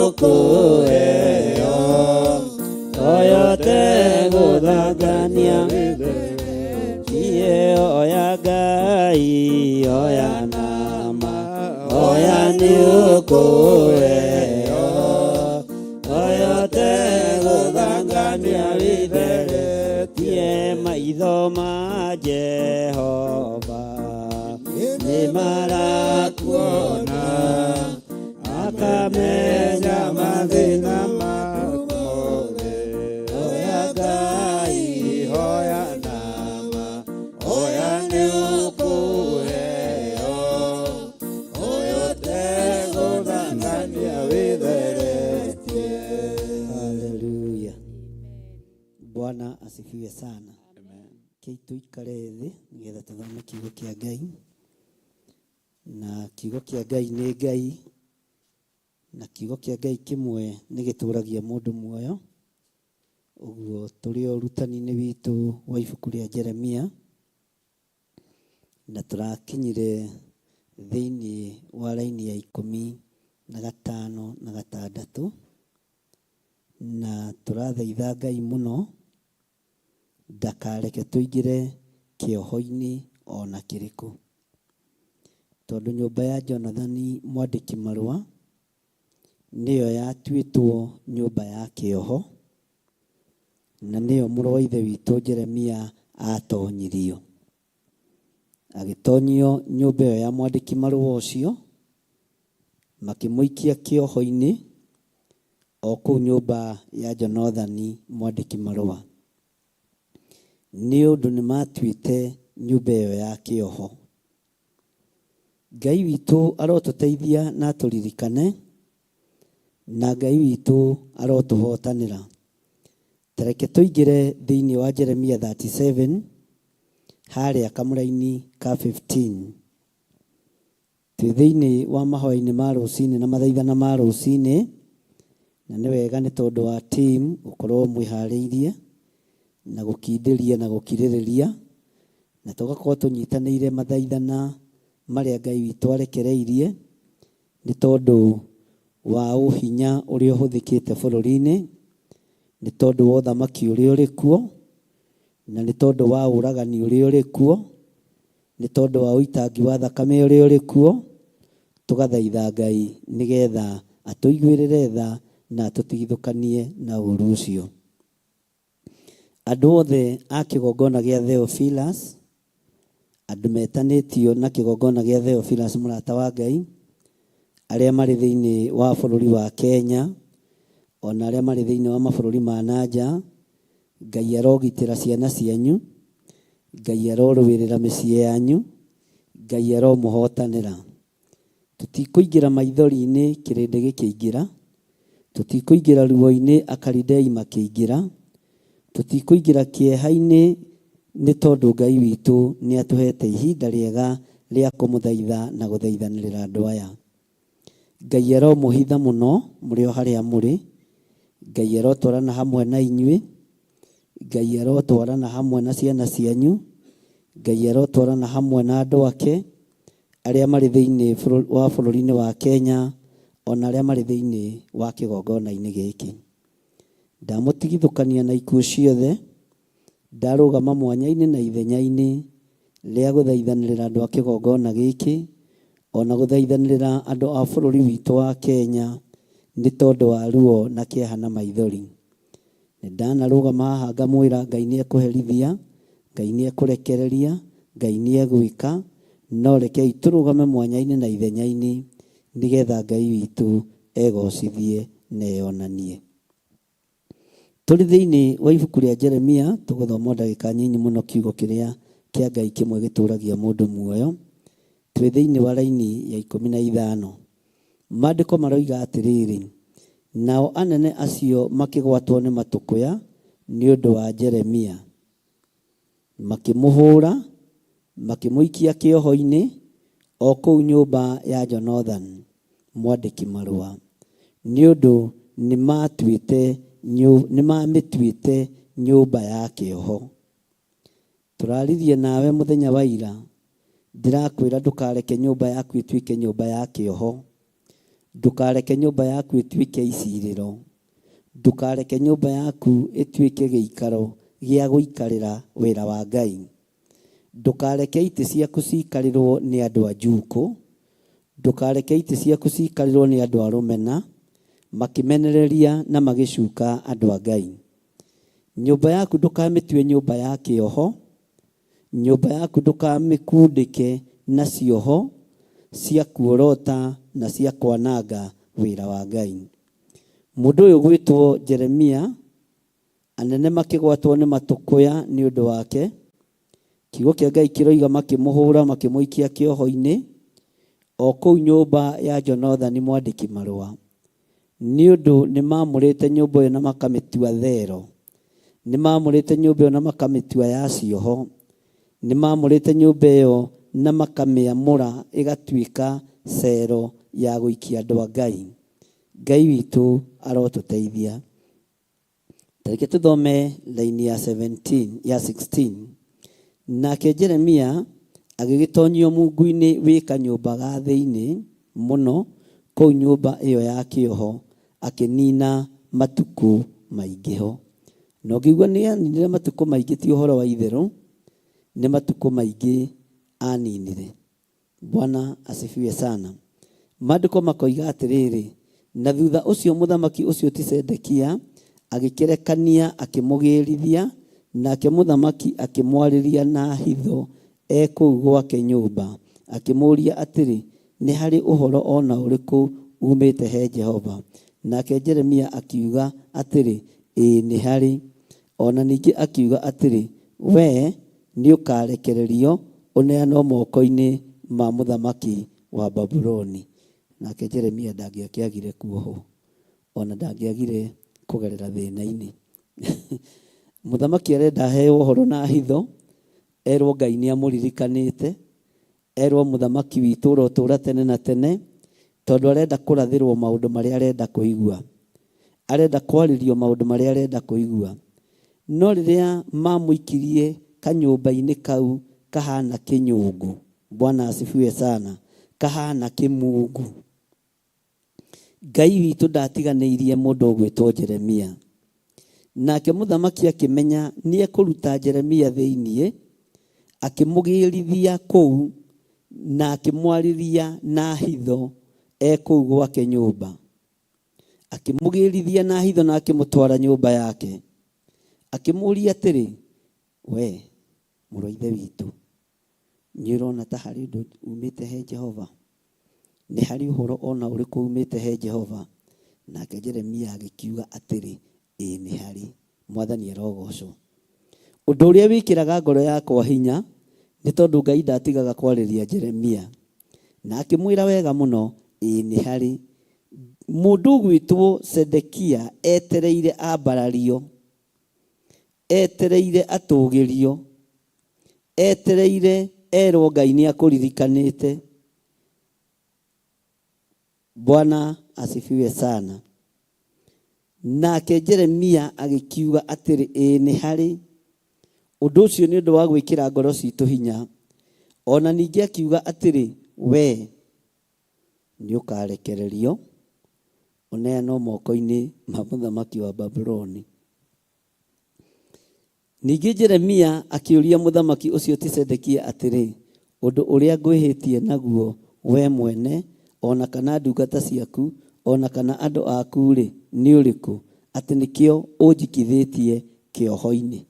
Speaker 1: tũkũheo oyote gũthangania wĩtheretie oya Ngai oya nama oya nĩ ũkũheo oyote gũthangania wĩtheretie maitho ma Jehova nĩ marakuona akamenya mathĩna maku mothe oya Ngai hoya nama oya nĩ ũkũheo oyote gũthangania wĩtheretie. Haleluya. Bwana asifiwe sana. Kei tuikare thĩ nĩgetha tũthome kiugo kĩa Ngai, na kiugo kĩa Ngai nĩ Ngai, na kiugo kĩa Ngai kĩmwe nĩ gĩtũragia mũndũ muoyo. Ũguo tũrĩ o ũrutani-inĩ witũ wa ibuku rĩa Jeremia, na tũrakinyire thĩinĩ wa raini ya 15 na 6, na tũrathaitha Ngai mũno ndakareke tũingĩre kĩoho-inĩ ona kĩrĩkũ, tondũ nyũmba ya Jonathani mwandĩki marũa nĩyo yatuĩtwo nyũmba ya kĩoho, na nĩyo mũrũ wa ithe witũ Jeremia atonyirio. Agĩtonyio nyũmba ĩyo ya mwandĩki marũa ũcio, makĩmũikia kĩoho-inĩ o kũu nyũmba ya Jonathani mwandĩki marũa, nĩ ũndũ nĩ matuĩte nyũmba ĩyo ya kĩoho. Ngai witũ arotũteithia na atũririkane, na Ngai witũ arotũhotanĩra. Tareke tũingĩre thĩinĩ wa Jeremia 37 harĩa kamũraini ka 15. Twĩ thĩinĩ wa mahoya-inĩ ma rũcinĩ na mathaithana ma rũcinĩ, na nĩ wega nĩ tondũ wa team gũkorwo mwĩharĩirie na gũkindĩria na gũkirĩrĩria, na tũgakorwo tũnyitanĩire mathaithana marĩa Ngai witũ arekereirie nĩ tondũ wa ũhinya ũrĩa ũhũthĩkĩte bũrũri-inĩ, nĩ tondũ wa ũthamaki ũrĩa ũrĩ kuo, na nĩ tondũ wa ũragani ũrĩa ũrĩ kuo, nĩ tondũ wa ũitangi wa thakame ũrĩa ũrĩ kuo. Tũgathaitha Ngai nĩgetha atũiguĩrĩre tha na atũtigithũkanie na ũru ũcio. Andũ othe a kĩgongona gĩa Theophilus, andũ metanĩtio na kĩgongona gĩa Theophilus mũrata wa Ngai, arĩa marĩ thĩinĩ wa bũrũri wa Kenya, ona arĩa marĩ thĩinĩ wa mabũrũri ma na nja, Ngai arogitĩra ciana cianyu, Ngai arorũĩrĩra mĩciĩ yanyu, Ngai aromũhotanĩra. Tũtikũingĩra maithori-inĩ kĩrĩndĩ gĩkĩingĩra, tũtikũingĩra ruo-inĩ akaridei makĩingĩra, tũtikũingĩra kĩeha-inĩ nĩ tondũ Ngai witũ nĩ atũhete ihinda rĩega rĩa kũmũthaitha na gũthaithanĩrĩra andũ aya. Ngai aromũhitha mũno mũrĩ o harĩa mũrĩ, Ngai arotwarana hamwe na inyuĩ, Ngai arotwarana hamwe na ciana cianyu, Ngai arotwarana hamwe na andũ ake arĩa marĩ thĩinĩ wa bũrũri-inĩ wa Kenya, ona arĩa marĩ thĩinĩ wa kĩgongona-inĩ gĩkĩ. Ndamũtigithũkania na ikuũ ciothe, ndarũgama mwanya-inĩ na ithenya-inĩ rĩa gũthaithanĩrĩra andũ a kĩgongona gĩkĩ, ona gũthaithanĩrĩra andũ a bũrũri witũ wa Kenya nĩ tondũ wa ruo na kĩeha na maithori. Nĩ ndanarũgama haha ngamwĩra Ngai nĩ ekũherithia, Ngai nĩ ekũrekereria, Ngai nĩ egwĩka, no rekei tũrũgame mwanya-inĩ na ithenya-inĩ nĩgetha Ngai witũ egocithie na eyonanie.
Speaker 2: Tũrĩ thĩinĩ wa ibuku rĩa Jeremia, tũgũthoma o ndagĩka nyinyi mũno kiugo kĩrĩa kĩa Ngai kĩmwe gĩtũragia mũndũ muoyo. Twĩ thĩinĩ wa raini ya 15. Maandĩko maroiga atĩrĩrĩ, nao anene acio makĩgwatwo nĩ matũkũya nĩ ũndũ wa Jeremia, makĩmũhũra, makĩmũikia kĩoho-inĩ o kũu nyũmba ya Jonathan mwandĩki marũa, nĩ ũndũ nĩmamĩtuĩte nyũmba ya kĩoho. Tũraririe nawe mũthenya wa ira, ndĩrakwĩra ndũkareke nyũmba yaku ĩtuĩke nyũmba ya kĩoho, ndũkareke nyũmba yaku ĩtuĩke icirĩro, ndũkareke nyũmba yaku ĩtuĩke gĩikaro gĩa gũikarĩra wĩra wa Ngai, ndũkareke itĩ ciaku ciikarĩrwo nĩ andũ a njukũ, ndũkareke itĩ ciaku ciikarĩrwo nĩ andũ a rũmena, makĩmenereria na magĩcuka andũ a Ngai. Nyũmba yaku ndũkamĩtue nyũmba ya kĩoho, nyũmba yaku ndũkamĩkundĩke na cioho cia kuorota na cia kwananga wĩra wa Ngai. Mũndũ ũyũ gwĩtwo Jeremia, anene makĩgwatwo nĩ matũkũya nĩ ũndũ wake. Kiugo kĩa Ngai kĩroiga makĩmũhũra makĩmũikia kĩoho-inĩ o kũu nyũmba ya Jonathani mwandĩki marũa, nĩ ũndũ nĩmamũrĩte nyũmba ĩyo na makamĩtua thero, nĩmamũrĩte nyũmba ĩyo na makamĩtua ya cioho, nĩmamũrĩte nyũmba ĩyo na makamĩamũra ĩgatuĩka cero ya gũikia andũ a Ngai. Ngai witũ arotũteithia. Tareke tũthome laini ya 17 ya 16. Nake Jeremia agĩgĩtonyio mungu-inĩ wĩ kanyũmba ga thĩinĩ mũno kũu nyũmba ĩyo ya kĩoho, akĩnina matukũ maingĩ ho. Na ũngĩigua nĩ aninire matukũ maingĩ ti ũhoro wa itherũ, nĩ matukũ maingĩ aninire. Bwana asifiwe sana. Maandĩko makoiga atĩrĩrĩ, na thutha ũcio mũthamaki ũcio ti Zedekia agĩkĩrekania akĩmũgĩrithia, nake mũthamaki akĩmwarĩria na hitho e kũu gwake nyũmba, akĩmũũria atĩrĩ, nĩ harĩ ũhoro o na ũrĩkũ umĩte he Jehova? Nake Jeremia akiuga atĩrĩ, ĩĩ nĩ harĩ. O na ningĩ akiuga atĩrĩ, wee nĩũkarekererio ũneanwo moko-inĩ ma mũthamaki wa Babuloni. Nake Jeremia ndangĩakĩagire kuohwo, ona ndangĩagire kũgerera thĩna-inĩ. Mũthamaki arenda aheo ũhoro na hitho, erwo Ngai nĩamũririkanĩte, erwo mũthamaki witũ ũrotũũra tene na tene, tondũ arenda kũrathĩrwo maũndũ marĩa arenda kũigua, arenda kwarĩrio maũndũ marĩa arenda kũigua. No rĩrĩa mamũikirie kanyũmba-inĩ kau kahana kĩnyũngũ, Bwana asifiwe sana, kahana kĩmungu, Ngai witũ ndatiganĩirie mũndũ ũgwĩtwo Jeremia. Nake mũthamaki akĩmenya nĩekũruta Jeremia thĩinĩ, akĩmũgĩrithia kũu na akĩmwarĩria na hitho e kũu gwake nyũmba. Akĩmũgĩrithia na hitho na akĩmũtwara nyũmba yake. Akĩmũũria atĩrĩ, we mũrũ wa ithe witũ, nĩ ũrona ta harĩ ũndũ umĩte he Jehova? Nĩ harĩ ũhoro o na ũrĩkũ umĩte he Jehova? Nake Jeremia agĩkiuga atĩrĩ, ĩĩ nĩ harĩ. Mwathani arogocwo. Ũndũ ũrĩa wĩkĩraga ngoro yakwa hinya nĩ tondũ Ngai ndatigaga kwarĩria Jeremia. Na akĩmwĩra wega mũno, ĩĩ nĩ harĩ. Mũndũ ũgwĩtwo Zedekia etereire ambarario, etereire atũgĩrio, etereire erwo Ngai nĩ akũririkanĩte. Bwana asifiwe sana. Nake Jeremia agĩkiuga atĩrĩ, ĩĩ nĩ harĩ. Ũndũ ũcio nĩ ũndũ wa gwĩkĩra ngoro citũ hinya. O na ningĩ akiuga atĩrĩ, we nĩ ũkarekererio ũneanwo moko-inĩ ma mũthamaki wa Babuloni. Ningĩ Jeremia akĩũria mũthamaki ũcio ti Zedekia atĩrĩ, ũndũ ũrĩa ngwĩhĩtie naguo we mwene, o na kana ndungata ciaku, o na kana andũ aku-rĩ, nĩ ũrĩkũ, atĩ nĩkĩo ũnjikithĩtie kĩoho-inĩ?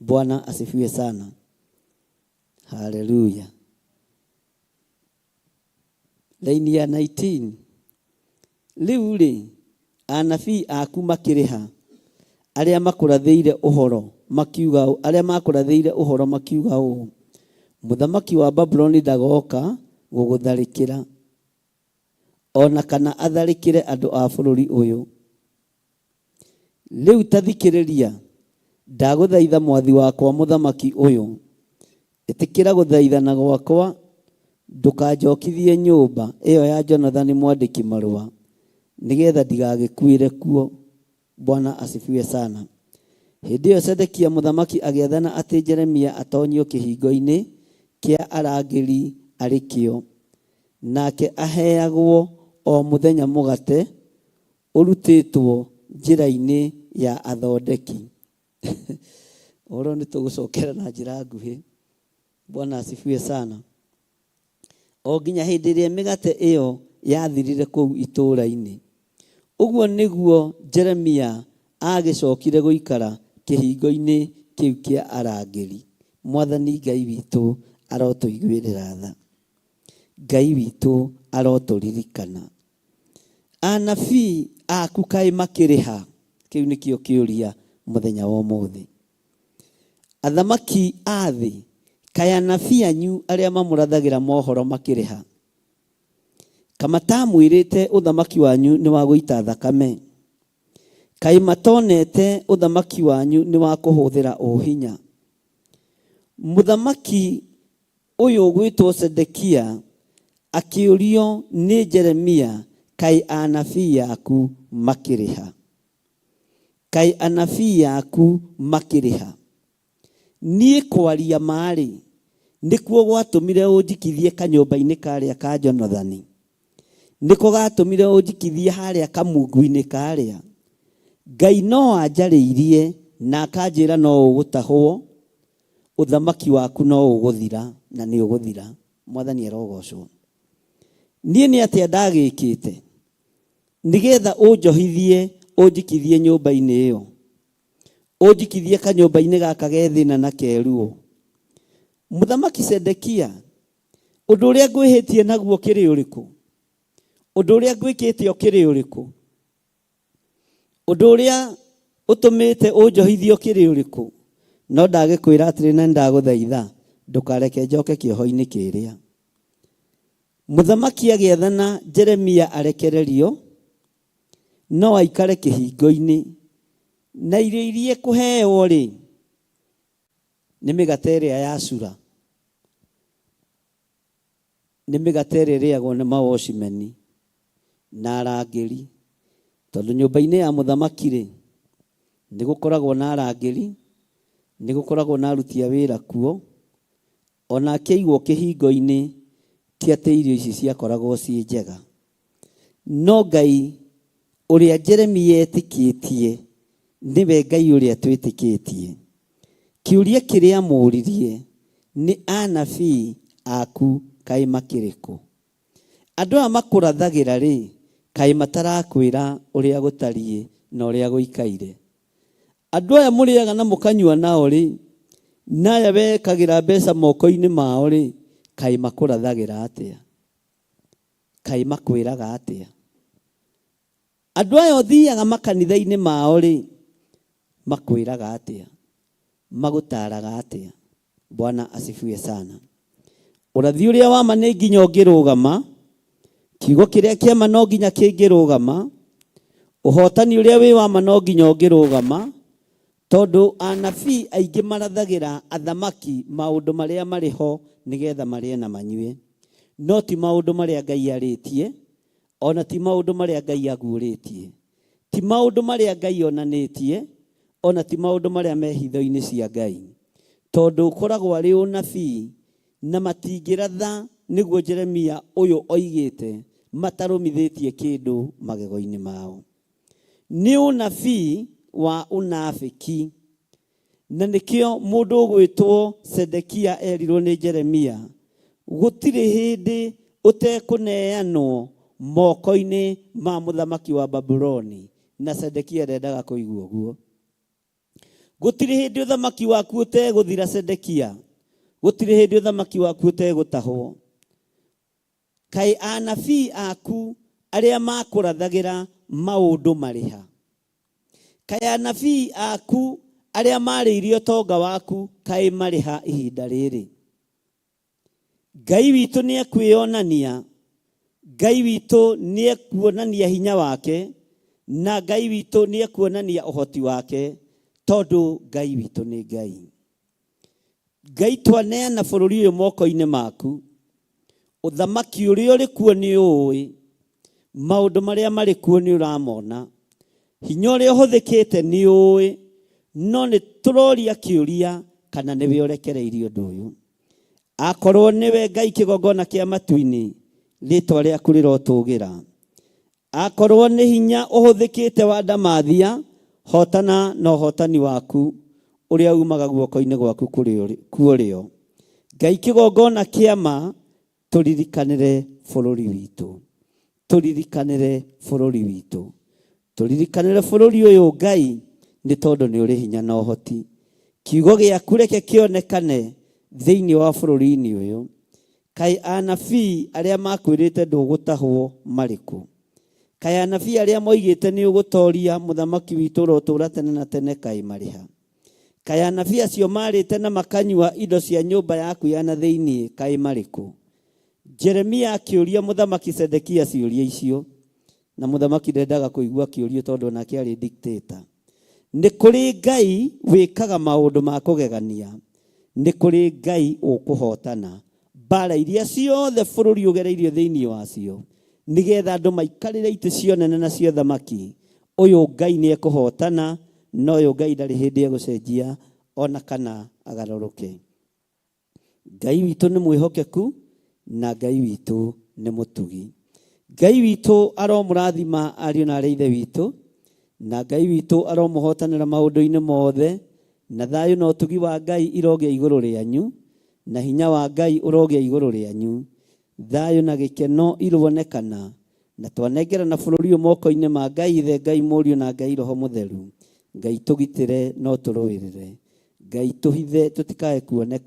Speaker 2: Bwana asifiwe sana. Haleluya. Laini ya 19. Rĩu-rĩ, anabii aku makĩrĩ ha? Arĩa makũrathĩire ũhoro makiuga ũũ, arĩa makũrathĩire ũhoro makiuga ũũ, Mũthamaki wa Babuloni ndagooka gũgũtharĩkĩra, o na kana atharĩkĩre andũ a bũrũri ũyũ. Rĩu ta thikĩrĩria, ndagũthaitha mwathi wakwa mũthamaki ũyũ, ĩtĩkĩra gũthaithana gwakwa, ndũkanjokithie nyũmba ĩyo ya Jonathani mwandĩki marũa, nĩgetha ndigagĩkuĩre kuo. Bwana asifiwe sana. Hĩndĩ ĩyo Zedekia mũthamaki agĩathana atĩ Jeremia atonyio kĩhingo-inĩ kĩa arangĩri arĩ kĩo, nake aheagwo o mũthenya mũgate ũrutĩtwo njĩra-inĩ ya athondeki. Ũhoro nĩ tũgũcokera na njĩra nguhĩ. Bwana asifiwe sana. O nginya hĩndĩ ĩrĩa mĩgate ĩyo yathirire kũu itũũra-inĩ. Ũguo nĩguo Jeremia aagĩcokire gũikara kĩhingo-inĩ kĩu kĩa arangĩri. Mwathani Ngai witũ arotũiguĩrĩra tha. Ngai witũ arotũririkana. Anabii aku kaĩ makĩrĩ ha? Kĩu nĩkĩo kĩũria mũthenya wa ũmũthĩ. Athamaki a thĩ, kaĩ anabii anyu arĩa mamũrathagĩra mohoro makĩrĩ ha? Kamatamwĩrĩte ũthamaki wanyu nĩ wa gũita thakame? Kaĩ matonete ũthamaki wanyu nĩ wa kũhũthĩra ũhinya? Mũthamaki ũyũ ũgwĩtwo Zedekia akĩũrio nĩ Jeremia, kaĩ anabii aku makĩrĩ ha? Kaĩ anabii aku makĩrĩ ha? Niĩ kwaria ma-rĩ, nĩkuo gwatũmire ũnjikithie kanyũmba-inĩ karĩa ka Jonathani? Nĩko gatũmire ũnjikithie harĩa kamungu-inĩ karĩa? Ngai no anjarĩirie na akanjĩra no ũgũtahwo, ũthamaki waku no ũgũthira, na nĩ ũgũthira. Mwathani arogocwo. Niĩ nĩ atĩa ndagĩkĩte nĩgetha ũnjohithie ũnjikithie nyũmba-inĩ ĩyo? Ũnjikithie kanyũmba-inĩ gaka ge thĩna na ke ruo. Mũthamaki Zedekia, ũndũ ũrĩa ngwĩhĩtie naguo ũkĩrĩ ũrĩkũ? Ũndũ ũrĩa ngwĩkĩte ũkĩrĩ ũrĩkũ? Ũndũ ũrĩa ũtũmĩte ũnjohithie ũkĩrĩ ũrĩkũ? No ndagĩkwĩra atĩrĩ na nĩndagũthaitha, ndũkareke njoke kĩoho-inĩ kĩrĩa. Mũthamaki agĩathana Jeremia arekererio, no aikare kĩhingo-inĩ, na irio iria ekũheo-rĩ, nĩ mĩgate ĩrĩa ya cura, nĩ mĩgate ĩrĩa ĩrĩagwo nĩ mawocimeni na arangĩri, tondũ nyũmba-inĩ ya mũthamaki-rĩ, nĩ gũkoragwo na arangĩri, nĩ gũkoragwo na aruti a wĩra kuo, o na akĩigwo kĩhingo-inĩ, ti atĩ irio ici ciakoragwo ciĩ njega. No Ngai ũrĩa Jeremia etĩkĩtie nĩwe Ngai ũrĩa twĩtĩkĩtie. Kĩũria kĩrĩa amũririe nĩ anabii aku kaĩ makĩrĩ kũ? Andũ aya makũrathagĩra rĩ, kaĩ matarakwĩra ũrĩa gũtariĩ na ũrĩa gũikaire? Andũ aya mũrĩaga na mũkanyua nao rĩ, na aya wekagĩra mbeca moko-inĩ mao rĩ, kaĩ makũrathagĩra atĩa? Kaĩ makwĩraga atĩa? Andũ aya ũthiaga makanitha-inĩ mao rĩ, makwĩraga atĩa? Magũtaaraga atĩa? Bwana asifiwe sana. Ũrathi ũrĩa wa ma nĩ nginya ũngĩrũgama, kiugo kĩrĩa kĩa ma no nginya kĩngĩrũgama, ũhotani ũrĩa wĩ wa ma no nginya ũngĩrũgama, tondũ anabii aingĩ marathagĩra athamaki maũndũ marĩa marĩ ho nĩgetha marĩe na manyue, no ti maũndũ marĩa Ngai arĩtie, ona ti maũndũ marĩa Ngai aguũrĩtie, ti maũndũ marĩa Ngai onanĩtie, ona ti maũndũ marĩa me hitho-inĩ cia Ngai, tondũ ũkoragwo arĩ ũnabii na matingĩratha nĩguo Jeremia ũyũ oigĩte matarũmithĩtie kĩndũ magego-inĩ mao. Nĩ ũnabii wa ũnafiki. Na nĩkĩo mũndũ ũgwĩtwo Zedekia erirwo nĩ Jeremia, gũtirĩ hĩndĩ ũtekũneanwo moko-inĩ ma mũthamaki wa Babuloni. Na Zedekia ndendaga kũigua ũguo. Gũtirĩ hĩndĩ ũthamaki waku ũtegũthira Zedekia. Gũtirĩ hĩndĩ ũthamaki waku ũtegũtahwo. Kaĩ anabii aku arĩa makũrathagĩra maũndũ marĩ ha? Kaĩ anabii aku arĩa marĩirie ũtonga waku kaĩ marĩ ha ihinda rĩrĩ? Ngai witũ nĩ ekwĩonania, Ngai witũ nĩ ekuonania hinya wake, na Ngai witũ nĩ ekuonania ũhoti wake, tondũ Ngai witũ nĩ Ngai. Ngai twaneana bũrũri ũyũ moko-inĩ maku, ũthamaki ũrĩa ũrĩ kuo nĩ ũũĩ, maũndũ marĩa marĩ kuo nĩ ũramona, hinya ũrĩa ũhũthĩkĩte nĩ ũũĩ, no nĩ tũroria kĩũria kana nĩwe ũrekereirie ũndũ ũyũ. Akorwo nĩwe Ngai kĩgongona kĩa matu-inĩ, rĩtwa rĩaku rĩrotũgĩra. Akorwo nĩ hinya ũhũthĩkĩte wa ndamathia, hotana na ũhotani waku ũrĩa umaga guoko-inĩ gwaku kuũrĩo. Ngai kĩgongona kĩa ma, tũririkanĩre bũrũri witũ, tũririkanĩre bũrũri witũ, tũririkanĩre bũrũri ũyũ Ngai, nĩ tondũ nĩ ũrĩ hinya na ũhoti. Kiugo gĩaku reke kĩonekane thĩinĩ wa bũrũri-inĩ ũyũ. Kaĩ anabii arĩa makwĩrĩte ndũgũtahwo marĩ kũ? Kaĩ anabii arĩa moigĩte nĩ ũgũtoria mũthamaki witũ ũrotũũra tene na tene kaĩ marĩ ha? Kaĩ anabii acio marĩte na makanyua indo cia nyũmba yaku ya na thĩinĩ kaĩ marĩ kũ? Jeremia akĩũria mũthamaki Zedekia ciũria icio, na mũthamaki ndendaga kũigua kĩũrio tondũ onake aarĩ dictator. Nĩ kũrĩ Ngai wĩkaga maũndũ ma kũgegania, nĩ kũrĩ Ngai ũkũhotana mbara iria ciothe bũrũri ũgereirio thĩinĩ wacio, nĩgetha andũ maikarĩre itĩ cia ũnene na cia ũthamaki. Ũyũ Ngai nĩ ekũhotana, na ũyũ Ngai ndarĩ hĩndĩ egũcenjia ona kana agarũrũke. Ngai witũ nĩ mwĩhokeku na Ngai witũ nĩ mũtugi. Ngai witũ aromũrathima ariũ na arĩ ithe witũ, na Ngai witũ aromũhotanĩra maũndũ-inĩ mothe, na thayũ na ũtugi wa Ngai irogĩa igũrũ rĩanyu, na hinya wa Ngai ũrogĩa igũrũ rĩanyu. Thayũ na gĩkeno ironekana, na twanengerana bũrũri ũyũ moko-inĩ ma Ngai Ithe, Ngai Mũriũ na Ngai Roho Mũtheru. Ngai tũgitĩre no tũrũĩrĩre. Ngai tũhithe tũtikae kuonekana.